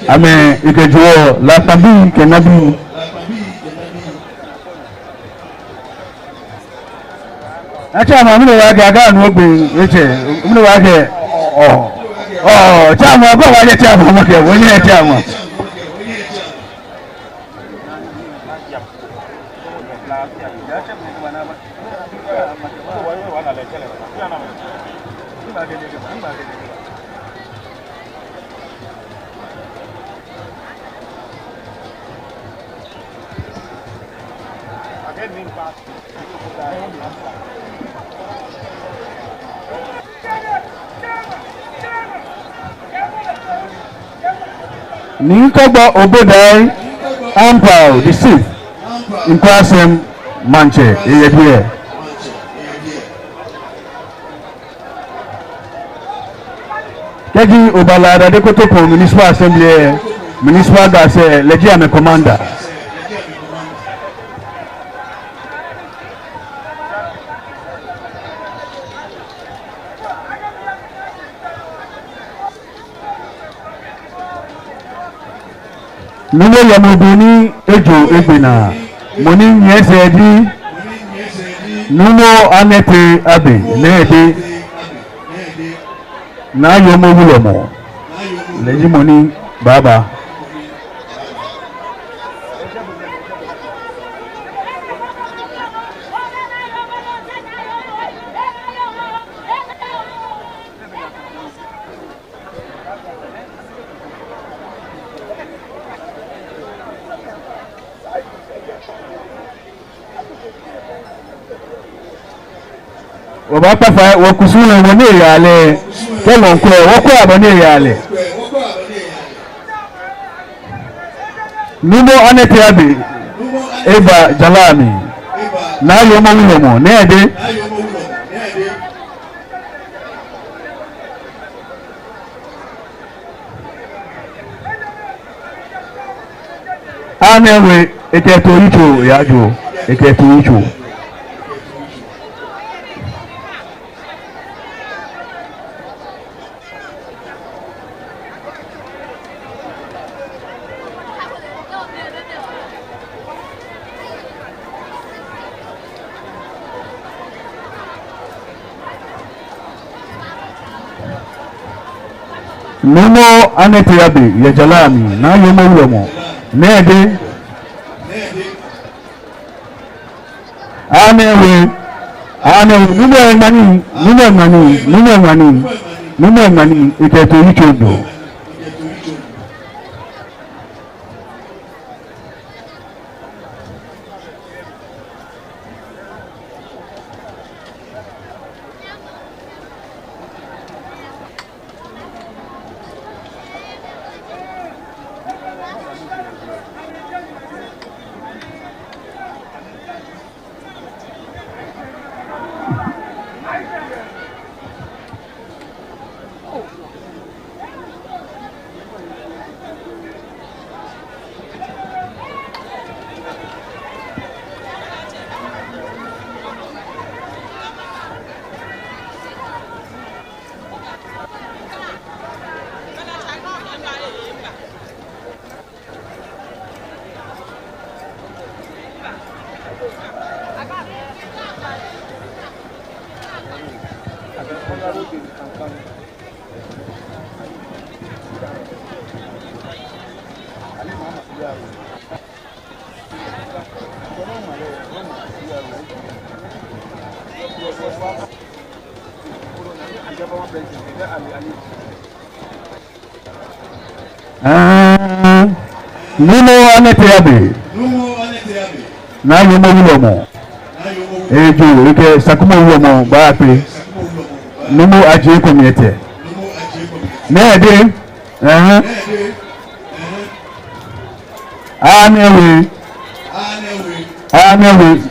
Amɛ ekɛ jɔɔ Lakpa bii kɛ Naa bii. Atsɛ amɛ, mɛni wɔkɛɛ, akɛ anu ogbe, etsɛ, mɛni wɔkɛɛ, ɔ, ɔ, tsɛ amɛ, kɛ wɔyɛ tsɛ amɛ, mɔ kɛ, wɔnyɛ tsɛ amɛ. Nii Kɔgbɔ Obodai Ampaw the sixth, nkwasɛm maŋtsɛ, eyɛ biɛ. Kɛji oba La Dade Kotopɔŋ Municipal Assembly, Municipal Guards, lɛ ji amɛ commander. Nuumo yɛ mɔ bɔ ni ejo egbe naa, mɔ ni nyiɛ sɛɛ ji Nuumo Anɛtɛ Abɛ Nɛɛdɛ, Naa Yoomo Wulɔmɔ, lɛ ji mɔ ni baaba. Wɔbaakpa fai, wɔkusum lɛ, bɔ ni eyaa lɛ. Kɛ lɔŋ kwɛ, wɔkwɛa bɔ ni eyaa lɛ. Nuumo Anɛtɛ Abɛ eba jara mli. Naa Yoomo Wulɔmɔ Nɛɛdɛ. Anɛ We, ekɛ too yitso yajɔ, ekɛ too yitso. Numo Anɛte Abe, yɛ jara mli, Naa Yoomo Wulɔmɔ, Nɛɛde. Anɛ We, Anɛ We, Numo Eŋmani, Numo Eŋmani, Numo Eŋmani, Numo Eŋmani, ekɛ too yitso jɔ. Ɛɛ, Numo Anɛte Abe. Naa Yoomo Wulɔmɔ. Ejo, ekɛ Sakumɔ Wulɔmɔ baakpe. Numo Adjei Komiɛtɛ. Nɛɛde. Ɛhɛɛ. Anɛ We. Anɛ We.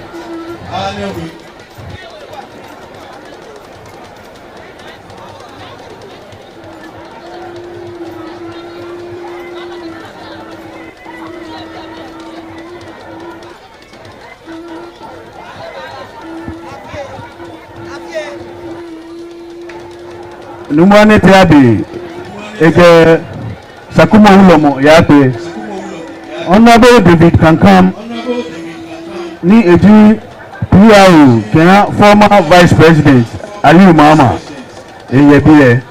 Numo Anɛte Abe, ekɛ Sakumɔ Wulɔmɔ yaakpe. Honorable David Kankam, ni eji P R O kɛha former Vice President Aliu Mahama, eyɛ biɛ.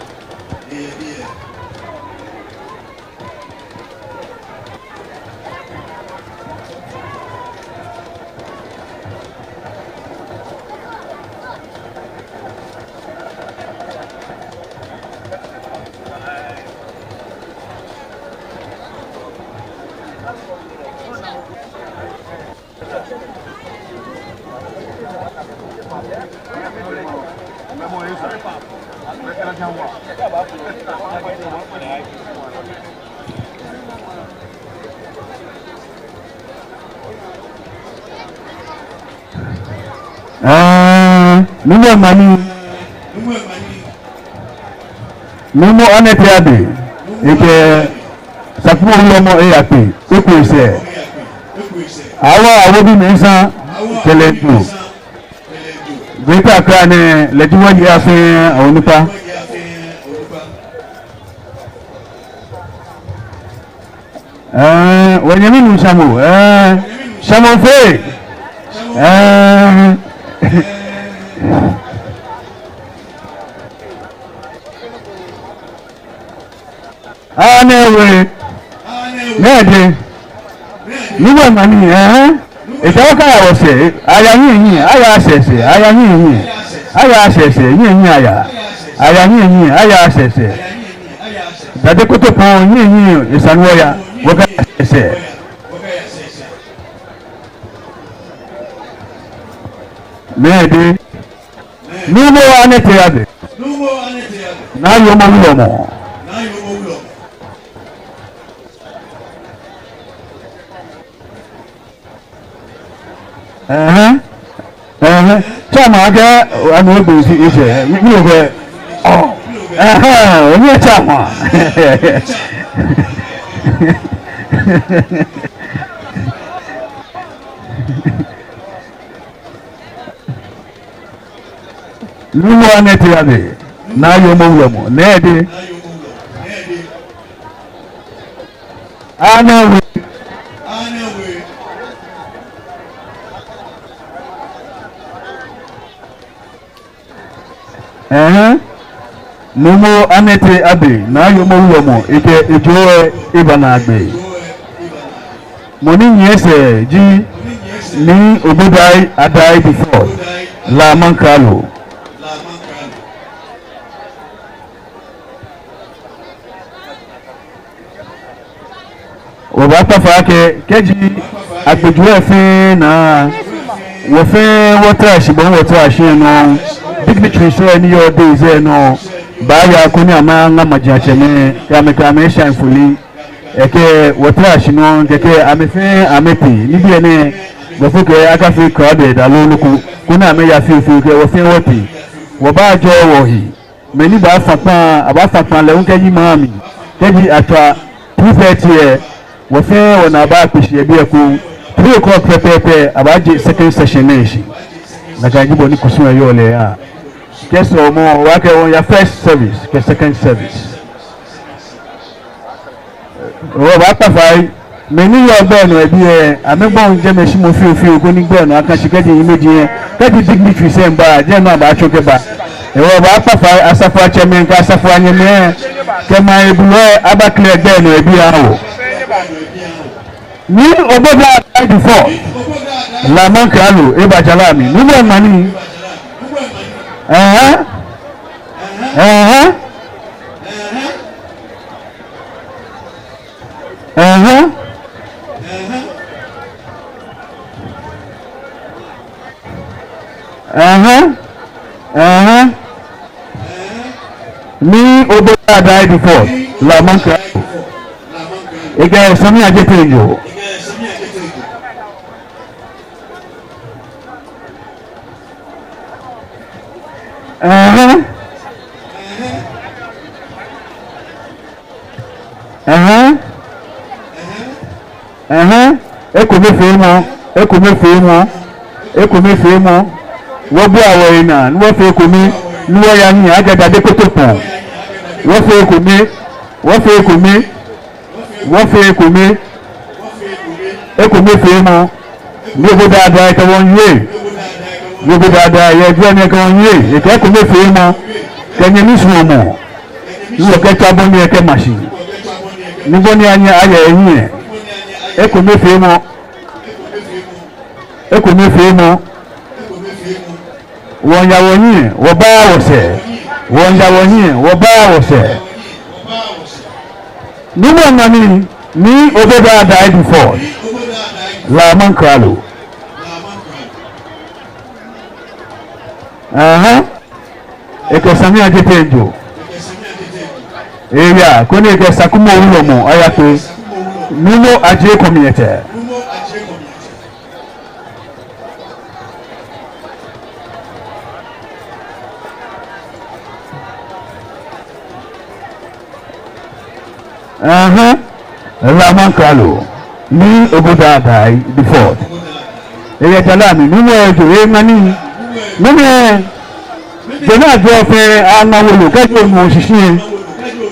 Ɛɛ, Numo Eŋmani. Numo Anɛte Abe, ekɛ Sakumɔ Wulɔmɔ eyaakpe, eku esɛɛ. Awo, awo bi mɛi sa, kɛlɛ do. Greater Accra nɛɛ, lɛ ji wɔyei fɛɛ awo onukpa. Ɛɛ, wɔnyɛmi nuu Shamo, ɛɛ, Shamo fɛɛ. Ɛɛ. Anɛ We. Nɛɛde. Numo Eŋmani, ɛhɛɛ. Etsɛ okaya wɔsɛɛ, aya nyiɛ nyiɛ, aya sɛɛsɛɛ, aya nyiɛ nyiɛ, aya sɛɛsɛɛ, nyiɛ nyiɛ aya, aya nyiɛ nyiɛ, aya sɛɛsɛɛ. Dade Kotopɔŋ, nyiɛ nyiɛ, esa ni wɔya, wɔkaya sɛɛsɛɛ. Nɛɛde. Numo Anɛte Abe. Naa Yoomo Wulɔmɔ. Ɛhɛɛ. Ɛhɛɛ. Tsɛ ma kɛ, anu egbe si etsɛ. Mi, mi hu kɛ. Ɔ. Ɛhɛɛ, onyɛ tsɛ ma. Numo Anete Abe, Naa Yoomo Wulɔmɔ, Nɛɛde. Anɛ we. Ɛhɛɛ. Numo Anete Abe, Naa Yoomo Wulɔmɔ, ekɛ ejurɔ lɛ eba naagbee. Mɔ ni nyiɛ sɛɛ ji Nii Obodai Adai the fourth, La Mankralo. Wɔbaakpa fai akɛ, kɛji agbɛnɛ fɛɛ naa, wɔ fɛɛ wɔta shi bɔ ni wɔta shi nɔ, dignitaries lɛ ni yɔɔ dɛŋ lɛ nɔ, baaya koni amɛŋa majiatsɛmɛi, kɛ amɛ, kɛ amɛ shine foli, ekɛ wɔta shi nɔ, kɛkɛ amɛ fɛɛ amɛtee, ni biɛ nɛɛ, before akɛ akafee crowded aloo nɔ ko, koni amɛya fioo fioo kɛ wɔ fɛɛ wɔtee, wɔbaajɔɔ wɔhe. Mɛi ni baafã kpãa, abaafã kpãa lɛ hu kɛyi maŋ mli. Kɛji atswa two thirty lɛ, wɔ fɛɛ wɔnaa baakpe shi yɛ biɛ ekoŋŋ. Three o'clock pɛpɛɛpɛ, abaaje second session nɛɛ shishi. Nakai ji bɔ ni kusum lɛ yɔɔ lɛ. Kɛ sɔlemɔ, wɔbaakɛɛ wɔya first service kɛ second service. Wɔbaakpa fai, mɛi ni yɔɔ gbɛ nɔ yɛ biɛ, amɛgbɔmɔ jɛmɛ shimɔ fioo fioo koni gbɛ nɔ aka shi kɛji imagine, kɛji dignitaries lɛ miiba, jɛmɛ abaatsɔ kɛba. Wɔbaakpa fai, asafoiatsɛmɛi kɛ asafoianyɛmɛi, kɛ maŋ hebulɔi, abaclear gbɛ nɔ yɛ biɛ aha wɔ. Nii Obodai Adai the fourth, La Mankralo, eba jara mli, nuumo ŋmani. Ɛhɛɛ. Ɛhɛɛ. Ɛhɛɛ. Ɛhɛɛ. Ɛhɛɛ. Nii Obodai Adai the fourth, La Mankralo. Ekɛ sane lɛ aje tɛŋŋ jogbaŋŋ. Ɛhɛɛ. Ɛhɛɛ. Ɛhɛɛ. Ekomefeemɔ, ekomefeemɔ, ekomefeemɔ. Wɔbua wɔhe naa, ni wɔfee ekome, ni wɔya nyiɛ, akɛ dade koto pɔŋ. Wɔfee ekome, wɔfee ekome, wɔfee ekome. Ekomefeemɔ. Nii Obodai Adai kɛ wɔ miiwie. Nii Obodai Adai yɛ biɛ nɛɛ kɛ wɔ miiwie. Ekɛɛ ekomefeemɔ kɛ nyɛmi suɔmɔ. Ni wɔkɛtswa bɔ ni ekɛma shi. Ni bɔ ni anyɛ aya ehiɛ. Ekomefeemɔ. Ekomefeemɔ. Wɔmiiya wɔhiɛ, wɔbaa wɔsɛɛ. Wɔmiiya wɔhiɛ, wɔbaa wɔsɛɛ. Nuumo ŋmani, Nii Obodai Adai the fourth, La Mankralo. Ɛhɛɛ. Ekɛ sane lɛ aje tɛŋŋ jogbaŋŋ. Eya, koni ekɛ Sakumɔ Wulɔmɔ ayakpe. Nuumo Adjei Komiɛtɛ. Ɛhɛɛ, La Mankralo, Nii Obodai Adai the fourth. Eyɛ jara mli, nuumo ejo, eŋmani. Nuumo, jɛmɛ ajɔ fɛɛ aŋma wolo, kɛji onuɔ shishi lɛ.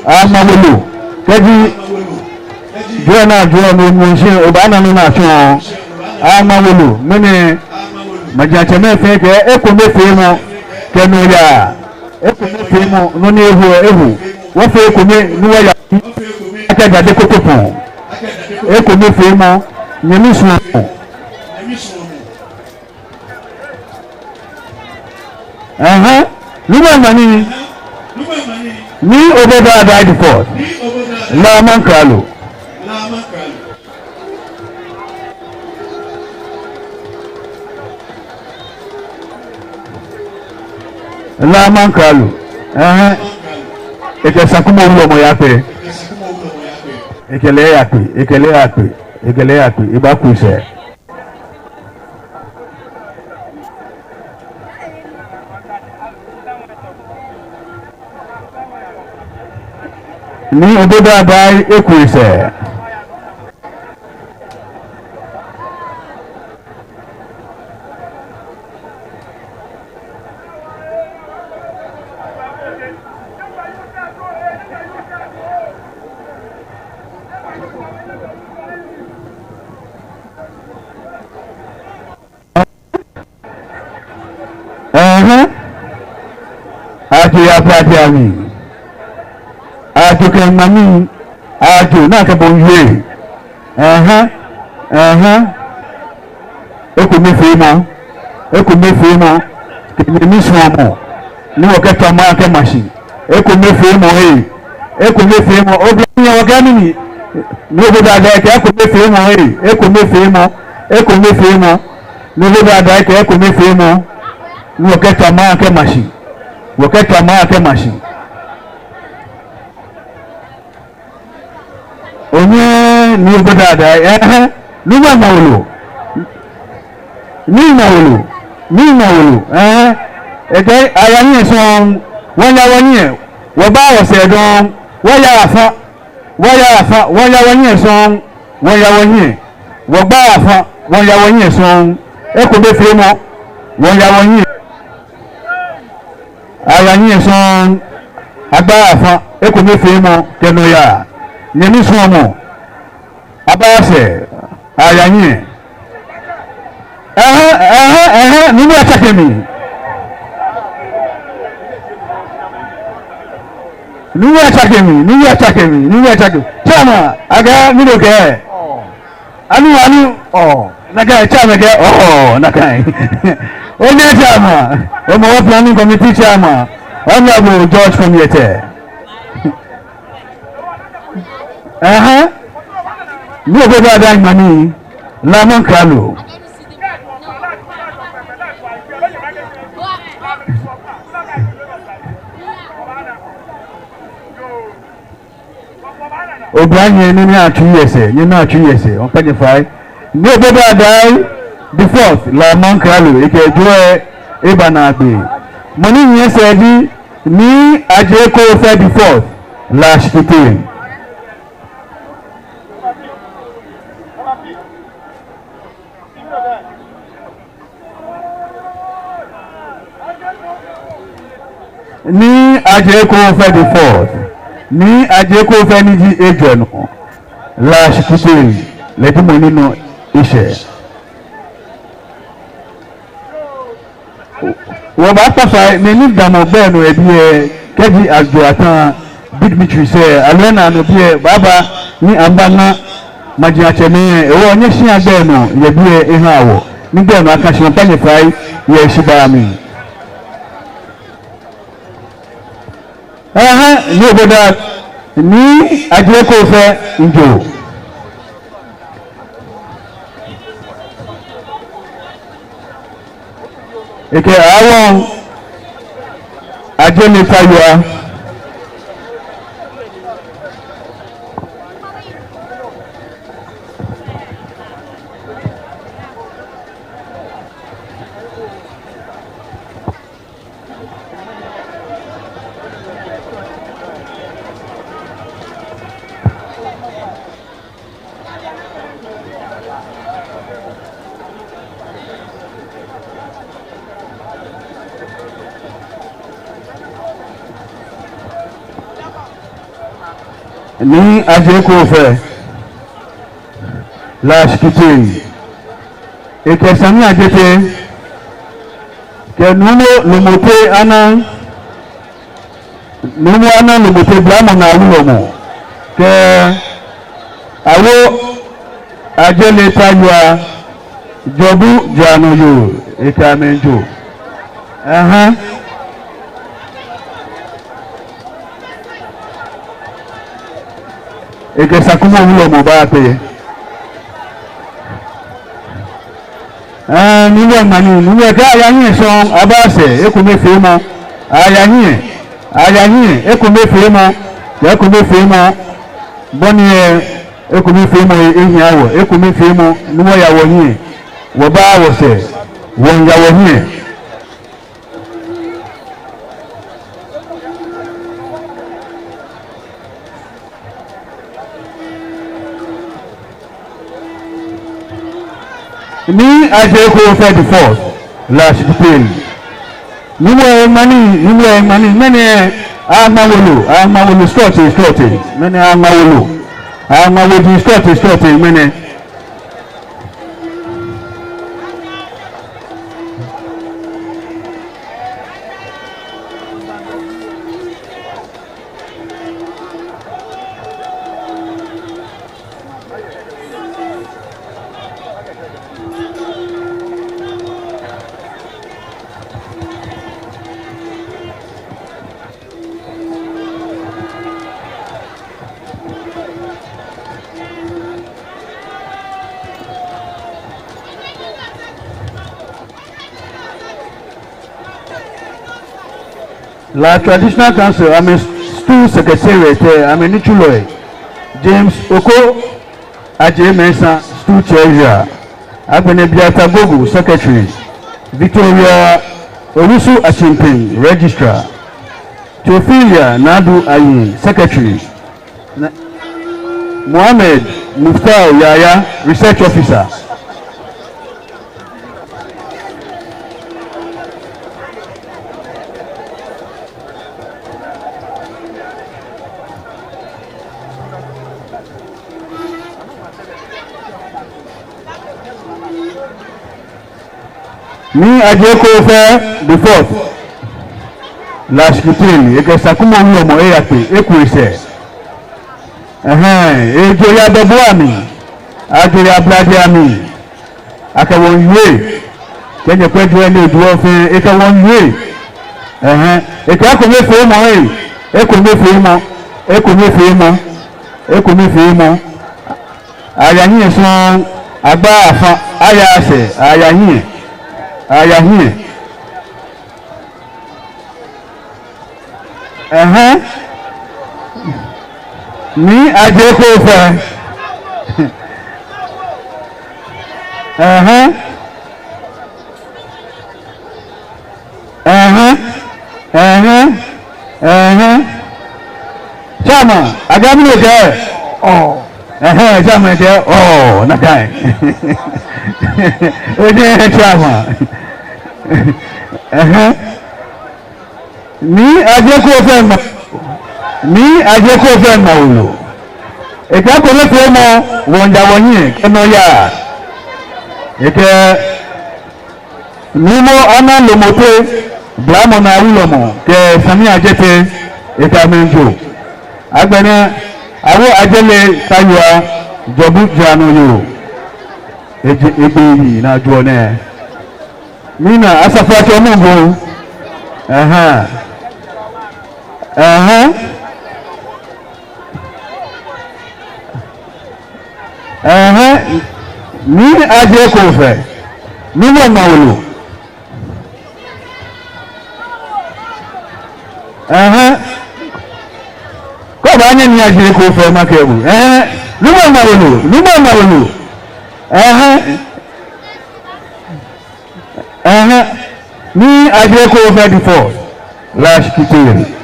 Aŋma wolo, kɛji jɛmɛ ajɔ onuɔ shishi lɛ, obaana nɔ ni atsɔɔ. Aŋma wolo, mɛni, majiatsɛmɛi fɛɛ kɛɛ, ekomefeemɔ, kɛ nɔyaa. Ekomefeemɔ, nɔ ni eho, eho. Wɔfee ekome, ni wɔya. Akɛ dade koto pɔŋ. Ekomefeemɔ, nyɛmi suɔmɔ. Ɛhɛɛ, nuumo ŋmani, Nii Obodai Adai the fourth, La Mankralo. La Mankralo. Ɛhɛɛ. Ekɛ Sakumɔ Wulɔmɔ yakpe. Ekɛ lɛ yakpe, ekɛ lɛ yakpe, ekɛ lɛ yakpe, ebaaku sɛɛ. Nii Obodai Adai eku sɛɛ. Yaa pra dia mi. Ajo kɛ ŋmani, ajo naa kɛ bo wie. Ɛhɛɛ, ɛhɛɛ. Ekomefeemɔ, ekomefeemɔ, kɛ nyɛmi suɔmɔ, ni wɔkɛtswa maŋ kɛma shi. Ekomefeemɔ ee, ekomefeemɔ, oblahii wɔkɛɛ mɛni, Nii Obodai Adai kɛɛ ekomefeemɔ ee, ekomefeemɔ, ekomefeemɔ, Nii Obodai Adai kɛɛ ekomefeemɔ, ni wɔkɛtswa maŋ kɛma shi, wɔkɛtswa maŋ kɛma shi. Onyɛ Nii Obodai Adai, ɛhɛɛ, Nuumo Aŋma Wolo. Nii Aŋma Wolo, Nii Aŋma Wolo, ɛhɛɛ. Ekɛɛ aya nyiɛ sɔŋŋ, wɔya wɔnyiɛ, wɔba wɔsɛɛ dɔŋŋ, wɔya afa, wɔya afa, wɔya wɔnyiɛ sɔŋŋ, wɔya wɔnyiɛ, wɔba afa, wɔya wɔnyiɛ sɔŋŋ, ekomefeemɔ, wɔya wɔnyiɛ. Aya nyiɛ sɔŋŋ, agba afa, ekomefeemɔ kɛ nɔyaa. Nyɛmi suɔmɔ, aba sɛɛ, aya nyiɛ. Ɛhɛɛ, ɛhɛɛ, ɛhɛɛ, Nuumo atsake mi. Nuumo atsake mi, Nuumo atsake mi, Nuumo atsake mi. Chairman, akɛ mi nɔ kɛ. Anu, anu, oh, nakai chairman kɛ, oh, nakai. Onyɛ chairman, Hɔmɔwɔ planning committee chairman, Honorable George Komiete. Ɛhɛɛ, Nii Obodai Adai ŋmani, La Maŋkralo. Oblahii, nyɛnaa atsu yɛ sɛɛ, nyɛnaa atsu yɛ sɛɛ, wɔkpa nyɛ fai. Nii Obodai Adai the fourth, La Maŋkralo, ekɛ ejwɛ eba naagbee. Mɔ ni nyiɛ sɛɛ ji Nii Adjei Koofeh the fourth, La Shikitele. Nii Adjei Koofeh the fourth. Nii Adjei Koofeh ni ji ejwɛ nɔ, La Shikitele, lɛ ji mɔ ni nɔ eshɛ. Wɔbaakpa fai, mɛi ni damɔ gbɛ nɔ yɛ biɛ, kɛji ajo ata, big mystery sɛɛ, aloo ena nɔ biɛ, baaba ni amɛbana majiatsɛmɛi, ewɔ nyɛshia gbɛ nɔ yɛ biɛ eha wɔ, ni gbɛ nɔ aka shi, wɔkpa nyɛ fai yɛ heshibaa mli. Ɛhɛɛ, Nii Obodai, Nii Adjei Koofeh Njo. Ekɛ Awo Adjei Leta Yua. Nii Adjei Koofeh, La Shikitele, ekɛ Sani Adjetey, kɛ Nuumo Lomote Anang, Nuumo Anang Lomote, Blamɔ naa wulɔmɔ, kɛ Awo Adjei Leta Yua, Jɔbu Jaanɔ yoo, ekɛ amɛ Njo. Ɛhɛɛ. Ekɛ Sakumɔ wulɔmɔ baakpe. Ɛɛ, Nuumo ŋmani, Nuumo kɛɛ aya nyiɛ sɔŋŋ, aba sɛɛ, ekomefeemɔ, aya nyiɛ, aya nyiɛ, ekomefeemɔ, ekomefeemɔ, bɔ ni yɔɔ, ekomefeemɔ, ehia wɔ, ekomefeemɔ, Nuumo ya wɔhiɛ, wɔba wɔsɛɛ, wɔya wɔhiɛ. Nii Adjei Koofeh the fourth, La Shikitele. Nuumo ŋmani, Nuumo ŋmani, ŋmɛnɛ aŋma wolo, aŋma wolo, srɔtoi, srɔtoi, ŋmɛnɛ aŋma wolo, aŋma wolo, srɔtoi, srɔtoi, ŋmɛnɛ. La Traditional Council, amɛ stool secretariat, eh, amɛnitsulɔi, James Oko, Adjei Mensah, stool treasurer, agbɛnɛ Biata Gogo, secretary, Victoria Owusu Acheampong, registrar, Theophilia Nadu Ayi, secretary, na Mohammed Muftau Yahaya, research officer. Nii Adjei Koofeh the fourth, La Shikitele, ekɛ Sakumɔ wulɔmɔ eyakpe, eku esɛɛ. Ɛhɛɛ, ejo yɛ abɛbuai amli, ajo yɛ abladei amli, akɛ wɔ miiwie, kɛ nyɛkwɛ jwɛi ni ejuɔ fɛɛ, ekɛ wɔ miiwie. Ɛhɛɛ, ekɛ ekomefeemɔ, ei, ekomefeemɔ, ekomefeemɔ, ekomefeemɔ. Aya hiɛ sɔŋŋ, agba afa, aya sɛɛ, aya hiɛ, aya hiɛ. Ɛhɛɛ. Nii Adjei Koofeh. Ɛhɛɛ. Ɛhɛɛ. Ɛhɛɛ. Ɛhɛɛ. Chairman, akɛ mɛni okɛɛ? Ɔɔ. Ɛhɛɛ, chairman kɛɛ ɔɔ, nakai. Ojɛ chairman. Ɛhɛɛ. Nii Adjei Koofeh Ŋma, Nii Adjei Koofeh Ŋma wolo. Ekɛ ekomefeemɔ, wɔmiija wɔhiɛ, kɛ nɔyaa. Ekɛ Nuumo Anaa Lomote, Blamɔ naa wulɔmɔ, kɛ Samia Jete, ekɛ amɛ miijo. Agbɛnɛ, Awo Ajele Kayua, Jɔbu Jaanɔ yoo. Eji, egbe yi naa jɔ nɛ. Mina, Asafoatsɛ Mungo. Ɛhɛɛ. Ɛhɛɛ. Ɛhɛɛ. Nii Adjei Koofeh. Nuumo Ŋma wolo. Ɛhɛɛ. Kɛ obaanyɛ Nii Adjei Koofeh makɛɛ bo. Ɛhɛɛ. Nuumo Ŋma wolo. Nuumo Ŋma wolo. Ɛhɛɛ. Ɛhɛɛ. Nii Adjei Koofeh the fourth, La Shikitele.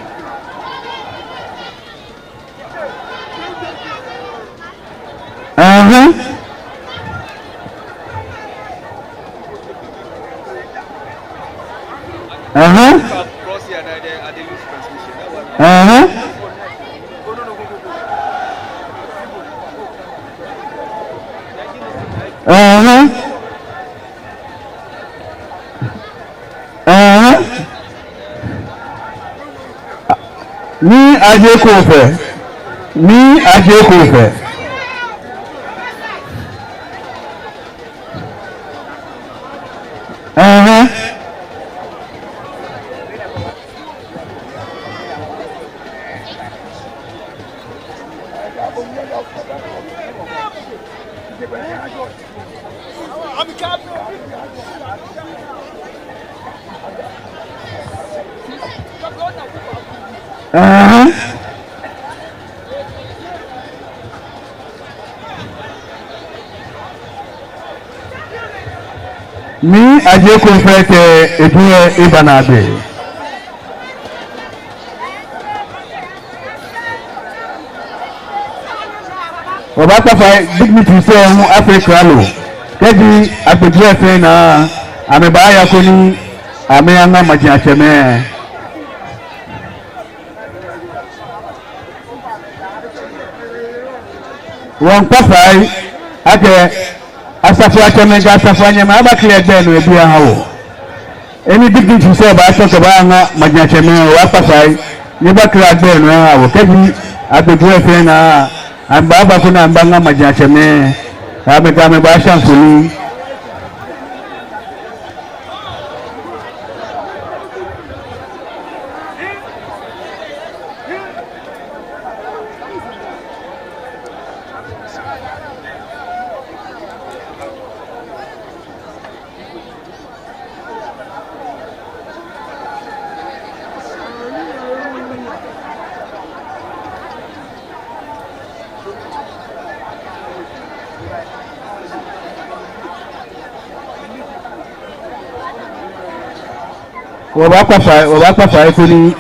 Ɛhɛɛ. Ɛhɛɛ. Ɛhɛɛ. Ɛhɛɛ. Ɛhɛɛ. Nii Adjei Koofeh. Nii Adjei Koofeh. Ɛhɛɛ. Ɛhɛɛ. Nii Adjei Koofeh kɛ edu lɛ eba naagbee. Wɔbaakpa fai dignitaries lɛ hu afee klalo. Kɛji agbɛnɛ fɛɛ naa, amɛbaaya koni amɛyaŋa majiatsɛmɛi. Wɔmiikpa fai akɛ asafoatsɛmɛi kɛ asafoanyɛmɛi abakla gbɛ nɔ ebi aha wɔ. Any dignitaries lɛ baatsɔ kɛbaŋa majiatsɛmɛi, wɔbaakpa fai ni abakla gbɛ nɔ aha wɔ. Kɛji agbɛnɛ fɛɛ naa, amɛbaaba koni amɛbaŋa majiatsɛmɛi, amɛkɛ amɛ baasha mfoniri. Wɔbaakpa fai, wɔbaakpa fai koni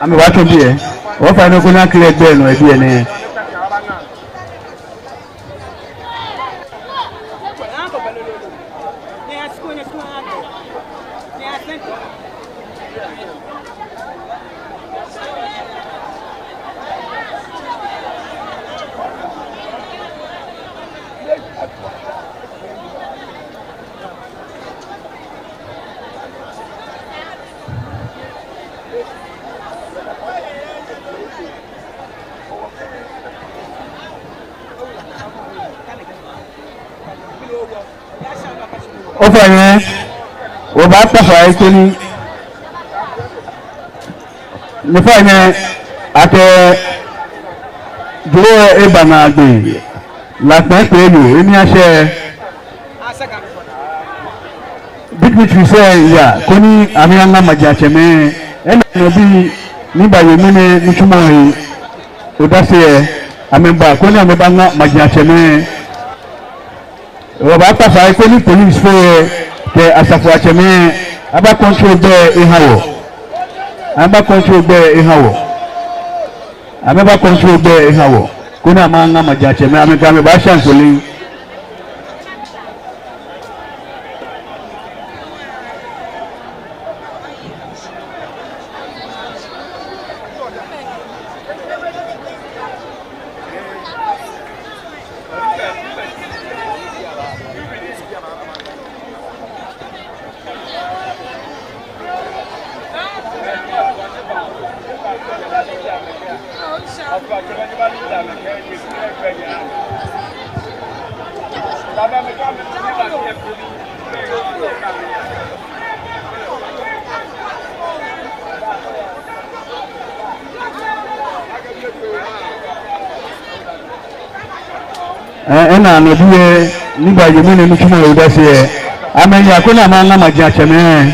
amɛbaatsɔ biɛ. Wɔfai nɔ koni akɛlɛ gbɛ nɔ yɛ biɛ nɛɛ. Ofainɛ, wɔbaakpa fai koni, no ofainɛ, akɛ, juro eba naagbee, La kpɛkpɛ yoo, emi ashɛ. Dignitaries lɛ ya, koni amɛyaŋa majiatsɛmɛi, ɛnɔ bii ni baye ŋmɛnɛ nitsumɔ he odase lɛ, amɛba, koni amɛbaŋa majiatsɛmɛi. Wɔbaakpa fai koni policefoi lɛ kɛ asafoiatsɛmɛi aba control gbɛ lɛ eha wɔ. Amɛba control gbɛ lɛ eha wɔ. Amɛba control gbɛ lɛ eha wɔ. Koni amɛŋa majiatsɛmɛi, amɛkɛ amɛ baasha ŋkɔlɛ. Ɛɛ, ɛnɔ bii lɛ ni baye ŋmɛnɛ nitsumɔ he odase lɛ, amɛya koni amɛŋa majiatsɛmɛi.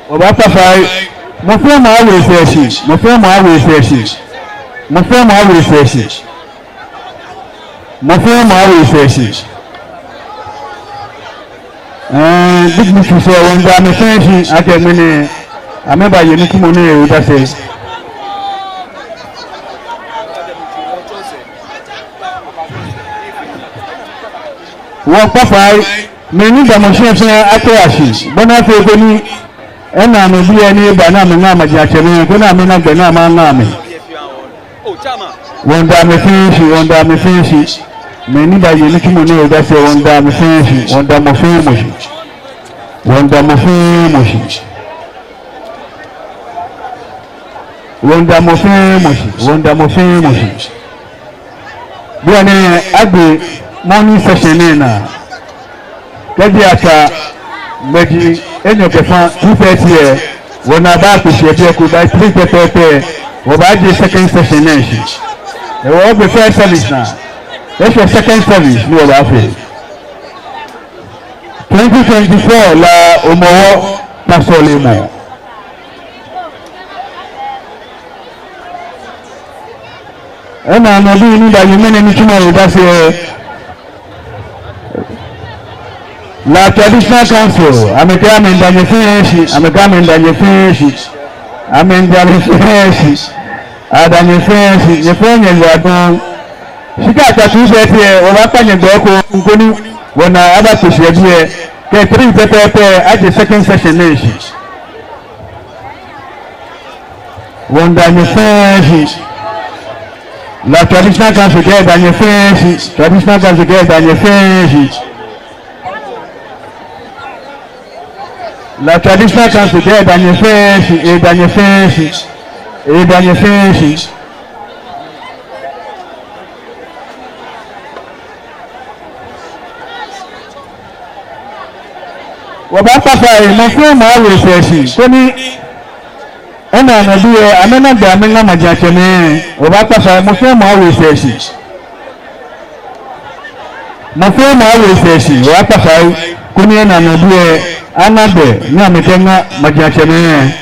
Wɔbaakpa fai, mɔ fɛɛ mɔ awo esɛɛ shi, mɔ fɛɛ mɔ awo esɛɛ shi, mɔ fɛɛ mɔ awo esɛɛ shi. Mɔ fɛɛ mɔ awo esɛɛ shi. Ɛɛ, dignitaries lɛ, wɔmiida amɛ fɛɛ shi akɛ ŋmɛnɛ amɛbaye nitsumɔ nɛɛ odase. Wɔkpa fai, mɛi ni damɔ shi lɛ fɛɛ akpɛ ashi, bɔ ni afee koni, ɛnɔ bii lɛ ni eba ni amɛŋa majiatsɛmɛi, koni amɛna gbɛ ni amɛŋa amɛ. Wɔmiida amɛ fɛɛ shi, wɔmiida amɛ fɛɛ shi. Mɛi ni baye nitsumɔ nɛɛ odase, wɔmiida amɛ fɛɛ shi, wɔmiida mɔ fɛɛ mɔ shi. Wɔmiida mɔ fɛɛ mɔ shi. Wɔmiida mɔ fɛɛ mɔ shi, wɔmiida mɔ fɛɛ mɔ shi. Bianɛ agbe morning session nɛɛ naa. Kɛji atsa ŋmɛji enyɔ kɛ fã two thirty lɛ, wɔnaa baakpe shi yɛ biɛ ekoŋŋ by three pɛpɛɛpɛ, wɔbaaje second session nɛɛ shi. Hewɔ wɔgbe first service naa, eshwɛ second service ni wɔbaafee. Twenty twenty-four La Hɔmɔwɔ tasɔlemɔ. Ɛnɔ bii ni baye ŋmɛnɛ nitsumɔ he odase lɛ, La Traditional Council, amɛkɛɛ amɛmiida nyɛ fɛɛ shi, amɛkɛɛ amɛmiida nyɛ fɛɛ shi, amɛmiida nyɛ fɛɛ shi, ada nyɛ fɛɛ shi, nyɛ fɛɛ nyɛyiwaladɔŋŋ. Shi kɛ atsa two thirty lɛ, wɔbaakpa nyɛ gbɛ ekoŋŋ koni wɔnaa abakpe shi yɛ biɛ, kɛ three pɛpɛɛpɛ aje second session nɛɛ shi. Wɔmiida nyɛ fɛɛ shi. La Traditional Council kɛɛ eda nyɛ fɛɛ shi. Traditional Council kɛɛ eda nyɛ fɛɛ shi. La Traditional Council kɛɛ eda nyɛ fɛɛ shi, eda nyɛ fɛɛ shi, eda nyɛ fɛɛ shi. Wɔbaakpa fai, mɔ fɛɛ mɔ awo esɛɛ shi, koni ɛnɔ bii lɛ amɛna gbɛ amɛŋa majiatsɛmɛi. Wɔbaakpa fai, mɔ fɛɛ mɔ awo esɛɛ shi. Mɔ fɛɛ mɔ awo esɛɛ shi, wɔyakpa fai koni ena nɔ biɛ, ana gbɛ ni amɛkɛŋa majiatsɛmɛi.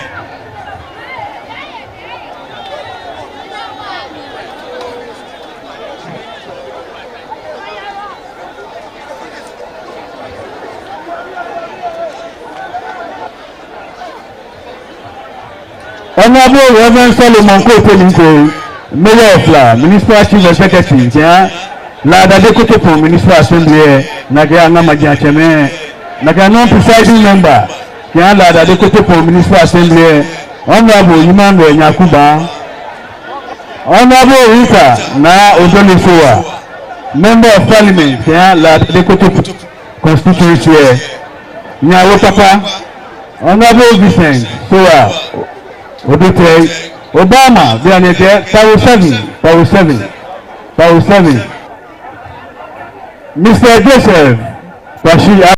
Honorable Reverend Solomon Kotei Nunko, Mayor of La, Municipal Chief Executive, kɛha La Dade Kotopon Municipal Assembly, nakai aŋa majiatsɛmɛi, nakai nɔŋŋ presiding member, kɛha La Dade Kotopon Municipal Assembly, Honorable Emmanuel Nyakuba, Honorable Rita Naa Odoley Sowah, Member of Parliament, kɛha La Dade Kotopon constituency, Nyawo Papa, Honorable Vincent Sowah Odotei, Obama, bianɛ kɛ, Power seven, Power seven, Power seven. Mister Joseph Kwashi